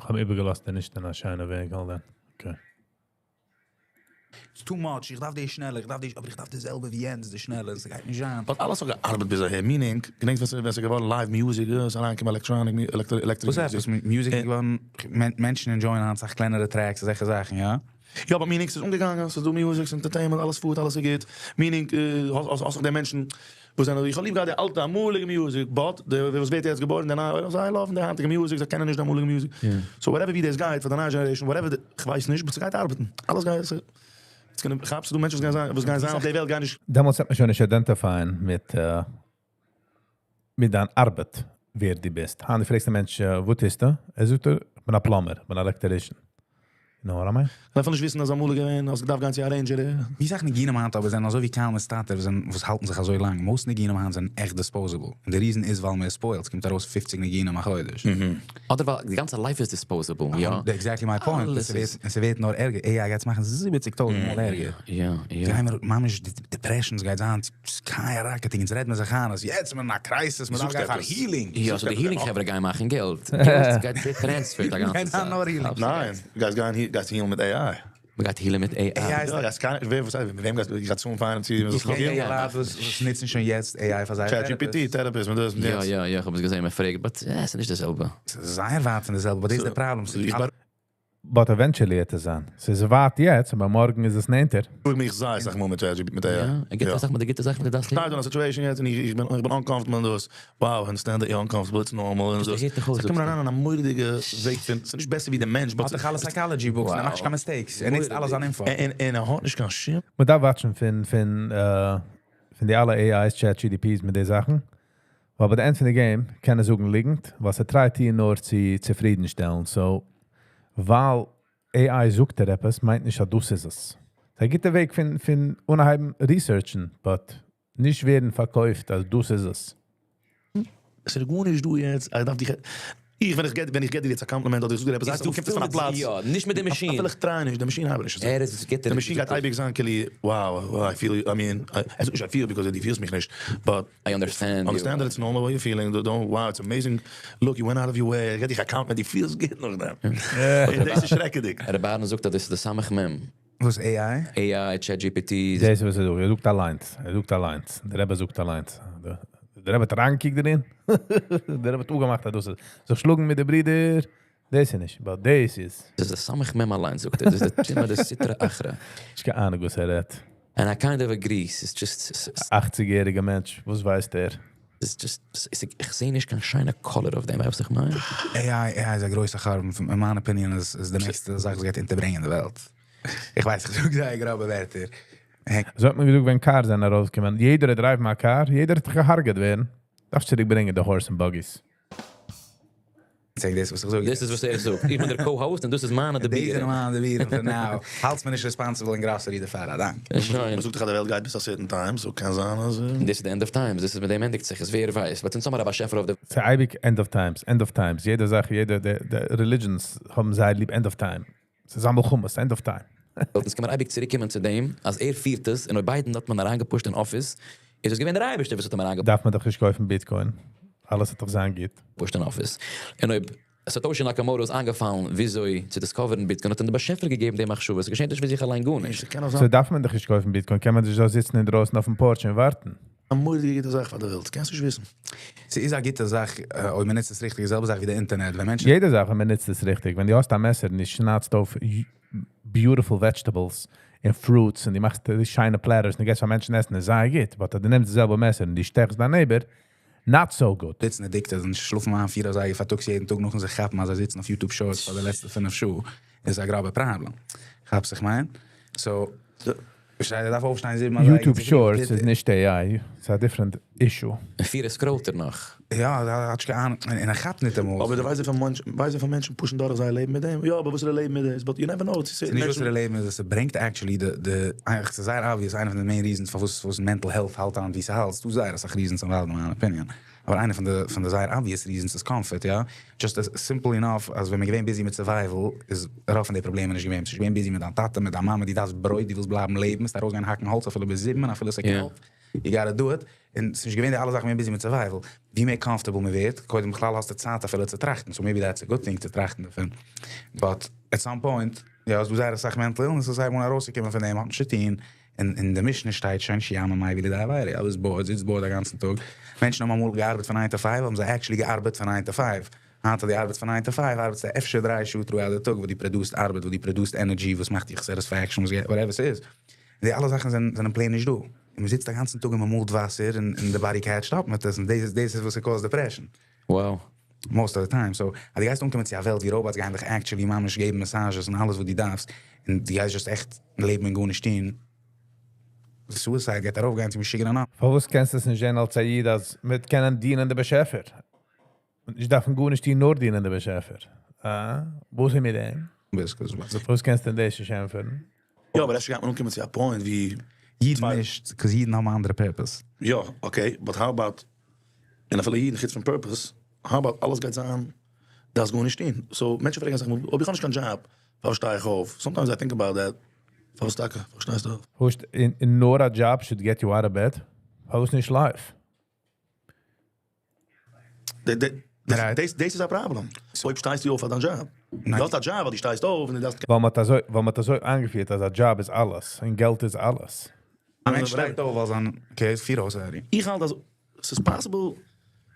כ'האב איבערגעלאזט די נישט אין א שיינע וועג, hold on. Okay. It's too much, איך דארף די שנעלע, איך דארף די, אבער איך דארף די זעלבע ווי יענץ, די שנעלע, ס'גייט נישט זיין. But אלעס האט געארבעט ביז אהער, meaning, געדענקסט ווען ס'איז געווארן live music, ס'איז אריינגעקומען electronic, electric וואס הייסט וואס music איז געווארן, מענטשן enjoy ען היינט סאך קלענערע tracks, אזעלכע זאכן, יא? יא אבער meaning ס'איז אנגעגאנגען, ס'איז דא music, ס'איז entertainment, אלעס פארט, אלעס איז גוט, meaning האסט דאך די מענטשן וואס זענען, איך האב ליב געהאט די אלטע אמאליגע music, but די וואס ווערט יעצט געבוירן די נייע עולם, זיי love ן די היינטיגע music, זיי קענען נישט די אמאליגע music, so whatever ווי דאס גייט פאר די נייע generation, whatever די, כ'ווייס נישט, but ס'גייט ארבעטן, אלעס גייט, it's gonna, כאפסט, ס'דא מענטשן וואס גייען זיין, וואס גייען זיין אויף די וועלט גייען נישט. דעמאלטס וועט מען שוין נישט identify ען מיט מיט דיין ארבעט ווער דו ביסט. היינט דו פרעגסט א מענטש וואו טוסטו? ער זאגט דיר, איך בין א plumber, איך בין א electrician. You know what I mean? דארף נישט וויסן אז אמאל געווען, אז דארף גיין צו arranger. ווי זאגן ניגונים היינט אבער זענען אזוי ווי קל מסתתר, וואס זענען, וואס האלטן זיך אזוי לאנג. Most ניגונים היינט זענען עכט disposable. און די reason איז, ווייל מ'איז spoiled. עס קומט ארויס 50 ניגונים א חודש. אדער ווייל די גאנצע life איז disposable, יא. Exactly my point. אלעס עס ווערט, עס ווערט נאר ערגער. AI גייט עס מאכן 70.000 מאל ערגער. זיי האבן ממש די depressions גייט זיין skyrocketing. יעצט רעדט מען זיך איין, אז יעצט איז מען אין א crisis, מען דארף גיין פאר healing. יא, so די healing חברה גייען מאכן געלט. געלט גייט transferred א גאנצע גייט זיין נאר healing. ניין, גייסט גיין, גייסט healen מיט AI. מען גייט healen מיט AI. AI איז יא, גייסט קיין, ווער, וואס, מיט וועם גייסט, גייסט צו פיינען צו, איך קען יונגעלייט וואס וואס נוצן שוין יעצט AI פאר זייער ChatGPT, therapist, מיט דאס, מיט יא, יענץ. יא, יא, איך האב עס געזען, מען פרעגט, but יא, עס איז נישט דאס זעלבע. ס'איז זייער ווייט פון די זעלבע, but דאס איז דער problem. איך But eventually וועט עס זיין. ס'איז ווייט יעצט, אבער מארגן איז עס נענטער. בארואיג מיך זייער אסאך מאל מיט ChatGPT, מיט AI. יא, ער גיט אסאך מאל די גוטע זאכן, מיט דאס שטייט אין א situation יעצט און איך איך בין איך בין uncomfortable און דאס. Wow, understand that you're uncomfortable, it's normal און דאס. הערט דיך אויס, ס'קומט זאגסטו. אריין אין א מורא'דיגע וועג פון, ס'איז נישט בעסער ווי דער מענטש, but האט דאך אלע psychology books, ער מאכט נישט קיין mistakes. ער נוצט אלעס אן info. און און ער האט נישט קיין שום מען דארף watchן פון פון פון די אלע AIs, ChatGPTs מיט די זאכן. ווייל ביי די end פון די game קען ער זאגן ליגנט, וואס ער tryט דיר נאר צו צופרידנשטעלן. So, ווייל AI זאגט דיר עפעס, מיינט נישט, אז דאס איז עס. ס'איז א גוטער וועג פון, פון אנהייבן researchן, but נישט ווערן פארקויפט, אז דאס איז עס. עס איז גארנישט דא יעצט, איך דארף דיך, איך, ווען איך געב, ווען איך געב דיר יעצט א compliment אדער איך זאג דיר עפעס, איז דו קומסט פון א פלאץ. יא, נישט מיט די מאשין. אפילו איך try נישט, די מאשין האב איך נישט. ער איז, גיט די מאשין גייט אייביג זיין, כאילו, wow, wow, I feel, I mean, I, ער זאגט נישט I feel, because דו פילסט מיך נישט, but I understand you. Understand that it's normal what you're feeling, don't, wow, it's amazing, look, you went out of your way, איך געב דיך א compliment, דו פילסט גוט נאך דעם. און דאס איז שרעקעדיג. ר' אהרן זאגט אז דאס איז די סמך מם. וואס AI? AI, ChatGPT. דאס איז וואס ער זאגט. ער זאגט אליינס. ער זאגט אליינס. דער רבי זאגט אליינס. דער דער רבי האט אריינגעקוקט דערין. דער רבי האט אפגעמאכט, אז דאס איז. זיך שלאגן מיט די ברידער, דאס איז נישט. But דאס איז. דאס איז די סמך מם אליינס, זאגט ער. דאס איז די טומאה דסטרא אחרא. נישט קיין אהנונג וואס ער רעדט. And I kind of agree. It's just, 80-יעריגער מענטש, וואס ווייסט ער? It's just, איך זע נישט קיין שיינע color אויף דעם, ווייסט וואס איך מיין? AI, AI איז א גרויסע חורבן. אין מיין opinion איז איז די נעקסטע זאך וואס גייט אונטערברענגען די וועלט. איך ווייס, איך זאג זייער גראבע ווערטער. אזוי האט מען געזאגט, ווען cars זענען ארויסגעקומען. יעדער drive'ן א car, יעדער וועט געהרגעט ווערן. דארפסט צוריקברענגען די horse and buggies. זאג דאס וואס איך זאג. דאס איז וואס ער זאגט. איך בין דער co-host און דאס איז מיינע די די ביר. זענען מיינע די ביר for now. האלטס מיר נישט responsible אין grocery דערפאר, א דאנק. שוין. מען זאגט דאך אז די וועלט גייט ביז a certain time, so קען זיין אז דאס איז the end of times. דאס איז מיט דעם ענדיגט זיך. עס ווער ווייסט. But אונז האבן מיר א באשעפער אויף די ס'איז אייביג end of times, end of times. יעדע זאך, יעדע, די, די religions האבן זייער ליב end of time. ס'איז א מלחמה, end of time. וועלט. אונז קען מען אייביג צוריקקומען צו דעם, אז ער פירט עס, און אויב Biden האט מען אריינגעpushed אין office, איז עס געווען דער אייבערשטער, וואס האט אים אריינגעפ דארף מען דאך נישט קויפן Bitcoin. אלעס וועט דאך זיין גוט. pushed אין office. און אויב Satoshi Nakamoto איז איינגעפאלן, וויאזוי צו discoverן Bitcoin, האט אים דער באשעפער געגעבן די מחשבה. עס געשעט נישט פון זיך אליין גארנישט. קען אויך So זיין דארף מען דאך נישט קויפן Bitcoin, קען מען זיך דא זיצן אינדרויסן אויפן porch און ווארטן. א מורא'דיגע גוטע זאך פאר די וועלט, קענסט נישט וויסן. ס'איז א גוטע זאך, אויב מען נוצט עס ריכטיג, די זעלבע זאך ווי די אינטערנעט. ווען מענטשן יעדע זאך, ווען מען נוצט עס ריכטיג. ווען דו האסט א מעסער און דו שניידסט אויף beautiful vegetables און fruits און דו מאכסט די שיינע platters און דו געבסט פאר מענטשן עסן, איז זייער גוט. But דו נעמסט די זעלבע מעסער און דו שטעכסט דיין neighbor, not so good. זיצן addicted און שלאפן איין 4 אזייגער פארטאגס יעדן טאג נאכן זיך כאפן, אז זיי זיצן אויף YouTube Shorts פאר די לעצטע 5 שעה, איז א גראבע פראבלעם. כאפסט איך מיין? So, איך דארף אויפשטיין 7 אזייגער YouTube צו פרי. Shorts איז נישט AI, ס'איז a different issue. 4 scrollט ער נאך. יא, דא האט קיין אהנונג. און ער כאפט נישט אמאל. אבער דו ווייסט וויפיל מענטשן, ווייסט וויפיל מענטשן pushן דורך זייער לעבן מיט דעם? יא, אבער וואס איז דער לעבן מיט דעם? But you never know. ס'איז נישט וואס דער לעבן איז, עס ברענגט actually די, די, אייגנטליך ס'איז זייער obvious, איינע פון די main reasons פאר וואס, וואס mental health האלט אן ווי ס'האלט. ס'דא זייער אסאך reasons אין מיין opinion. אבער איינע פון די, פון די זייער obvious reasons איז comfort, יא. Just as simple enough, אז ווען מיר געווען busy מיט survival, איז רוב פון די פראבלעמען נישט געווען. ס'איז געווען busy מיט דיין טאטע, מיט דיין מאמע, דו דארפסט ברויט, דו ווילסט בלייבן לעבן, מוזט ארויסגיין האקן האלץ אפילו ביז 7, אפילו ס'איז קאלט. You gotta do it. און ס'איז נישט געווען די אלע זאכן, מיר busy מיט survival. ווי מער comfortable מען ווערט, קודם בכלל האסטו צייט אפילו צו טראכטן. So maybe that's a good thing צו טראכטן דערפון. But at some point, יא, אז דו זייער אסאך mental illness, איז הייבן אן ארויסצוקומען פון דעם, האט נישט צו טון. און אין די משנה שטייט שוין, שעמום מביא לידי עבירה. יא, ביסט bored, זיצט bored דעם גאנצן טאג. מענטשן האבן אמאל געארבעט פון 9 to 5, האבן זיי actually געארבעט פון 9 to 5. היינט דו ארבעטסט פון 9 to 5, ארבעטסטו אפשר 3 שעה throughout the טאג, וואו דו produce'סט ארבעט, וואו דו produce'סט energy, וואס מאכט דיך satisfaction, וואס whatever עס איז. די אלע זאכן זענען, זענען plain נישט דא. און מען זיצט דעם גאנצן טאג און מען מאלט וואסער און, און the body catched up מיט דאס. און דאס איז, דאס איז וואס cause depression. Most of the time. So, אז דו גייסט אנקומען צו א וועלט ווי robots גייען דיך actually ממש געבן massages און אלעס וואס דו דארפסט, און דו גייסט just עכט לעבן און גארנישט טון, suicide גייט ארויפגיין צו משוגענע נאך. פארוואס קענסטו עס נישט זען אלס א איד, אז מיר קענען דינען דעם באשעפער? און איך דארף גארנישט טון, נאר דינען דעם באשעפער. אה? וואו זענען מיר דען? וואס קענסטו דאס נישט ענטפערן? יא, אבער אפשר גייט מען אנקומען צו א point ווי אידן נישט, 'cause אידן האבן אן אנדערע purpose. יא, okay, but how about, און אפילו אידן חוץ פון purpose, how about אלעס גייט זיין, דארפסט גארנישט טון. So, מענטשן פרעגן זיך, אויב איך האב נישט קיין job, פארוואס שטיי איך אויף? Sometimes I think about that. פארוואס טאקע? פארוואס שטייסטו אויף? וואס אין נאר א job should get you out of bed? פארוואס נישט life? דאס איז א פראבלעם. אויב שטייסטו אויף פאר דיין job. דו האסט א job, ווייל דו שטייסט אויף און דו דארפסט. ווייל מ'האט אזוי איינגעפירט, אז א job איז אלעס און געלט איז אלעס. א מענטש שטייט אויף, ווייל זיין, okay, פיר אויס, sorry. איך האלט, אז עס איז possible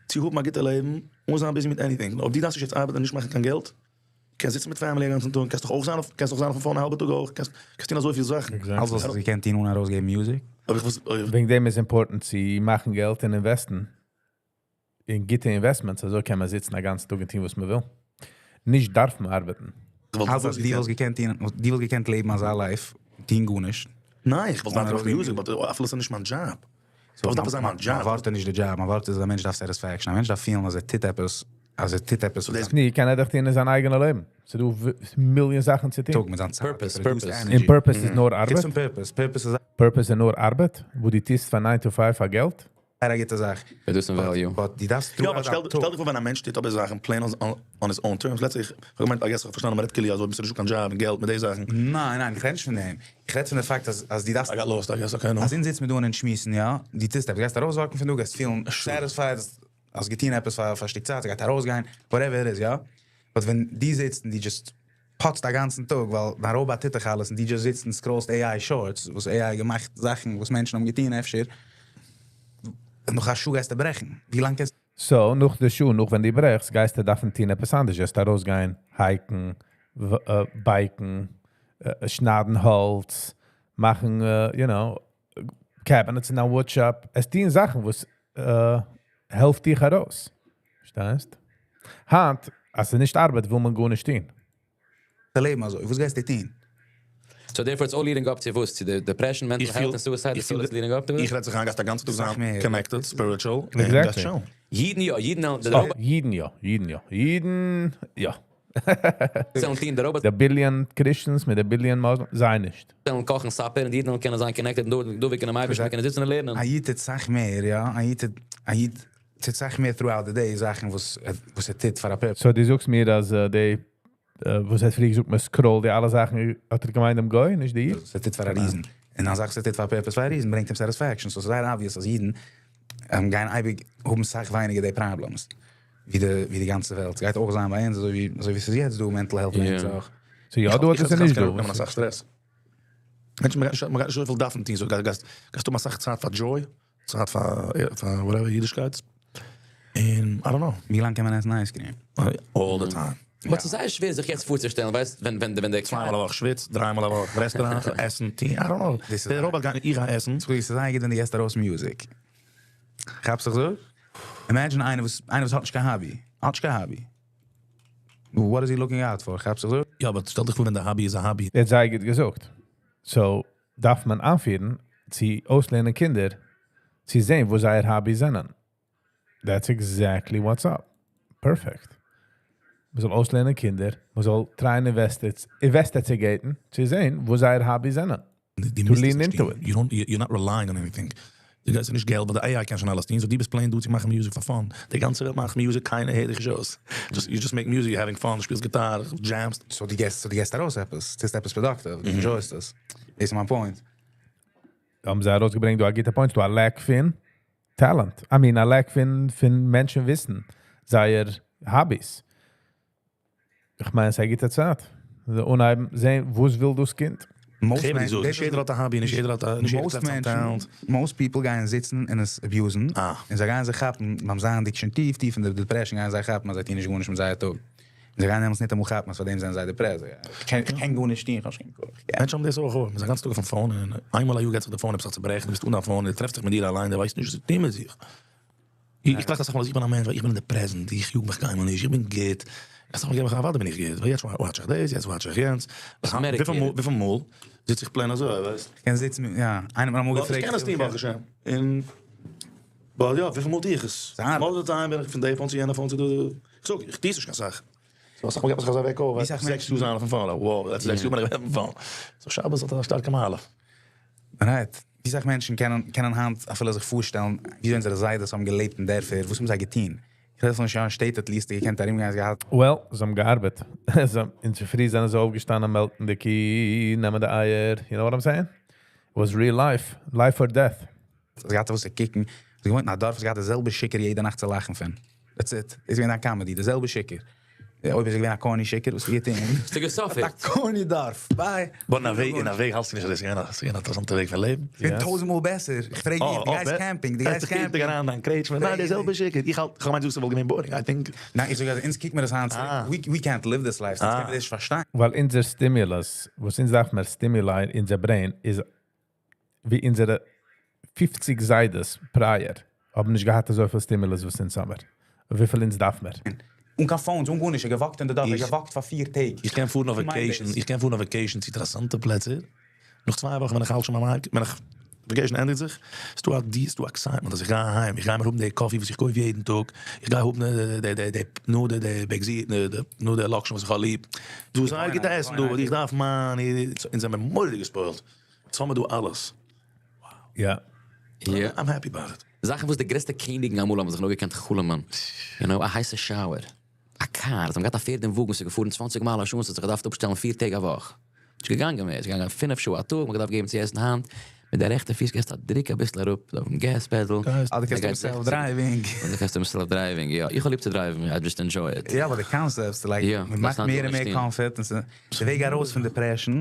צו האבן א גוטע לעבן, אן זיין busy מיט anything. אויב דו דארפסט נישט יעצט ארבעטן און נישט מאכן קיין געלט, קענסט זיצן מיט family א גאנצן טאג, קענסט דאך אויך זיין אויף, קענסט דאך זיין אויפן phone א האלבע טאג אויך, קענסט טון אזויפיל זאכן. Exactly. אלזא, אז איר קענט אן ארויסגעבן music. אבער איך וואס, אויב- וועגן דעם איז important צו מאכן געלט און invest ן. אין גוטע investments, אזוי קען מען זיצן א גאנצן טאג און טון, וואס מען וויל. נישט דארף מען ארבעטן. איך וואלט אלזא, דו וואלסט געקענט טון, דו וואלסט געקענט לעבן אזא life, טון גארנישט. ניין, איך וואלט ווייטער מאכן music, but אפילו איז נישט מיין job. וואס דארף עס זיין מיין מען job? ווארט נישט די job, מען ווארט אז א מענטש דארף satisfaction. א מענטש דארף פילן, אז ער טוט עפעס, אז ער טוט עפעס. So דאס- ני, קען ער דאך טון אין זיין אייגענע לעבן. ס'איז דא מיליאן זאכן צו טון. טאג מיט זיין צייט. Purpose, Produced purpose. energy. אין purpose איז נאר ארבעט. גייט צום purpose. Purpose איז Purpose איז נאר ארבעט, וואו דו טוסט פון 9 to 5 פאר געלט. א גוטע זאך. Produce value. But דו דארפסט יא, אבער שטעל דיך פאר, ווען א מענטש טוט אבער זאכן plain on his own terms. Let's say, איך האב געמיינט, I guess, איך האב פארשטאנען, מ'רעדט כאילו, אזוי, ביסט נישט קיין job און געלט מיט די זאכן. ניין, איך רעד נישט פון דעם. איך רעד פון דער פאקט, אז דו דארפסט I got lost, I guess, okay, no. אז אונז זיצן מיר דא און שמועסן, יא, דו טוסט עפעס, גייסט ארויס walk ן פון דא, גייסט פילן satisfied, אז געטון עפעס פאר א שטיק צייט, גייט ארויסגיין, whatever it is, יא. But ווען דו זיצט און דו just פוצט דעם גאנצן טאג, ווייל דיין robot טוט דאך אלעס, און דו just זיצט און scroll סט AI shorts, וואס AI געמאכט זאכן, וואס מענטשן האבן געטון, אפשר, נאך א שעה גייסטו ברעכן. ווי לאנג קענסט So, נאך די שעה, נאך ווען דו ברעכסט, גייסטו דארפן טון עפעס אנדערש. גייסט ארויסגיין, hike ן, bike ן, שניידן האלץ, מאכן, cabinets אין א wood shop. עס טון זאכן, וואס העלפט דיך ארויס. פארשטייסט? היינט, אז ס'איז נישט ארבעט, וויל מען גארנישט טון. לעבן אזוי? וואס גייסטו טון? So therefore it's all leading up to וואס? To the depression, mental איך health פיל- and suicide, איך it's all פיל- leading up to it? איך רעד זיך איין, גייסט א גאנצן טאג זאג זיין מיר. connected, spiritual, and Exactly. that's chill. אידן יא, אידן, די Oh, robot אידן יא, אידן יא, אידן יא. זאלן טון, די robot די billion Christians מיט די billion Muslims, זיי נישט. זאלן קאכן supper און די אידן קענען זיין connected, דא ווי קענען מיר קענען זיצן און לערנען. א איד טוט אסאך מער, יא. א איד טוט אסאך מער throughout the day זאכן, וואס ער טוט פאר א purpose. So, דו זאגסט מיר, אז די, וואס האט פריער געזאגט, מען scroll ט די אלע זאכן, האט ער געמיינט דעם גוי, נישט די איד? ער טוט פאר א reason. און דאן זאגסטו, ער טוט פאר א purpose פאר א reason, ברענגט אים satisfaction. So, ס'איז זייער obvious, אז אידן גייען אייביג האבן אסאך ווייניגער די problems. ווי די גאנצע וועלט. גייט אויך זיין ביי אונז, אזוי ווי ס'איז יעצט דא, mental health Ja. yeah. אויך. So, יא, דו האסט עס נישט דא. נעמען אסאך stress. מענטשן, מ'גייט נישט אזויפיל דארפן טון, so גייסט דו אסאך צייט פאר joy, צייט פאר whatever, אידישקייט. און, I don't know, ווי לאנג קען מען עסן ice cream? All the time. But ס'איז זייער שווער זיך יעצט פארצושטעלן, ווייסט, ווען דער צוויי מאל א וואך שוויץ, דריי מאל א וואך restaurant, עסן, טון, I don't know. דאס איז דער robot גייט נישט איך גיי עסן. So, ס'איז זייער גוט, ווען דו געבסט ארויס music. כאפסט זיך אזוי? Imagine איינער וואס האט נישט קיין hobby. האט נישט קיין hobby. What is he looking out for? כאפסט זיך אזוי? יא, אבער שטעל דיך פאר, ווען דער hobby איז א hobby. יעצט זייער גוט געזאגט. So, דארף מען אנפירן, צו אויסלערנען קינדער, צו זען, וואו זייער hobbies זענען. That's exactly what's up. Perfect. מען זאל אויסלערנען קינדער, מען זאל try ען investigate ן, צו זען, וואו זייער hobbies זענען. די To מוזט lean עס נישט into טון. it. You don't, you're not relying on anything. דו גייסט נישט געלט, ווייל די AI קען שוין אלעס טון. So, דו ביסט plain דא צו מאכן music for fun. די גאנצע וועלט מאכט music, קיינער הערט דיך נישט אויס. You just make music, you're having fun, דו שפילסט גיטאר, jam סט. So דו געבסט ארויס עפעס. ס'איז עפעס productive. דו enjoy סט עס. דאס איז מיין point. האבן זיי ארויסגעברענגט, דא א גוטע point, דא א lack פון talent. I mean, א lack פון מענטשן וויסן, זייער hobbies. איך מיין, עס איז א גוטע צייט. און זען, וואס וויל דאס קינד? Most געב נישט אזוי. נישט יעדער האט א hobby, נישט יעדער most טרעפט זיין מענטשן, talent. most people גייען זיצן און עס abuse ן. Ah. און זיי גייען זיך כאפן, ביים זיין שוין טיף, טיף אין די depression, גייען זיי כאפן, אז זיי טוען נישט גארנישט מיט זייער טאג. און זיי גייען דעמאלטס נישט אמאל כאפן, אז פאר דעם זענען זיי depressed. איך קען גארנישט טון, איך האב שוין כח. Ja. מענטשן האבן דאס אויך געהאט. מ'איז א גאנצן טאג אויפן phone און איינמאל א יאר גייט זיך דער phone עפעס צעברעכן, דו ביסט אן א phone, דו טרעפסט זיך מיט דיר אליין, דו ווייסט נישט, וואס צו טון מיט זיך. איך טראכט אסאך מאל, אז איך בין א מענטש, ווייל איך בין אין the present, איך יאג מיך קיינמאל נישט, איך בין גוט. איך זאג מיר, ווארט, בין איך גוט. ווייל יעצט watch איך דאס, יעצט watch איך יענץ. איז medicated. וויפיל מאל זיץ איך plain אזוי, ווייסט? איך קען זיצן, יא, איינער האט מיר אמאל איך געפרעגט. קען דאס נישט, ברוך השם. און, but יא, וויפיל מאל טו איך עס? זאג. Most of the time בין איך פון די phone צו יענע phone צו דא. איך זאג, איך טו נישט קיין זאך. So אסאך מאל געבט מען זיך אזא וועק אויף, ווי סאך זעקס מענטשן- שעה זיין אויפן phone, wow, לעצטע 6 שעה בין איך געווען אויפן phone. So שבת האט א שטארקע מעלה. Right. ווי סאך מענטשן קענען קענען היינט אפילו זיך פארשטעלן, ווי אונזערע זיידעס האבן געלעבט אין דערפער, וואס האבן זיי געטון? איך רעד פון שוין שטעט, at least, געקענט ארומגיין, געהאט. Well, זיי האבן געארבעט. זיי אין צופרי זענען זיי אויפגעשטאנען, מעלקן די קי, נעמען די אייער. You know what I'm saying? It was real life. Life or death. זיי געהאט וואס צו קוקן. זיי געוואוינט אין א דארף, זיי געהאט די זעלבע שיכור יעדע נאכט צו לאכן פון. That's it. איז געווען א comedy, די זעלבע שיכור. יא, אויב איז געווען א corny שיכור, וואס גייט אין? האסטו גע suffer ט. א corny דארף. Bye. But אין א וועג, אין א וועג האלטסטו נישט, אז דאס איז געווען א, ס'איז געווען א אינטערעסאנטע וועג פון לעבן? געווען טויזנט מאל בעסער. איך פרעג דיך, דו גייסט camping, דו גייסט camping. דיך אריין דיין קרעטשמע, ניין, די זעלבע שיכור. איך האלט, איך מיין דו זאגסט ס'וואלט געווען boring, I think. ניין, איך זאג אז אונז קוקן מיר דאס היינט צוריק, we can't live this life, אונז קענען מיר דאס נישט פארשטיין. ווייל אונזער stimulus, וואס אונז דארף מער stimuli אין אונזער brain, איז ווי אונזערע 50 זיידעס prior האבן נישט געהאט אזויפיל stimulus וואס אונז האבן. וויפיל אונז דארף מער. אן קיין phones, אן גארנישט, ער גע walk ט אין די דארף, ער איך- גע walk ט פאר פיר טעג. איך קען פארן אויף מיין vacation, דאס. איך קען פארן אויף vacation צו אינטערעסאנטע פלעצער. נאך 2 וואכן, ווען איך האלט שוין ביים היים, ווען איך vacation ענדיגט זיך, ס'דא א די, ס'דא excitement, אז איך גיי אהיים, איך גיי מיר האבן די coffee, וואס איך קויף יעדן טאג, איך גיי האבן די, די, די, נאר די, די בעגזי, די, די, נאר די לאקשן, וואס איך האב ליב. דו זיי גוט עסן, דו, איך דארף מיין, אונז זענען מיר מורא'דיג גע spoil ט. יעצט האבן מיר דא אלעס. יא. יא. I'm happy about it. זאכן וואס די גרעסטע קעניגן אמאל האבן זיך נאר געקענט חלומ'ען. You know, א הייסע shower. א קאר, זיי האבן געהאט א פערד און וואגן, ס'איז געפארן 20 מייל א שעה, ס'האט זיך געדארפט אפשטעלן 4 טעג א וואך. ס'איז געגאנגען מער, ס'איז געגאנגען 5 שעה א טאג, מ'האט געדארפט געבן צו עסן היינט. מיט דער רעכטע פיס געסט א דריק א ביסל אראפ אויפן gas pedal. אה, דו קענסט self-driving. און דו קענסט self-driving, יא. איך האב ליב צו drive ן, I just enjoy it. יא, אבער די concepts, like, יא, מען דאס מאכט האט מער און מער פארשטיין. comfort, און די וועג ארויס פון depression,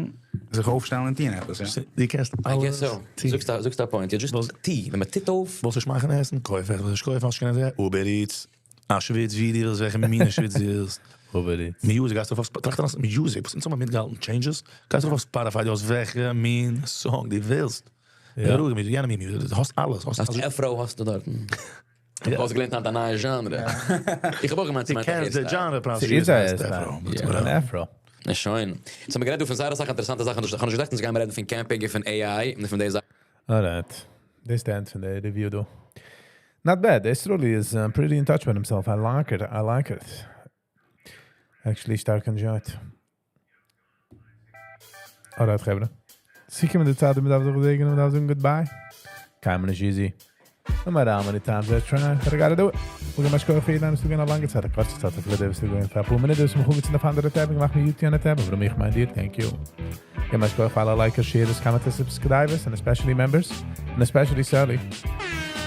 זיך אויפשטעלן און טון עפעס, יא. דו קענסט I guess אלעס so. טון. זאגסט א point. יא, just טו. ווען מען טוט אויף. ווילסט נישט מאכן עסן? קויף עס. ווילסט נישט קויפן, האסט קיין idea? Uber Eats. א שוויץ ווי דו ווילסט, וועלכע מין שוויץ דו ווילסט. Uber Eats. Music, גייסט אויף, טראכט אן music, וואס אונז האבן מיטגעהאלטן changes. גייסט אויף Spotify, דו האסט וועלכע מין song דו ווילסט. יא. רואיג מיט יענע מין music, דו האסט אלעס. האסט האסט אלעס. Afro האסט דו דארט. איך האב געלערנט א נייע genre. איך האב אויך געמיינט, דו ס'מיינט קענסט די hairstyle. genre, פראנץ, ס'איז א הייסט hairstyle. Afro, but יא. whatever. אן Afro. נא שוין. So מיר גערעדט פון זייער זאכן, אינטערעסאנטע זאכן. איך האב נישט געדאכט, אונז גייען רעדן פון camping, פון AI און פון די זאכן. Alright. This the end פון די review דא. Not bad. This really is pretty in touch with himself. I like it. I like it. Actually, שטארק enjoyed. Alright, חברה. ס'געקומען די צייט, מ'דארף זיך זעגענען, מ'דארף זאגן goodbye. קיינמאל נישט easy. No matter how many times I try, but I gotta do it. מיר געבן א שכוח פאר יעדן, וואס געווען א לאנגע צייט, א קורצע צייט, אפילו דער וואס געווען פאר א פאר מינוט, וואס מיר קוקן אויף אנדערע tab, איך מאך מיר YouTube tab, אבער איך מיין דיר, thank you. געבן א שכוח פאר אלע likers, sharers, commenters, subscribers, and especially members, and especially Sally.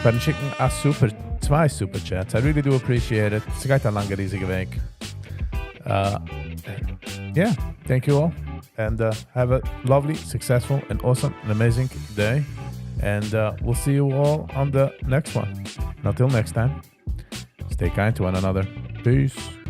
פארן שיקן א super, צוויי super chats. I really do appreciate it. ס'גייט א לאנגע ריזיגע וועג. Yeah, thank you all. And have a lovely, successful, and awesome and amazing day. And we'll see you all on the next one. And until next time, stay kind to one another. Peace.